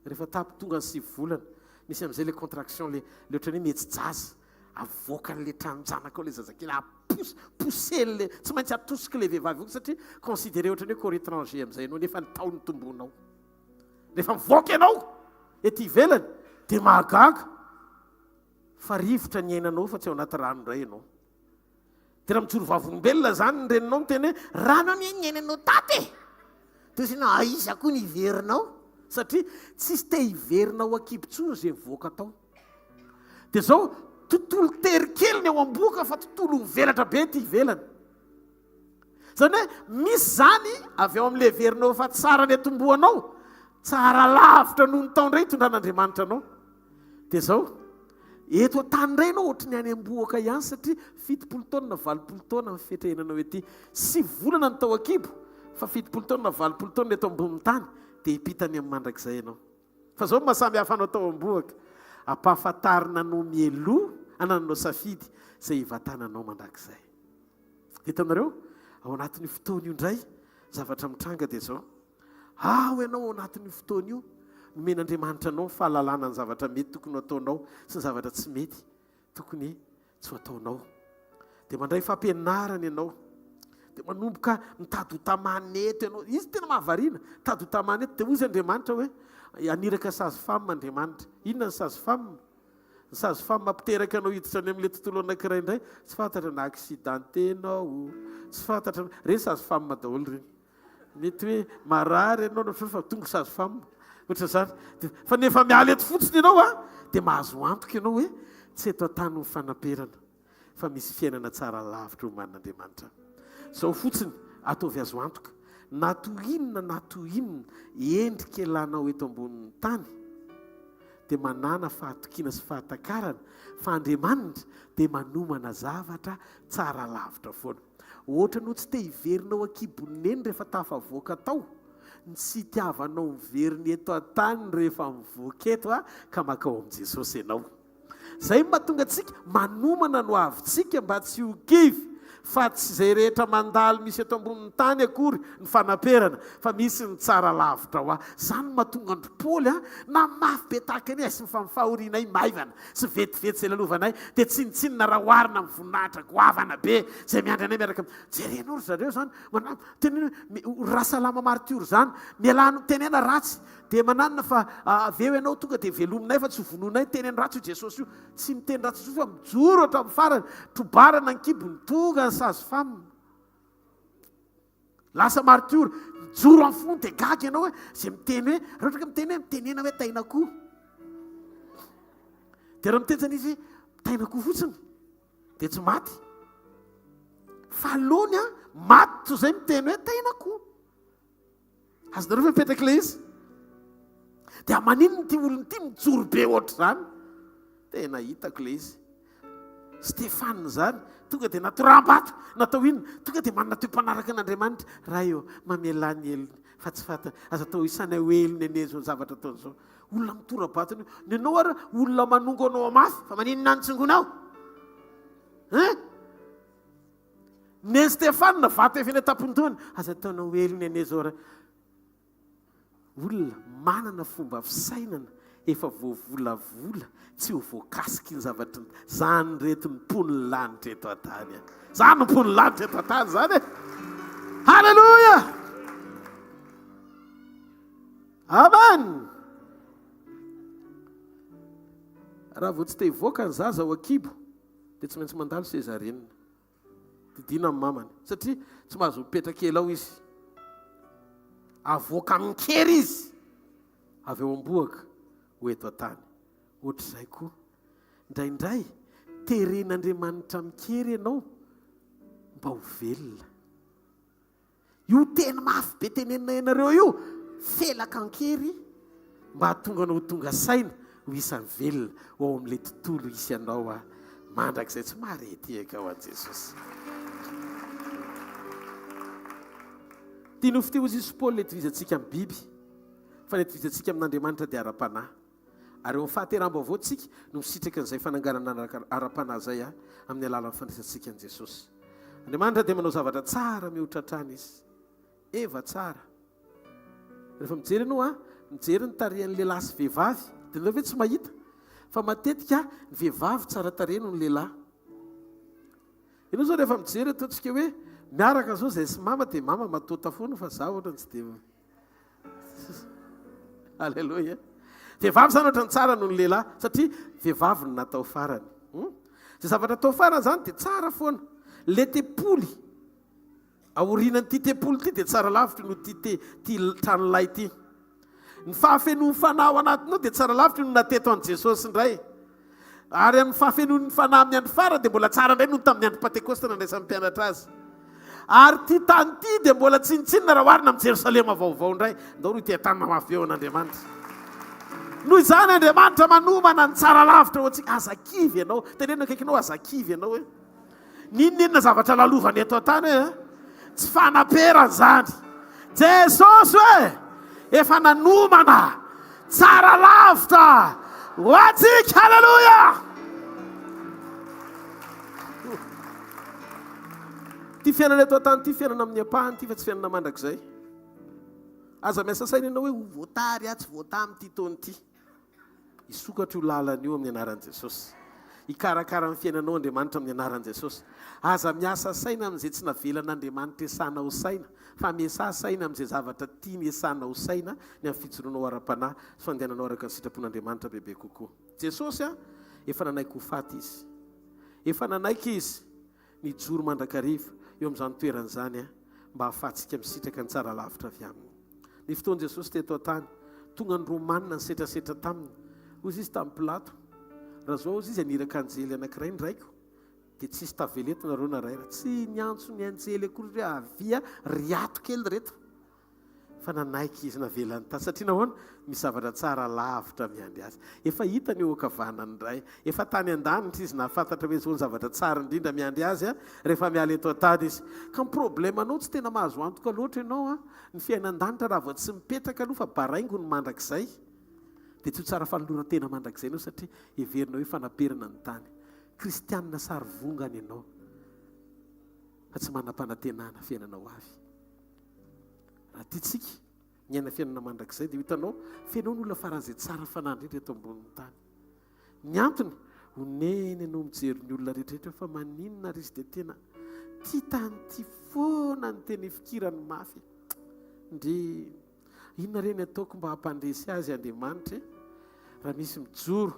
Rehefa tapy tonga ny sivy volana, misy amin'izay ilay contraction, ilay ilay ohatran'ny hoe mihetsi-jaza, avoakan'ilay tranon-janaka ao ilay zazakely, apos- pousser-n'ilay, tsy maintsy atosik'ilay vehivavy io satria considéré ohatran'ny hoe corps étranger amin'izay ianao nefa ny tao nitombonao. Rehefa mivoaka ianao ety ivelany dia mahagaga fa rivotra ny iainanao fa tsy ao anaty rano indray ianao. Dia raha mijoro vavolombelona izany ny reninao miteny hoe rano anie ny iainanao tato e! Dia hoy izy aiza koa ny hiverina ao? Satria tsisy te hiverina ao an-kibo intsony izay mivoaka tao. Dia izao, tontolo tery kely ny ao am-bohoka fa tontolo mivelatra be ety ivelany. Izany hoe misy izany avy ao amin'ilay heverinao fa tsara ny atombohanao, tsara lavitra noho ny tao indray itondran'Andriamanitra anao. Dia izao, eto an-tany indray ianao ohatry ny any am-bohoka ihany satria 70 taona na 80 taona ny fetra iainanao ety. Sivy volana ny tao an-kibo fa 70 taona na 80 taona eto ambonin'ny tany dia hiampita any amin'ny mandrakizay ianao. Fa izao no maha samy hafa anao tao am-bohoka, ampahafantarina anao mialoha anananao safidy izay hivantananao mandrakizay. Hitanareo? Ao anatin'io fotoana io indray, zavatra mitranga dia izao. Ao ianao ao anatin'io fotoana io, nomen'Andriamanitra anao ny fahalalana ny zavatra mety tokony ho ataonao sy ny zavatra tsy mety tokony tsy ho ataonao. Dia mandray fampianarana ianao. Dia manomboka mitady ho tamana eto ianao. Izy tena mahavariana. Mitady ho tamana eto. Dia hoy izy Andriamanitra hoe, haniraka sage femme Andriamanitra. Inona ny sage femme? Ny sage femme mampiteraka anao hiditra any amin'ilay tontolo anankiray indray, tsy fantatra na accidenté ianao, tsy fantatra, ireny sage femme daholo ireny. Mety hoe marary ianao na fa tonga sage femme, ohatran'izany. Fa nefa miala eto fotsiny ianao a, dia mahazo antoka ianao hoe tsy eto an-tany ny fanaperana. fa misy fiainana tsara lavitra omanin'Andriamanitra. Izao fotsiny, ataovy azo antoka, na toy inona na toy inona endrika ilanao eto ambonin'ny tany, dia manàna fahatokiana sy fahatakarana fa Andriamanitra dia manomana zavatra tsara lavitra foana. Ohatra ny ho tsy te hiverina ao an-kibon'i Neny rehefa tafavoaka tao, ny tsy itiavanao miverina eto an-tany rehefa mivoaka eto ka mankao amin'i Jesosy ianao. Izay no mahatonga antsika manomana ny hoavintsika mba tsy ho kivy. Fa tsy izay rehetra mandalo misy eto ambonin'ny tany akory ny fanaperana, fa misy ny tsara lavitra ho ahy. Izany no mahatonga an-dry Paoly a, na mafy be tahaka ny ahy sy ny fahorianay maivana sy vetivety izay lalovanay, dia tsinontsinona raha oharina amin'ny voninahitra goavana be izay miandry anay miaraka amin'ny. Jerenao ry zareo izany, manano, teneno hoe, Rasalama martiora izany, mialà ny tenena ratsy, dia mananona fa avy eo ianao tonga dia velominay fa tsy ho vonoinay, teneno ratsy io Jesosy io. Tsy miteny ratsy intsony fa mijoro hatramin'ny farany, trobarana ny kibony, tonga ny sage femme. Lasa martiora, mijoro amin'ny fony dia gaga ianao hoe izay miteny hoe, raha ohatra ka miteny hoe mitenena hoe tain'akoho. Dia raha miteny zany izy tain'akoho fotsiny dia tsy maty. Fa aleony an, maty toy izay miteny hoe tain'akoho. Azonareo ve mipetraka ilay izy? Dia maninona ity olona ity mijoro be ohatr'izany? Tena hitako ilay izy. Stefana izany, tonga dia natoram-bato, natao inona? Tonga dia manana toe-panaraka an'Andriamanitra. Ray ô, mamelà ny helony, fa tsy fantany. Aza atao isanay ho helony anie izao zavatra ataony izao. Olona mitora-bato anio. Ny anao ary olona manongo anao mafy, fa maninona ny tsongonao? Hein? Nen'i Stefana vato efa eny an-tampon-dohany. Aza ataonao helony anie izao ra. Olona manana fomba fisainana efa voavolavola tsy ho voakasiky ny zavatry ny zany reto ny mponin'ny lanitra eto an-tany a. Zany no mponin'ny lanitra eto an-tany zany e. Haleloia! Amen! Raha vao tsy te hivoaka ny zaza ao an-kibo dia tsy maintsy mandalo césarienne. Didiana amin'ny mamany satria tsy mahazo mipetraka ela ao izy. Avoaka amin-kery izy avy ao am-bohoka ho eto an-tany. Ohatr'izay koa, indraindray teren'Andriamanitra amin-kery ianao mba ho velona. Io teny mafy be tenenina ianareo io, felaka an-kery mba hahatonga anao ho tonga saina, ho isan'ny velona ho ao amin'ilay tontolo hisy anao mandrakizay. Tsy mahare tehaka ho an'i Jesosy. Ity nofo ity hozy izy Paoly ilay itovizantsika amin'ny biby, fa ilay itovizantsika amin'Andriamanitra dia ara-panahy. Ary eo amin'ny fahateraham-baovao tsika no misitraka an'izay fananganana ara-panahy izay amin'ny alalan'ny fandraisantsika an'i Jesosy. Andriamanitra dia manao zavatra tsara mihoatra hatrany Izy. Eva tsara. Rehefa mijery ianao an, mijery ny tarehin'ny lehilahy sy vehivavy, dia ianao ve tsy mahita fa matetika ny vehivavy tsara tarehy noho ny lehilahy. Ianao izao rehefa mijery ataontsika hoe miaraka izao izay sy mama dia mama matoata foana fa za ohatrany tsy dia Aleloia. Vehivavy izany ohatran'ny tsara noho ny lehilahy satria vehivavy no natao farany. Hmm? Izay zavatra atao farany izany dia tsara foana. Le tempoly aorianan'ity tempoly ity dia tsara lavitra noho ity te, ity tranolay ity. Ny fahafenoan'ny fanahy ao anatinao dia tsara lavitra noho nateto an'i Jesosy indray. Ary amin'ny fahafenoan'ny Fanahy amin'ny andro farany dia mbola tsara indray noho ny tamin'ny andro Pantekosta nandraisan'ny mpianatra azy. Ary ity tany ity dia mbola tsinontsinona raha oharina amin'i Jerosalema vaovao indray. Ndao ro ity tany mamafy be ho an'Andriamanitra. Noho izany Andriamanitra manomana ny tsara lavitra ho antsika. Aza kivy ianao. Teneno akaikinao aza kivy ianao hoe. N'inon'inona zavatra lalovana eto an-tany hoe tsy fanaperana izany. Jesosy hoe efa nanomana tsara lavitra ho antsika. Haleloia! Ity fiainana eto an-tany ity fiainana amin'ny ampahany ity fa tsy fiainana mandrakizay. Aza miasa saina ianao hoe ho voatary aho tsy voatahy amin'ity taona ity. Hisokatra io lalana io amin'ny anaran'i Jesosy. Hikarakara ny fiainanao Andriamanitra amin'ny anaran'i Jesosy. Aza miasa saina amin'izay tsy navelan'Andriamanitra hiasanao saina, fa miasà saina amin'izay zavatra tiany hiasanao saina, ny amin'ny fijoroanao ara-panahy sy fandehananao araka ny sitrapon'Andriamanitra bebe kokoa. Jesosy a, efa nanaiky ho faty Izy. Efa nanaiky Izy ny hijoro mandrakariva eo amin'izany toerana izany mba hahafahantsika misitraka ny tsara lavitra avy Aminy. Ny fotoan'i Jesosy teto an-tany, tonga ny Romanina nisetrasetra taminy. Hoy izy tamin'i Pilato, Raha izao, hoy izy, haniraka anjely anankiray ny raiko, dia tsy hisy tavela eto nareo na ray. Tsy niantso ny anjely akory hoe avia ry ato kely reto. Fa nanaiky izy navelany tany. Satria nahoana? Misy zavatra tsara lavitra miandry azy. Efa hitany eo ankavanany Ray. Efa tany an-danitra izy nahafantatra hoe izao ny zavatra tsara indrindra miandry azy rehefa miala eto an-tany izy. Ka ny problème-nao tsy tena mahazo antoka loatra ianao ny fiainan-danitra raha vao tsy mipetraka aloha fa baraingo ny mandrakizay. Dia tsy ho tsara fanoloran-tena mandrakizay ianao satria heverinao hoe fanaperana ny tany. Kristianina sary vongana ianao. Fa tsy manam-panantenana fiainana ho avy. Raha tiantsika ny hiaina fiainana mandrakizay dia ho hitanao fa ianao no olona faran'izay tsara fanahy indrindra eto ambonin'ny tany. Ny antony, onena ianao mijery ny olona rehetrarehetra eo fa maninona ary izy dia tena tia tany ity foana ny tena ifikirany mafy. Ndry, inona re ny ataoko mba hampandresy azy Andriamanitra e? Raha misy mijoro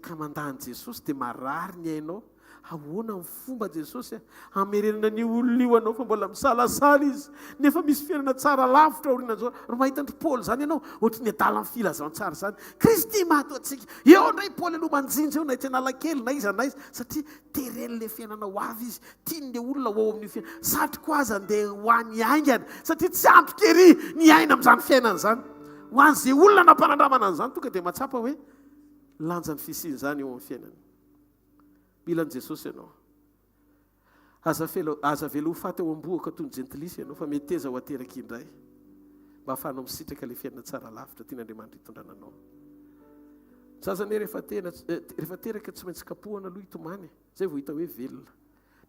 ka mandà an'i Jesosy dia marary ny ainao. Ahoana ny fomba Jesosy a? Hamerenana an'io olona io anao fa mbola misalasala izy nefa misy fiainana tsara lavitra aorianan'izao. Raha mahita an-dry Paoly izany ianao, ohatry ny adalan'ny filazantsara izany. Kristy maty ho antsika. Eo indray Paoly aloha manjinja eo na etsy Analakely na iza na iza satria teren'ilay fiainana ho avy izy. Tian'ilay olona ho ao amin'io fiainana. Satriko aza andeha ho any haingana satria tsy ampiko ery ny hiaina amin'izany fiainana izany. Ho an'izay olona nampanandramana an'izany tonga dia mahatsapa hoe lanjan'ny fisian'izany eo amin'ny fiainany. Mila an'i Jesosy ianao. Aza afela, aza avela ho faty ao am-bohoka toy ny jentilisa ianao, fa meteza ho ateraka indray, mba hahafahanao misitraka ilay fiainana tsara lavitra tian'Andriamanitra hitondrana anao. Ny zaza anie rehefa tena, eh, rehefa teraka tsy maintsy kapohana aloha hitomany, izay vao hita hoe velona.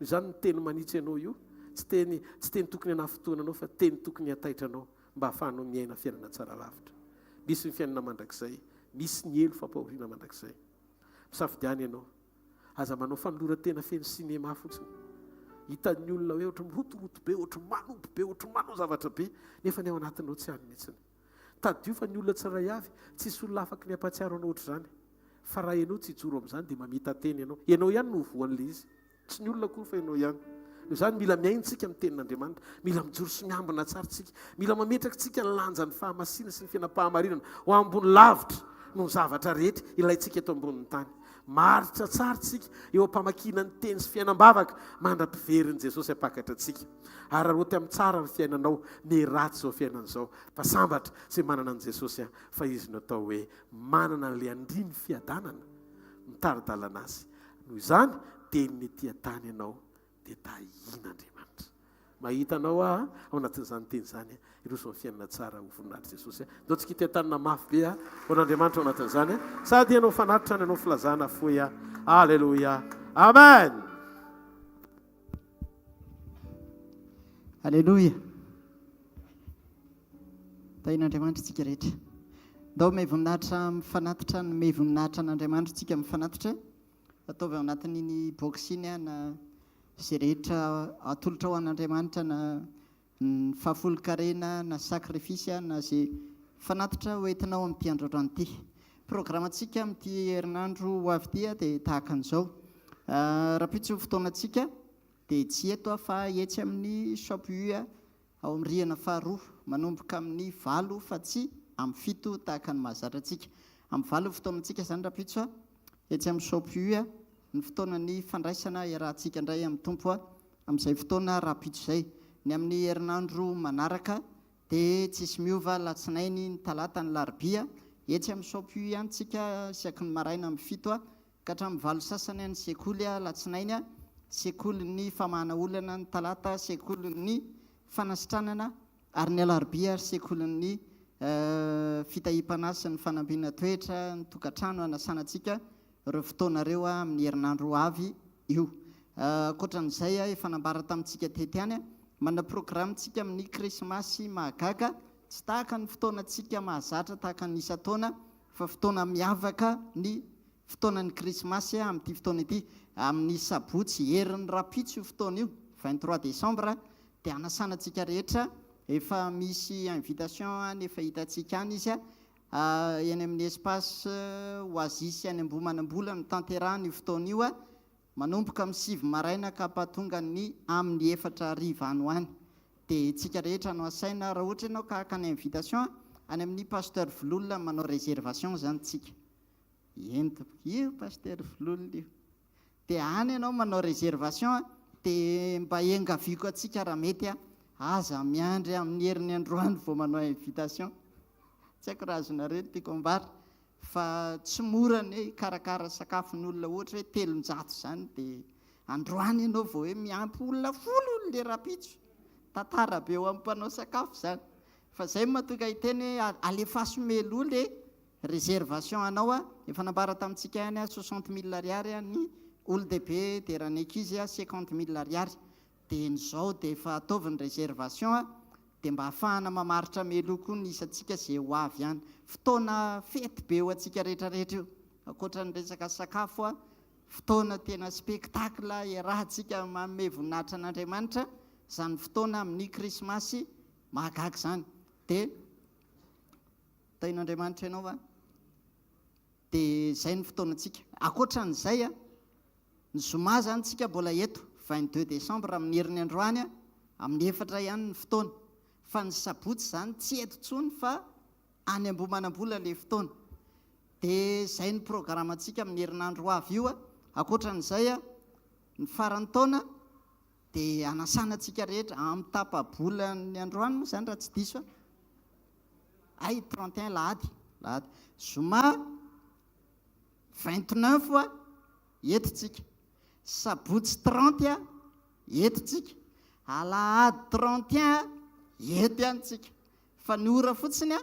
Noho izany ny teny manitsy anao io, tsy teny, tsy teny tokony hanafintohina anao, fa teny tokony hataitra anao, mba hahafahanao miaina fiainana tsara lavitra. Misy ny fiainana mandrakizay, misy ny helo fampahoriana mandrakizay. Misafidiana ianao. Aza manao fanoloran-tena feno sinema fotsiny. Hitan'ny olona hoe ohatry mirotoroto be, ohatry manompo be, ohatry manao zavatra be, nefa ny ao anatinao tsy any mihitsiny. Tadidio fa ny olona tsirairay avy, tsisy olona afaky ny hampahatsiaro anao ohatr'izany. Fa raha ianao tsy hijoro amin'izany dia mamita-tena ianao. Ianao ihany no ho voan'ilay izy. Tsy ny olona akory fa ianao ihany. Noho izany, mila mihaino tsika amin'ny tenin'Andriamanitra. Mila mijoro sy miambina tsara tsika. Mila mametraka tsika ny lanjan'ny fahamasina sy ny fiainam-pahamarinana ho ambony lavitra noho ny zavatra rehetra ilaintsika eto ambonin'ny tany. Maharitra tsara tsika eo am-pamakiana ny teny sy fiainam-bavaka mandra-piverin'i Jesosy hampakatra antsika. Araraoty amin'ny tsara ny fiainanao, mihiratsy izao fiainana izao. Fa sambatra izay manana an'i Jesosy fa Izy no atao hoe manana an'ilay andrin'ny fiadanana mitari-dalana azy. Noho izany, dia ny ety an-tany ianao dia tahian'Andriamanitra. Mahita anao aho ao anatin'izany teny izany, hiroso amin'ny fiainana tsara ho voninahitr'i Jesosy. Ndao tsika hiteha-tanana mafy be ho an'Andriamanitra ao anatin'izany. Sady hanao fanatitra ny hanao filazana fohy. Aleloia. Amen. Aleloia. Tahian'Andriamanitra isika rehetra. Ndao omey voninahitra mifanatitra ny omey voninahitra an'Andriamanitra isika mifanatitra. Ataovy ao anatin'iny box iny na izay rehetra atolotra ho an'Andriamanitra na ny fahafolon-karena na sacrifice na izay fanatitra hoentinao amin'ity androandroany ity. Programantsika amin'ity herinandro ho avy ity dia tahaka an'izao. Rahampitso fotoanantsika dia tsy eto fa etsy amin'ny Shop U Ao amin'ny rihana faharoa, manomboka amin'ny valo fa tsy amin'ny fito tahaka ny mahazatra antsika. Amin'ny valo ny fotoanantsika izany rahampitso a, etsy amin'ny Shop U a, ny fotoanan'ny fandraisana iarahantsika indray amin'ny Tompo a, amin'izay fotoana rahampitso izay. Ny amin'ny herinandro manaraka dia tsisy miova, alatsinainy, ny talata, ny larobia, etsy amin'ny Shop U ihany tsika isaky ny maraina amin'ny fito a, Ka hatramin'ny valo sasany any sekoly alatsinainy, sekolin'ny famahana olana ny talata, sekolin'ny fanasitranana ary ny alarobia ary sekolin'ny fitahiam-panahy sy ny fanampiana toetra ny tokantrano hanasana antsika ireo fotoana ireo amin'ny herinandro ho avy io. Ankoatran'izay efa nambara tamintsika tety ihany, manana programme tsika amin'ny krismasy mahagaga, tsy tahaka ny fotoanantsika mahazatra tahaka ny isan-taona fa fotoana miavaka ny fotoanan'ny krismasy amin'ity fotoana ity. Amin'ny sabotsy herin'ny rahampitso io fotoana io, 23 décembre, dia hanasana antsika rehetra, efa misy invitation any, efa hitantsika any izy, eny amin'ny espace Oasis any Ambohimanambola no tanterahana io fotoana io, Manomboka amin'ny sivy maraina ka hampahatonga ny amin'ny efatra hariva any ho any. Dia tsika rehetra no asaina, raha ohatra ianao ka haka ny invitation any amin'ny Pasteur Vololona manao réservation izany tsika. Eny tompoko, io Pasteur Vololona io. Dia any ianao manao réservation dia mba engaviako antsika raha mety, aza miandry amin'ny heriny androany vao manao invitation. Tsy haiko raha azonareo ny tiako ambara. Fa tsy mora anie hikarakara sakafon'olona ohatra hoe 300 izany dia androany ianao vao hoe miampy olona folo le rahampitso. Tantara be ho an'ny mpanao sakafo izany. Fa izay no mahatonga hiteny hoe alefaso mialoha le réservation anao a. Efa nambara tamintsika ihany a, 60 mille ariary ny olon-dehibe dia raha ny ankizy 50 mille ariary. Dieny izao dia efa ataovy ny réservation a, dia mba ahafahana mamaritra mialoha koa ny isantsika izay ho avy any. Fotoana fety be ho antsika rehetra rehetra io. Ankoatra ny resaka sakafo a, fotoana tena spectacle iarahantsika manome voninahitra an'Andriamanitra izany fotoana amin'ny krismasy mahagaga izany. Dia tahin'Andriamanitra ianao a. Dia izay ny fotoanantsika. Ankoatra an'izay a, Ny zoma izany tsika mbola eto, 22 décembre amin'ny heriny androany amin'ny efatra ihany ny fotoana. Fa ny sabotsy izany tsy eto intsony fa any Ambohimanambola ilay fotoana. Dia izay ny programantsika amin'ny herinandro ho avy io. Ankoatran'izay, ny faran'ny taona dia hanasana antsika rehetra amin'ny tapa-bolan'ny androany moa izany raha tsy diso aho. Hay 31 lahady, lahady. Zoma 29 a, eto tsika. Sabotsy 30 a, eto tsika. Alahady 31 a, eto ihany tsika. Fa ny ora fotsiny a,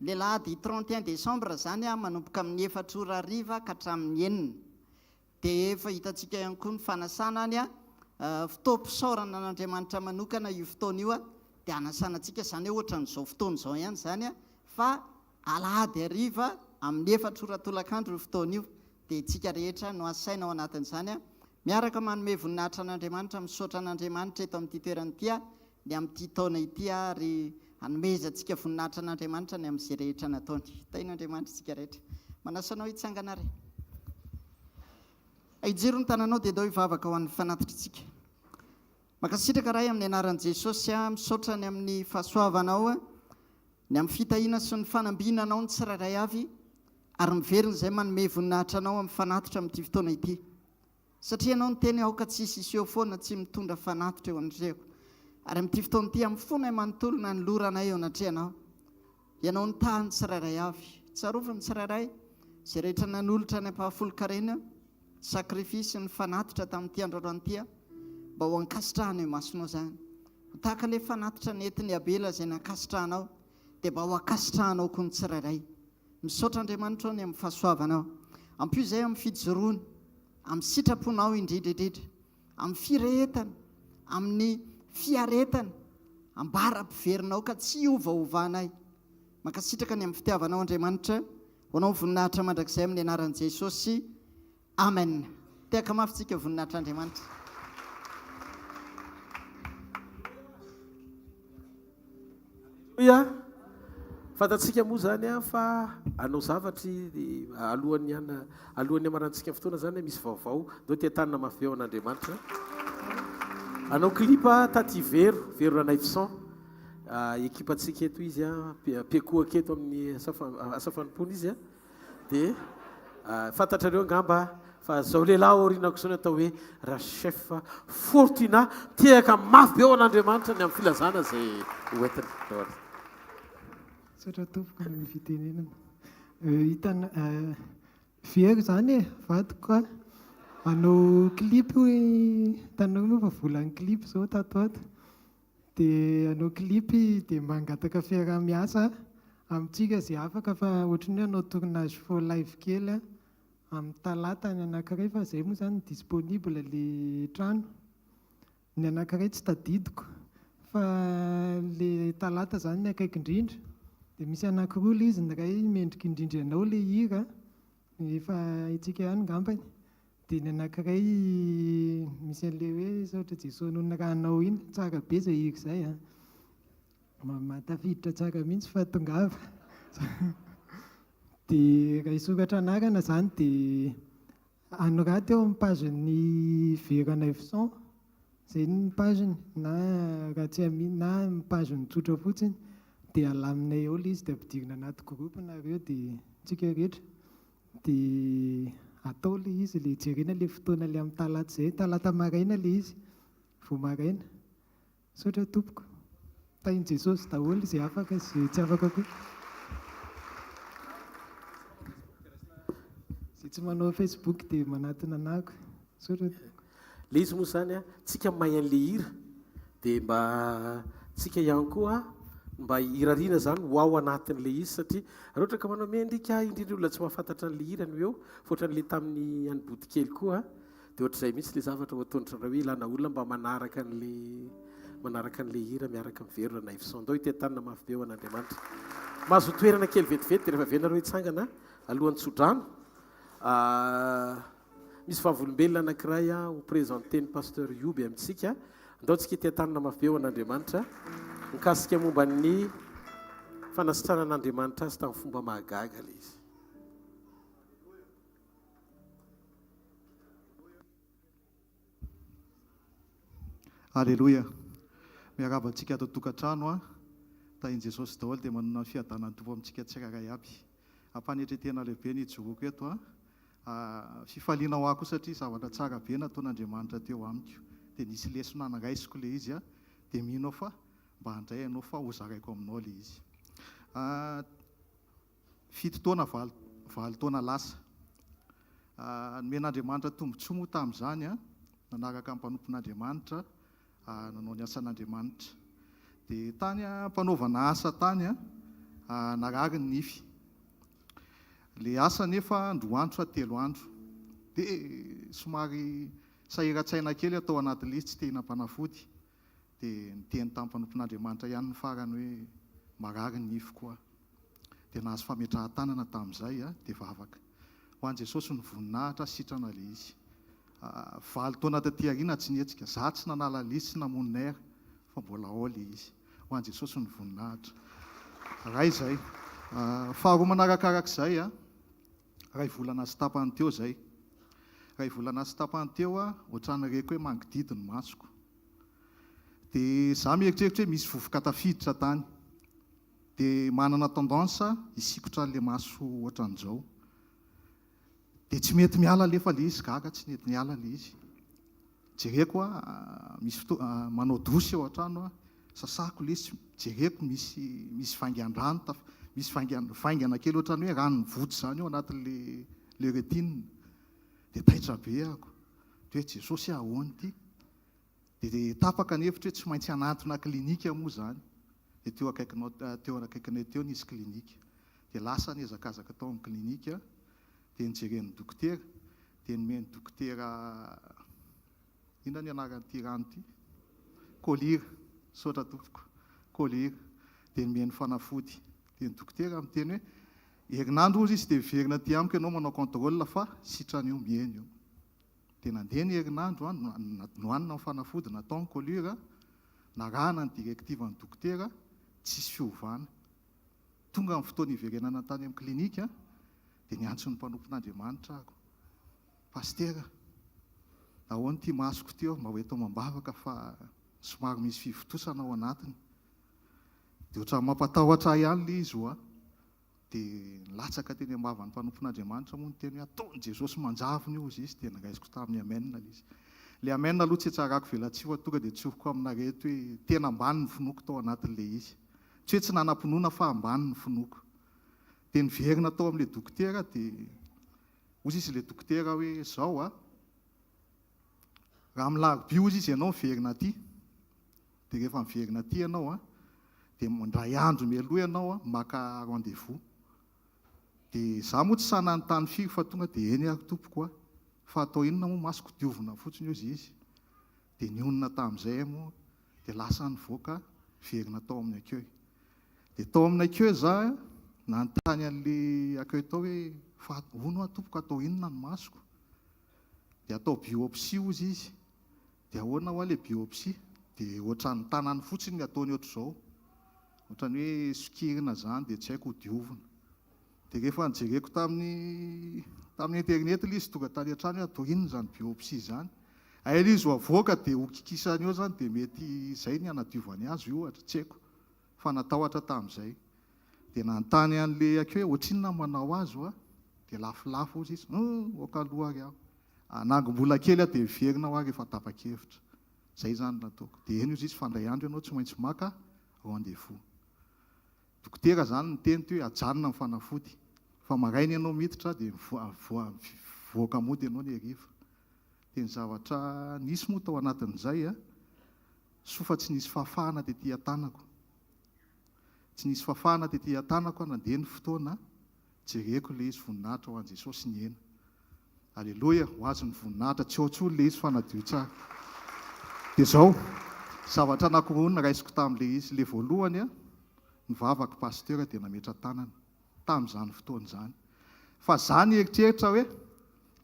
le lahady 31 décembre zany a, manomboka amin'ny efatra ora hariva ka hatramin'ny enina. Dia efa hitantsika ihany koa ny fanasana any a, fotoam-pisaorana an'Andriamanitra manokana io fotoana io a, dia hanasana antsika, izany hoe ohatran'izao fotoana izao ihany izany a, fa Alahady hariva amin'ny efatra ora tolakandro io fotoana io dia itsika rehetra no asaina ao anatin'izany miaraka manome voninahitra an'Andriamanitra, misaotra an'Andriamanitra eto amin'ity toerana ity ny amin'ity taona ity ary hanomezantsika voninahitra an'Andriamanitra ny amin'izay rehetra nataony. Tahin'Andriamanitra isika rehetra. Manasa anao hitsangana ary. Hijoro ny tananao dia ndao hivavaka ho an'ny fanatitr'tsika. Mankasitraka Ray amin'ny anaran'i Jesosy a, misaotra ny amin'ny fahasoavanao, ny amin'ny fitahiana sy ny fanambinanao ny tsirairay avy ary miverina izay manome voninahitra anao amin'ny fanatitra amin'ity fotoana ity. Satria ianao niteny aoka tsy hisy hiseho foana tsy mitondra fanatitra eo anatrehako. Ary amin'ity fotoana ity amin'ny fonay manontolo nanoloranay eo anatrehanao. Ianao nitaha ny tsirairay avy. Tsarovy ny tsirairay, izay rehetra nanolotra ny ampahafolon-karena, sacrifice, ny fanatitra tamin'ity andro androany ity, mba ho ankasitrahana eo imasonao izany. Ho tahaka ilay fanatitra nentin'i Abela izay nankasitrahanao, dia mba ho ankasitrahanao koa ny tsirairay. Misaotra Andriamanitra ô ny amin'ny fahasoavanao. Ampio izay amin'ny fijoroana, amin'ny sitraponao indrindra indrindra. Amin'ny firehetana, amin'ny fiaretana, ambara-piverinao ka tsy hiovaovanay. Mankasitraka ny amin'ny fitiavanao Andriamanitra, ho anao ny voninahitra mandrakizay amin'ny anaran'i Jesosy. Amen. Tehaka mafy tsika voninahitr'Andriamanitra. Aleloia! Fantatsika moa izany fa hanao zavatra i alohan'ny hana alohan'ny hamarantsika ny fotoana izany misy vaovao. Ndao tia tanana mafy be ho an'Andriamanitra. Hanao clip taty Vero, Vero Ranaivoson. Ekipantsika eto izy, mpiakohaka eto amin'ny asa fanompoana izy. Dia fantatrareo angamba fa zao lehilahy aorianako zao ny atao hoe Rachef Fortuna, mitehaka mafy be ho an'Andriamanitra ny amin'ny filazana izay ho entiny. Misaotra tompoko ny fitenenana. Hitana Vero izany e, vadiko a. Hanao clip hitanareo moa fa volan'ny clip izao tato ato. Dia hanao clip dia mba hangataka fiaraha-miasa amintsika izay afaka fa ohatran'ny hoe hanao tournage faux live kely amin'ny talata ny anankiray fa izay moa izany disponible ilay trano. Ny anankiray tsy tadidiko fa ilay talata izany ny akaiky indrindra. Dia misy anankiroa ilay izy, ny iray mendrika indrindra ianao ilay hira Efa haintsika ihany ngambany. Dia ny anankiray misy an'ilay hoe misaotra Jesoa noho ny ranao iny. Tsara be izay hira izay an. Mahatafiditra tsara mihitsy fa tongava. Dia raha hisoratra anarana izany dia anoraty eo amin'ny page-n'ny Vero Anaivoson. Izay ny page-ny na raha tsy ami na ny page-ny tsotra fotsiny dia alaminay eo ilay izy dia ampidirina anaty groupe nareo dia tsika rehetra dia atao ilay izy ilay jerena ilay fotoana ilay amin'ny talata izay, talata maraina ilay izy vao maraina. Misaotra tompoko. Tahin'i Jesosy daholo izay afaka sy izay tsy afaka koa. Izay tsy manao Facebook dia manatona anako. Misaotra tompoko. Le izy moa zany a, tsika mahay an'le hira de mba tsika ihany koa mba hirariana zany ho ao anatin'le izy satria raha ohatra ka manao mendrika indrindra olona tsy mahafantatra an'le hira no eo fa ohatran'le tamin'ny an'i Bodokely koa. Dia ohatr'izay mihitsy ilay zavatra ho ataon-dry zareo hoe ilana olona mba manaraka an'ilay manaraka an'ilay hira miaraka amin'ny Vero Ranaivoson. Andao hiteha-tanana mafy be ho an'Andriamanitra. Mahazo toerana kely vetivety dia rehefa avy eo nareo hitsangana alohan'ny tsodrano. Misy vavolombelona anankiray ho présenter-n'ny Pasteur Yoby amintsika. Andao tsika hiteha-tanana mafy be ho an'Andriamanitra mikasika momba ny fanasitranan'Andriamanitra azy tamin'ny fomba mahagaga ilay izy. Aleloia. Miarahaba antsika ato an-tokantrano an. Tahin'i Jesosy daholo dia manonona ny fiadanan'ny Tompo amintsika tsirairay aby. Ampanetretena lehibe ny hijoroako eto an. Fifaliana ho ahy koa satria zavatra tsara be nataon'Andriamanitra teo amiko. Dia nisy lesona naraisiko ilay izy an. Dia mino aho fa mba handray ianao fa hozaraiko aminao ilay izy. Fito taona, valo taona lasa. Nomen'Andriamanitra tombontsoa moa tamin'izany, nanaraka ny mpanompon'Andriamanitra, nanao ny asan'Andriamanitra. Dia tany am-panaovana asa tany, narary ny nify. Ilay asa anefa roa andro sa telo andro. Dia somary sahiran-tsaina kely aho tao anatin'ilay izy, tsy te hihinam-panafody. Dia niteny tamin'ny mpanompon'Andriamanitra ihany ny farany hoe, Marary ny nifiko aho. Dia nahazo fametrahan-tanana tamin'izay dia vavaka. Ho an'i Jesosy ny voninahitra, sitrana ilay izy. Valo taona taty aoriana tsy nihetsika. Za tsy nanala lisy sy namono nerf fa mbola ao ilay izy. Ho an'i Jesosy ny voninahitra. Ray izay. Faharoa manarakarak'izay, iray volana sy tapany teo izay. Iray volana sy tapany teo, ohatran'ny reko hoe mangididy ny masoko. Dia za mieritreritra hoe misy vovoka tafiditra tany. Dia manana tendance hisikotra an'ilay maso ohatran'izao. Dia tsy mety miala alefa ilay izy, gaga tsy nety niala ilay izy. Jereko aho, misy fotoana, manao douche ao an-trano aho, sasako ilay izy, jereko misy misy vaingan-drano taf-, misy vaingan-, vaingana kely ohatran'ny hoe rano mivotsy izany ao anatin'ilay ilay rétine. Dia taitra be aho. Dia hoe Jesosy ahoana ity? Dia tapaka ny hevitra hoe tsy maintsy hanantona klinika moa izany. Dia teo akaikinao, teo akaikinay teo nisy klinika. Dia lasa nihazakazaka tao amin'ny klinika, dia nojeren'ny dokotera, dia nomen'ny dokotera, inona ny anaran'ity rano ity? Collyre, misaotra tompoko, collyre. Dia nomeny fanafody. Dia ny dokotera miteny hoe, herinandro hozy izy dia miverina aty amiko ianao manao contrôle fa sitrana io, mihena io. Dia nandeha ny herinandro, nohanina ny fanafody, natao ny colure, narahana ny directive ny dokotera, tsisy fiovana. Tonga ny fotoana hiverenana tany amin'ny clinique, dia niantso ny mpanompon'Andriamanitra aho. Pasitera, ahoana ity masoko ity aho, mba ho eto amam-bavaka fa somary misy fivontosana ao anatiny. Dia ohatran'ny mampatahotra ahy ihany ilay izy ho'a. Dia nilatsaka teny am-bavan'ny mpanompon'Andriamanitra moa ny teny hoe ataon'i Jesosy manjavona io hozy izy, dia noraisiko tamin'ny amen ilay izy. Ilay amen aloha tsy tsarako velatsihy fa tonga dia tsoriko aminareo eto hoe tena ambany ny finoako tao anatin'ilay izy. Tsy hoe tsy nanam-pinoana fa ambany ny finoako. Dia niverina tao amin'ilay dokotera dia hozy izy ilay dokotera hoe izao a, raha amin'ny larobia hozy izy ianao miverina aty, Dia rehefa miverina aty ianao an, dia indray andro mialoha ianao an, maka rendez-vous. Dia izaho moa tsy sahy nanontany firy fa tonga dia eny ary tompoko an, fa atao inona moa masoko diovina fotsiny hozy izy. Dia nionona tamin'izay aho moa, dia lasa nivoaka niverina tao amin'ny accueil. Dia tao amin'ny accueil izaho an, nanontany an'ilay accueil tao hoe fa hono hoa tompoko atao inona ny masoko? Dia atao biopsie hozy izy. Dia ahoana hoa le biopsie? Dia ohatran'ny tanany fotsiny ny ataony ohatr'izao. Ohatran'ny hoe sokirina izany dia tsy haiko ho diovina. Dia rehefa nojereko tamin'ny tamin'ny internet ilay izy tonga tany an-trano hoe atao inona izany biopsie izany. Hay ilay izy ho avoaka dia ho kikisany eo izany dia mety izay ny hanadiovany azy ohatra, tsy haiko. Fa natahotra tamin'izay. Dia nanontany an'ilay akeo hoe ohatrinona ny manao azy hoa? Dia lafolafo hozy izy. Hum, ok aloha ary aho. Hanangom-bola kely aho dia miverina hoa rehefa tapa-kevitra. Izay izany no nataoko. Dia eny hozy izy fa indray andro ianao tsy maintsy maka rendez-vous. Dokotera izany niteny teo hoe ajanona ny fanafody. Fa maraina ianao miditra dia mivoaka mody ianao ny hariva. Dia ny zavatra nisy moa tao anatin'izay, soa fa tsy nisy fahafahana tety an-tanako. Tsy nisy fahafahana tety an-tanako aho nandeha ny fotoana, jereko ilay izy voninahitra ho an'i Jesosy nihena. Aleloia, ho azy ny voninahitra, tsy ao intsony ilay izy fa nadio tsara. Dia izao, zavatra anankiroa no raisiko tamin'ilay izy, ilay voalohany, nivavaka pasteur dia nametra-tanana tamin'izany fotoana izany. Fa za nieritreritra hoe,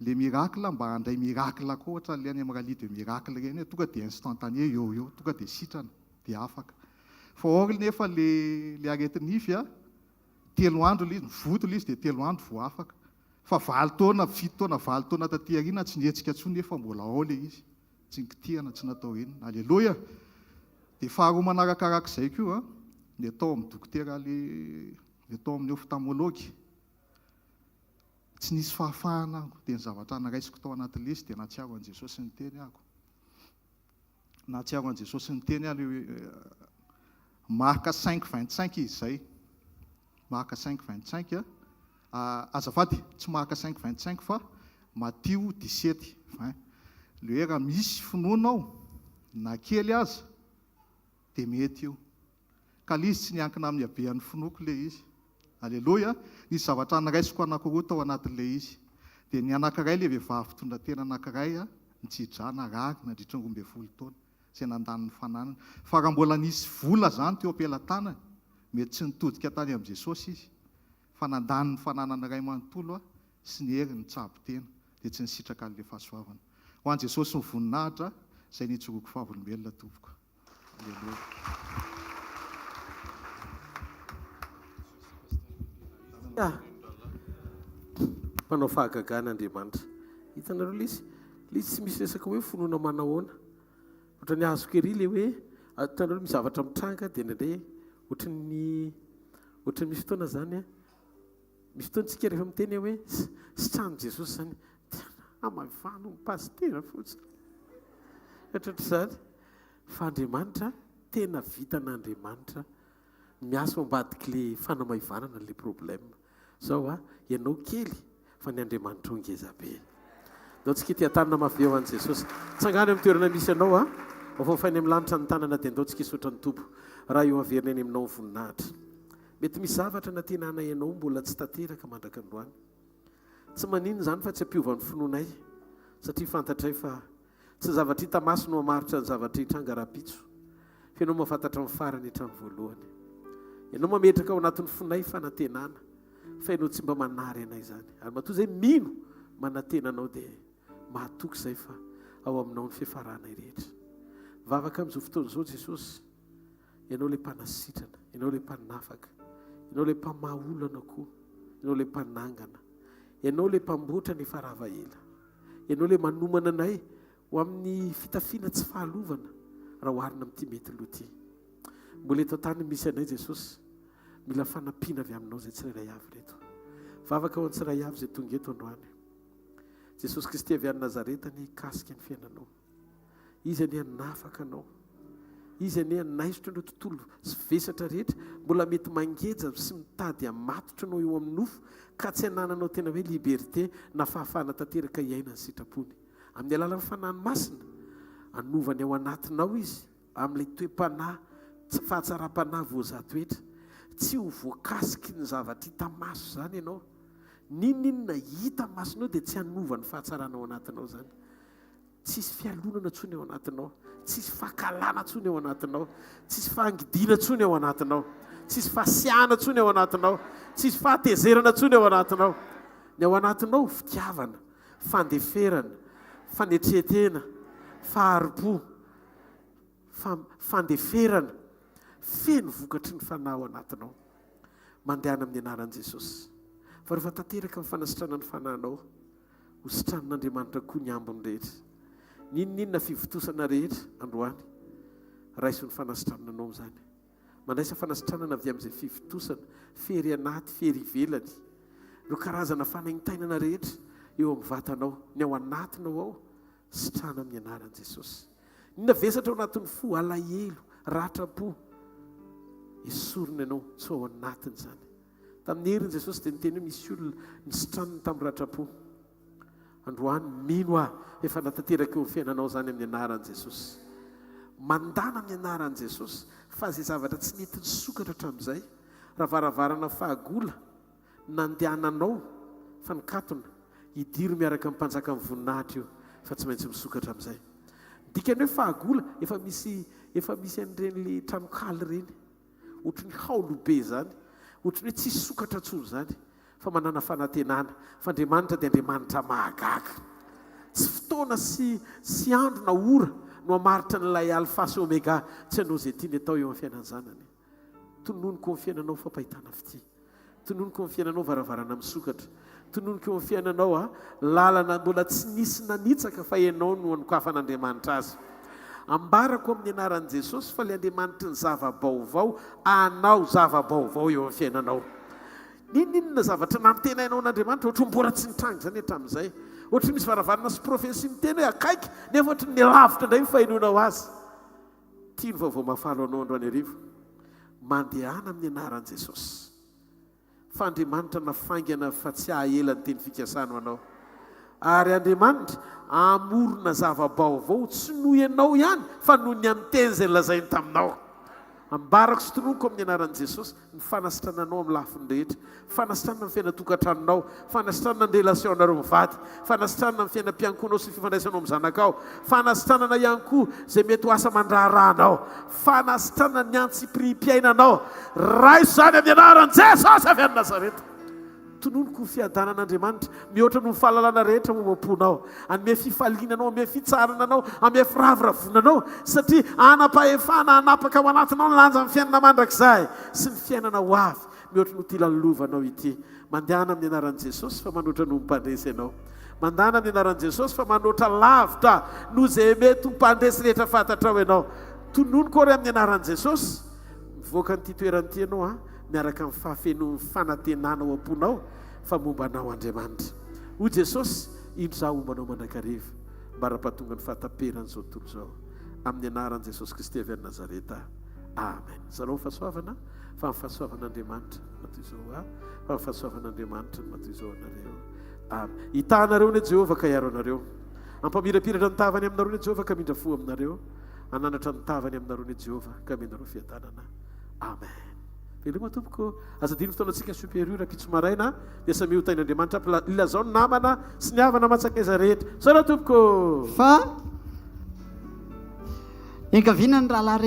le miracle mba handray miracle koa ohatra le any amin'ny rallye de miracle ireny hoe tonga dia instantané eo eo, tonga dia sitrana dia afaka. Fa or nefa le le areti-nify a, telo andro ilay izy, mivoto ilay izy dia telo andro vao afaka. Fa valo taona, fito taona, valo taona taty aoriana tsy nihetsika intsony nefa mbola ao ilay izy. Tsy nikitihana, tsy natao inona. Aleloia! Dia faharoa manarakarak'izay koa, ny atao amin'ny dokotera le, ny atao amin'ny ophtalmologue. Tsy nisy fahafahana aho. Dia ny zavatra niraisiko tao anaty lesy dia nahatsiaro an'i Jesosy niteny ahako. Nahatsiaro an'i Jesosy niteny aho ilay hoe Marc cinq 25 izy izay. Marc cinq 25 azafady, tsy Marc cinq 25 fa Matio dix-sept 20. Ilay hoe raha misy finoana ao na kely aza dia mety io. Ka ilay izy tsy niankina amin'ny habean'ny finoako ilay izy. Aleloia! Nisy zavatra niraisiko anankiroa tao anatin'ilay izy. Dia ny anankiray ilay vehivavy mpitondra tena anankiray nitsidra narary nandritra ny 12 taona, izay nandany ny fananany. Fa raha mbola nisy vola izany teo am-pelatanany, mety tsy nitodika tany amin'i Jesosy izy, fa nandany ny fananany iray manontolo sy ny heriny nitsabo tena, dia tsy nisitraka an'ilay fahasoavana. Ho an'i Jesosy ny voninahitra, izay nijoroako vavolombelona, tompoko. Mpanao fahagagana Andriamanitra. Hitanareo ilay izy? Ilay izy tsy misy resaka hoe finoana manahoana. Ohatran'ny azoko ery ilay hoe, hitanareo misy zavatra mitranga dia indraindray ohatran'ny ohatran'ny misy fotoana izany an, misy fotoana tsika rehefa miteny hoe sitranin'i Jesosy izany, tena hamavano ny pasitera fotsiny. Ohatrohatr'izany. Fa Andriamanitra, tena vitan'Andriamanitra miasa ao ambadik'le fanamaivanana le problème. Zao a, ianao kely fa ny Andriamanitrao ngeza be. Ndao tsika ity tanana mafy be ho an'i Jesosy. Tsangano amin'ny toerana misy anao a. Afaofainy amin'ny lanitra ny tanana dia ndao tsika hisaotra ny Tompo raha eo averina eny aminao ny voninahitra. Mety misy zavatra nantenanay anao mbola tsy tanteraka mandraka androany. Tsy maninona izany fa tsy hampiova ny finoanay satria fantatray fa Tsy zavatra hita maso no hamaritra ny zavatra hitranga rahampitso, fa Ianao mahafantatra ny farany hatramin'ny voalohany. Ianao mametraka ao anatin'ny fonay fanantenana, fa Ianao tsy mba manary anay izany. Ary matoa izay mino manantena Anao dia mahatoky izay fa ao Aminao ny fiafaranay rehetra. Mivavaka amin'izao fotoana izao Jesosy, Ianao ilay mpanasitrana, Ianao ilay mpanafaka, Ianao ilay mpamaha olana koa, Ianao ilay mpanangana, Ianao ilay mpamboatra ny efa rava ela. Ianao ilay manomana anay ho amin'ny fitafiana tsy fahalovana raha oharina amin'ity mety lo ity. Mbola eto an-tany misy anay Jesosy, mila fanampiana avy aminao izay tsirairay avy ireto. Vavaka ho an'ny tsirairay avy izay tonga eto androany. Jesosy Kristy avy any Nazareta anie hikasika ny fiainanao. Izy anie hanafaka anao. Izy anie hanaisotra ireo tontolo sy vesatra rehetra mbola mety mangeja sy mitady hamatotra anao eo amin'ny nofo ka tsy hanananao tena hoe liberté na fahafahana tanteraka hiaina ny sitrapony. Amin'ny alalan'ny Fanahiny Masina, hanovany ao anatinao Izy amin'ilay toe-panahy tsy fahatsaram-panahy voazaha toetra. Tsy ho voakasiky ny zavatra hita maso izany ianao. N'inon'inona hita masonao dia tsy hanova ny fahatsarana ao anatinao izany. Tsisy fialonana intsony ao anatinao. Tsisy fankahalana intsony ao anatinao. Tsisy fahangidiana intsony ao anatinao. Tsisy fahasiahana intsony ao anatinao. Tsisy fahatezerana intsony ao anatinao. Ny ao anatinao, fitiavana, fandeferana, fanetren-tena, fahari-po, fandeferana, feno vokatry ny Fanahy ao anatinao. Mandehana amin'ny anaran'i Jesosy. Fa rehefa tanteraka ny fanasitranana ny fanahinao, Ho sitranin'Andriamanitra koa ny ambiny rehetra. N'inon'inona fivontosana rehetra androany, raiso ny fanasitranana anao amin'izany. Mandraisa fanasitranana avy amin'izay fivontosana, fery anaty, fery ivelany, ireo karazana fanaintainana rehetra eo amin'ny vatanao, ny ao anatinao ao, sitrana amin'ny anaran'i Jesosy. Inona vesatra ao anatin'ny fo, alahelo, ratram-po, esorina ianao tsy ho ao anatiny izany. Tamin'ny herin'i Jesosy dia niteny hoe misy olona nisitraniny tamin'ny ratram-po. Androany mino aho efa natanteraka eo amin'ny fiainanao izany amin'ny anaran'i Jesosy. Mandàna amin'ny anaran'i Jesosy fa izay zavatra tsy nety nisokatra hatramin'izay, raha varavarana fahagola nandehananao fa nikatona, Idiro miaraka amin'ny mpanjakan'ny voninahitra io fa tsy maintsy misokatra amin'izay. Ny dikan'ny hoe fahagola, efa misy efa misy an'ireny le tranonkala ireny. Ohatry ny haolo be izany. Ohatry ny hoe tsy hisokatra intsony izany. Fa manàna fanantenana fa Andriamanitra dia Andriamanitra mahagaga. Tsy fotoana sy sy andro na ora no hamaritra an'ilay Alfa sy Omega tsy hanao izay tiany atao eo amin'ny fiainan'ny zanany. Tononiko eo amin'ny fiainanao fampahitana fitia. Tononiko eo amin'ny fiainanao varavarana misokatra. Tononiko eo amin'ny fiainanao a, lalana mbola tsy nisy nanitsaka fa ianao no anokafan'Andriamanitra azy. Ambarako amin'ny anaran'i Jesosy fa ilay Andriamanitry ny zava-baovao hanao zava-baovao eo amin'ny fiainanao. N'inon'inona zavatra nantenainao an'Andriamanitra, ohatry ny mbola tsy nitranga izany hatramin'izay. Ohatry ny misy varavarana sy profesia miteny hoe akaiky, nefa ohatry ny lavitra indray ny fahenoanao azy. Ity no vaovao mahafaly ho anao androany hariva. Mandehana amin'ny anaran'i Jesosy. Fa Andriamanitra na faingana fa tsy hahaela ny teny fikasany ho anao. Ary Andriamanitra hamorona zava-baovao tsy noho ianao ihany fa noho ny amin'ny teny izay nolazainy taminao. Ambarako sy tononiko amin'ny anaran'i Jesosy ny fanasitrananao amin'ny lafiny rehetra, fanasitranana ny fiainan-tokantranonao, fanasitranana ny relation-nareo mivady, fanasitranana ny fiainam-piankohonao sy ny fifandraisanao amin'ny zanakao, fanasitranana ihany koa izay mety ho asa aman-draharahanao, fanasitranana ny antsipirihim-piainanao. Raiso izany amin'ny anaran'i Jesosy avy any Nazareta. Tononiko ny fiadanan'Andriamanitra, mihoatra noho ny fahalalana rehetra ao am-ponao. Hanome fifaliana anao, hanome fitsaharana anao, hanome firavoravoana anao, satria hanam-pahefana hanapaka ao anatinao ny lanjan'ny fiainana mandrakizay sy ny fiainana ho avy, mihoatra noho ity lalovanao ity. Mandehana amin'ny anaran'i Jesosy fa manoatra noho ny mpandresy ianao. Mandana amin'ny anaran'i Jesosy fa manoatra lavitra noho izay mety ho mpandresy rehetra fantatrao ianao. Tononiko ary amin'ny anaran'i Jesosy, mivoaka an'ity toerana ity ianao an! miaraka amin'ny fahafenoan'ny fanantenana ao am-ponao fa momba anao Andriamanitra. Hoy Jesosy, Indro Izaho homba anao mandrakariva, ambara-pahatonga ny fahataperan'izao tontolo izao. Amin'ny anaran'i Jesosy Kristy avy any Nazareta. Amen. Zarao ny fahasoavana, fa ny fahasoavan'Andriamanitra no matoy izao ho ahy, fa ny fahasoavan'Andriamanitra no matoy izao ho anareo. Amen. Hitaha anareo anie Jehovah ka hiaro anareo. Hampamirapiratra ny tavany aminareo anie Jehovah ka hamindra fo aminareo. Hanandratra ny tavany aminareo anie Jehovah ka hameno anareo fiadanana. Amen. Veloma tompoko. Aza adino fotoanantsika superior rahampitso maraina dia samia ho tahin'Andriamanitra ampy ilazao ny namana sy ny havana aman-tsakaiza rehetra. Misaotra tompoko. Fa engaviana ny rahalahy rehetra.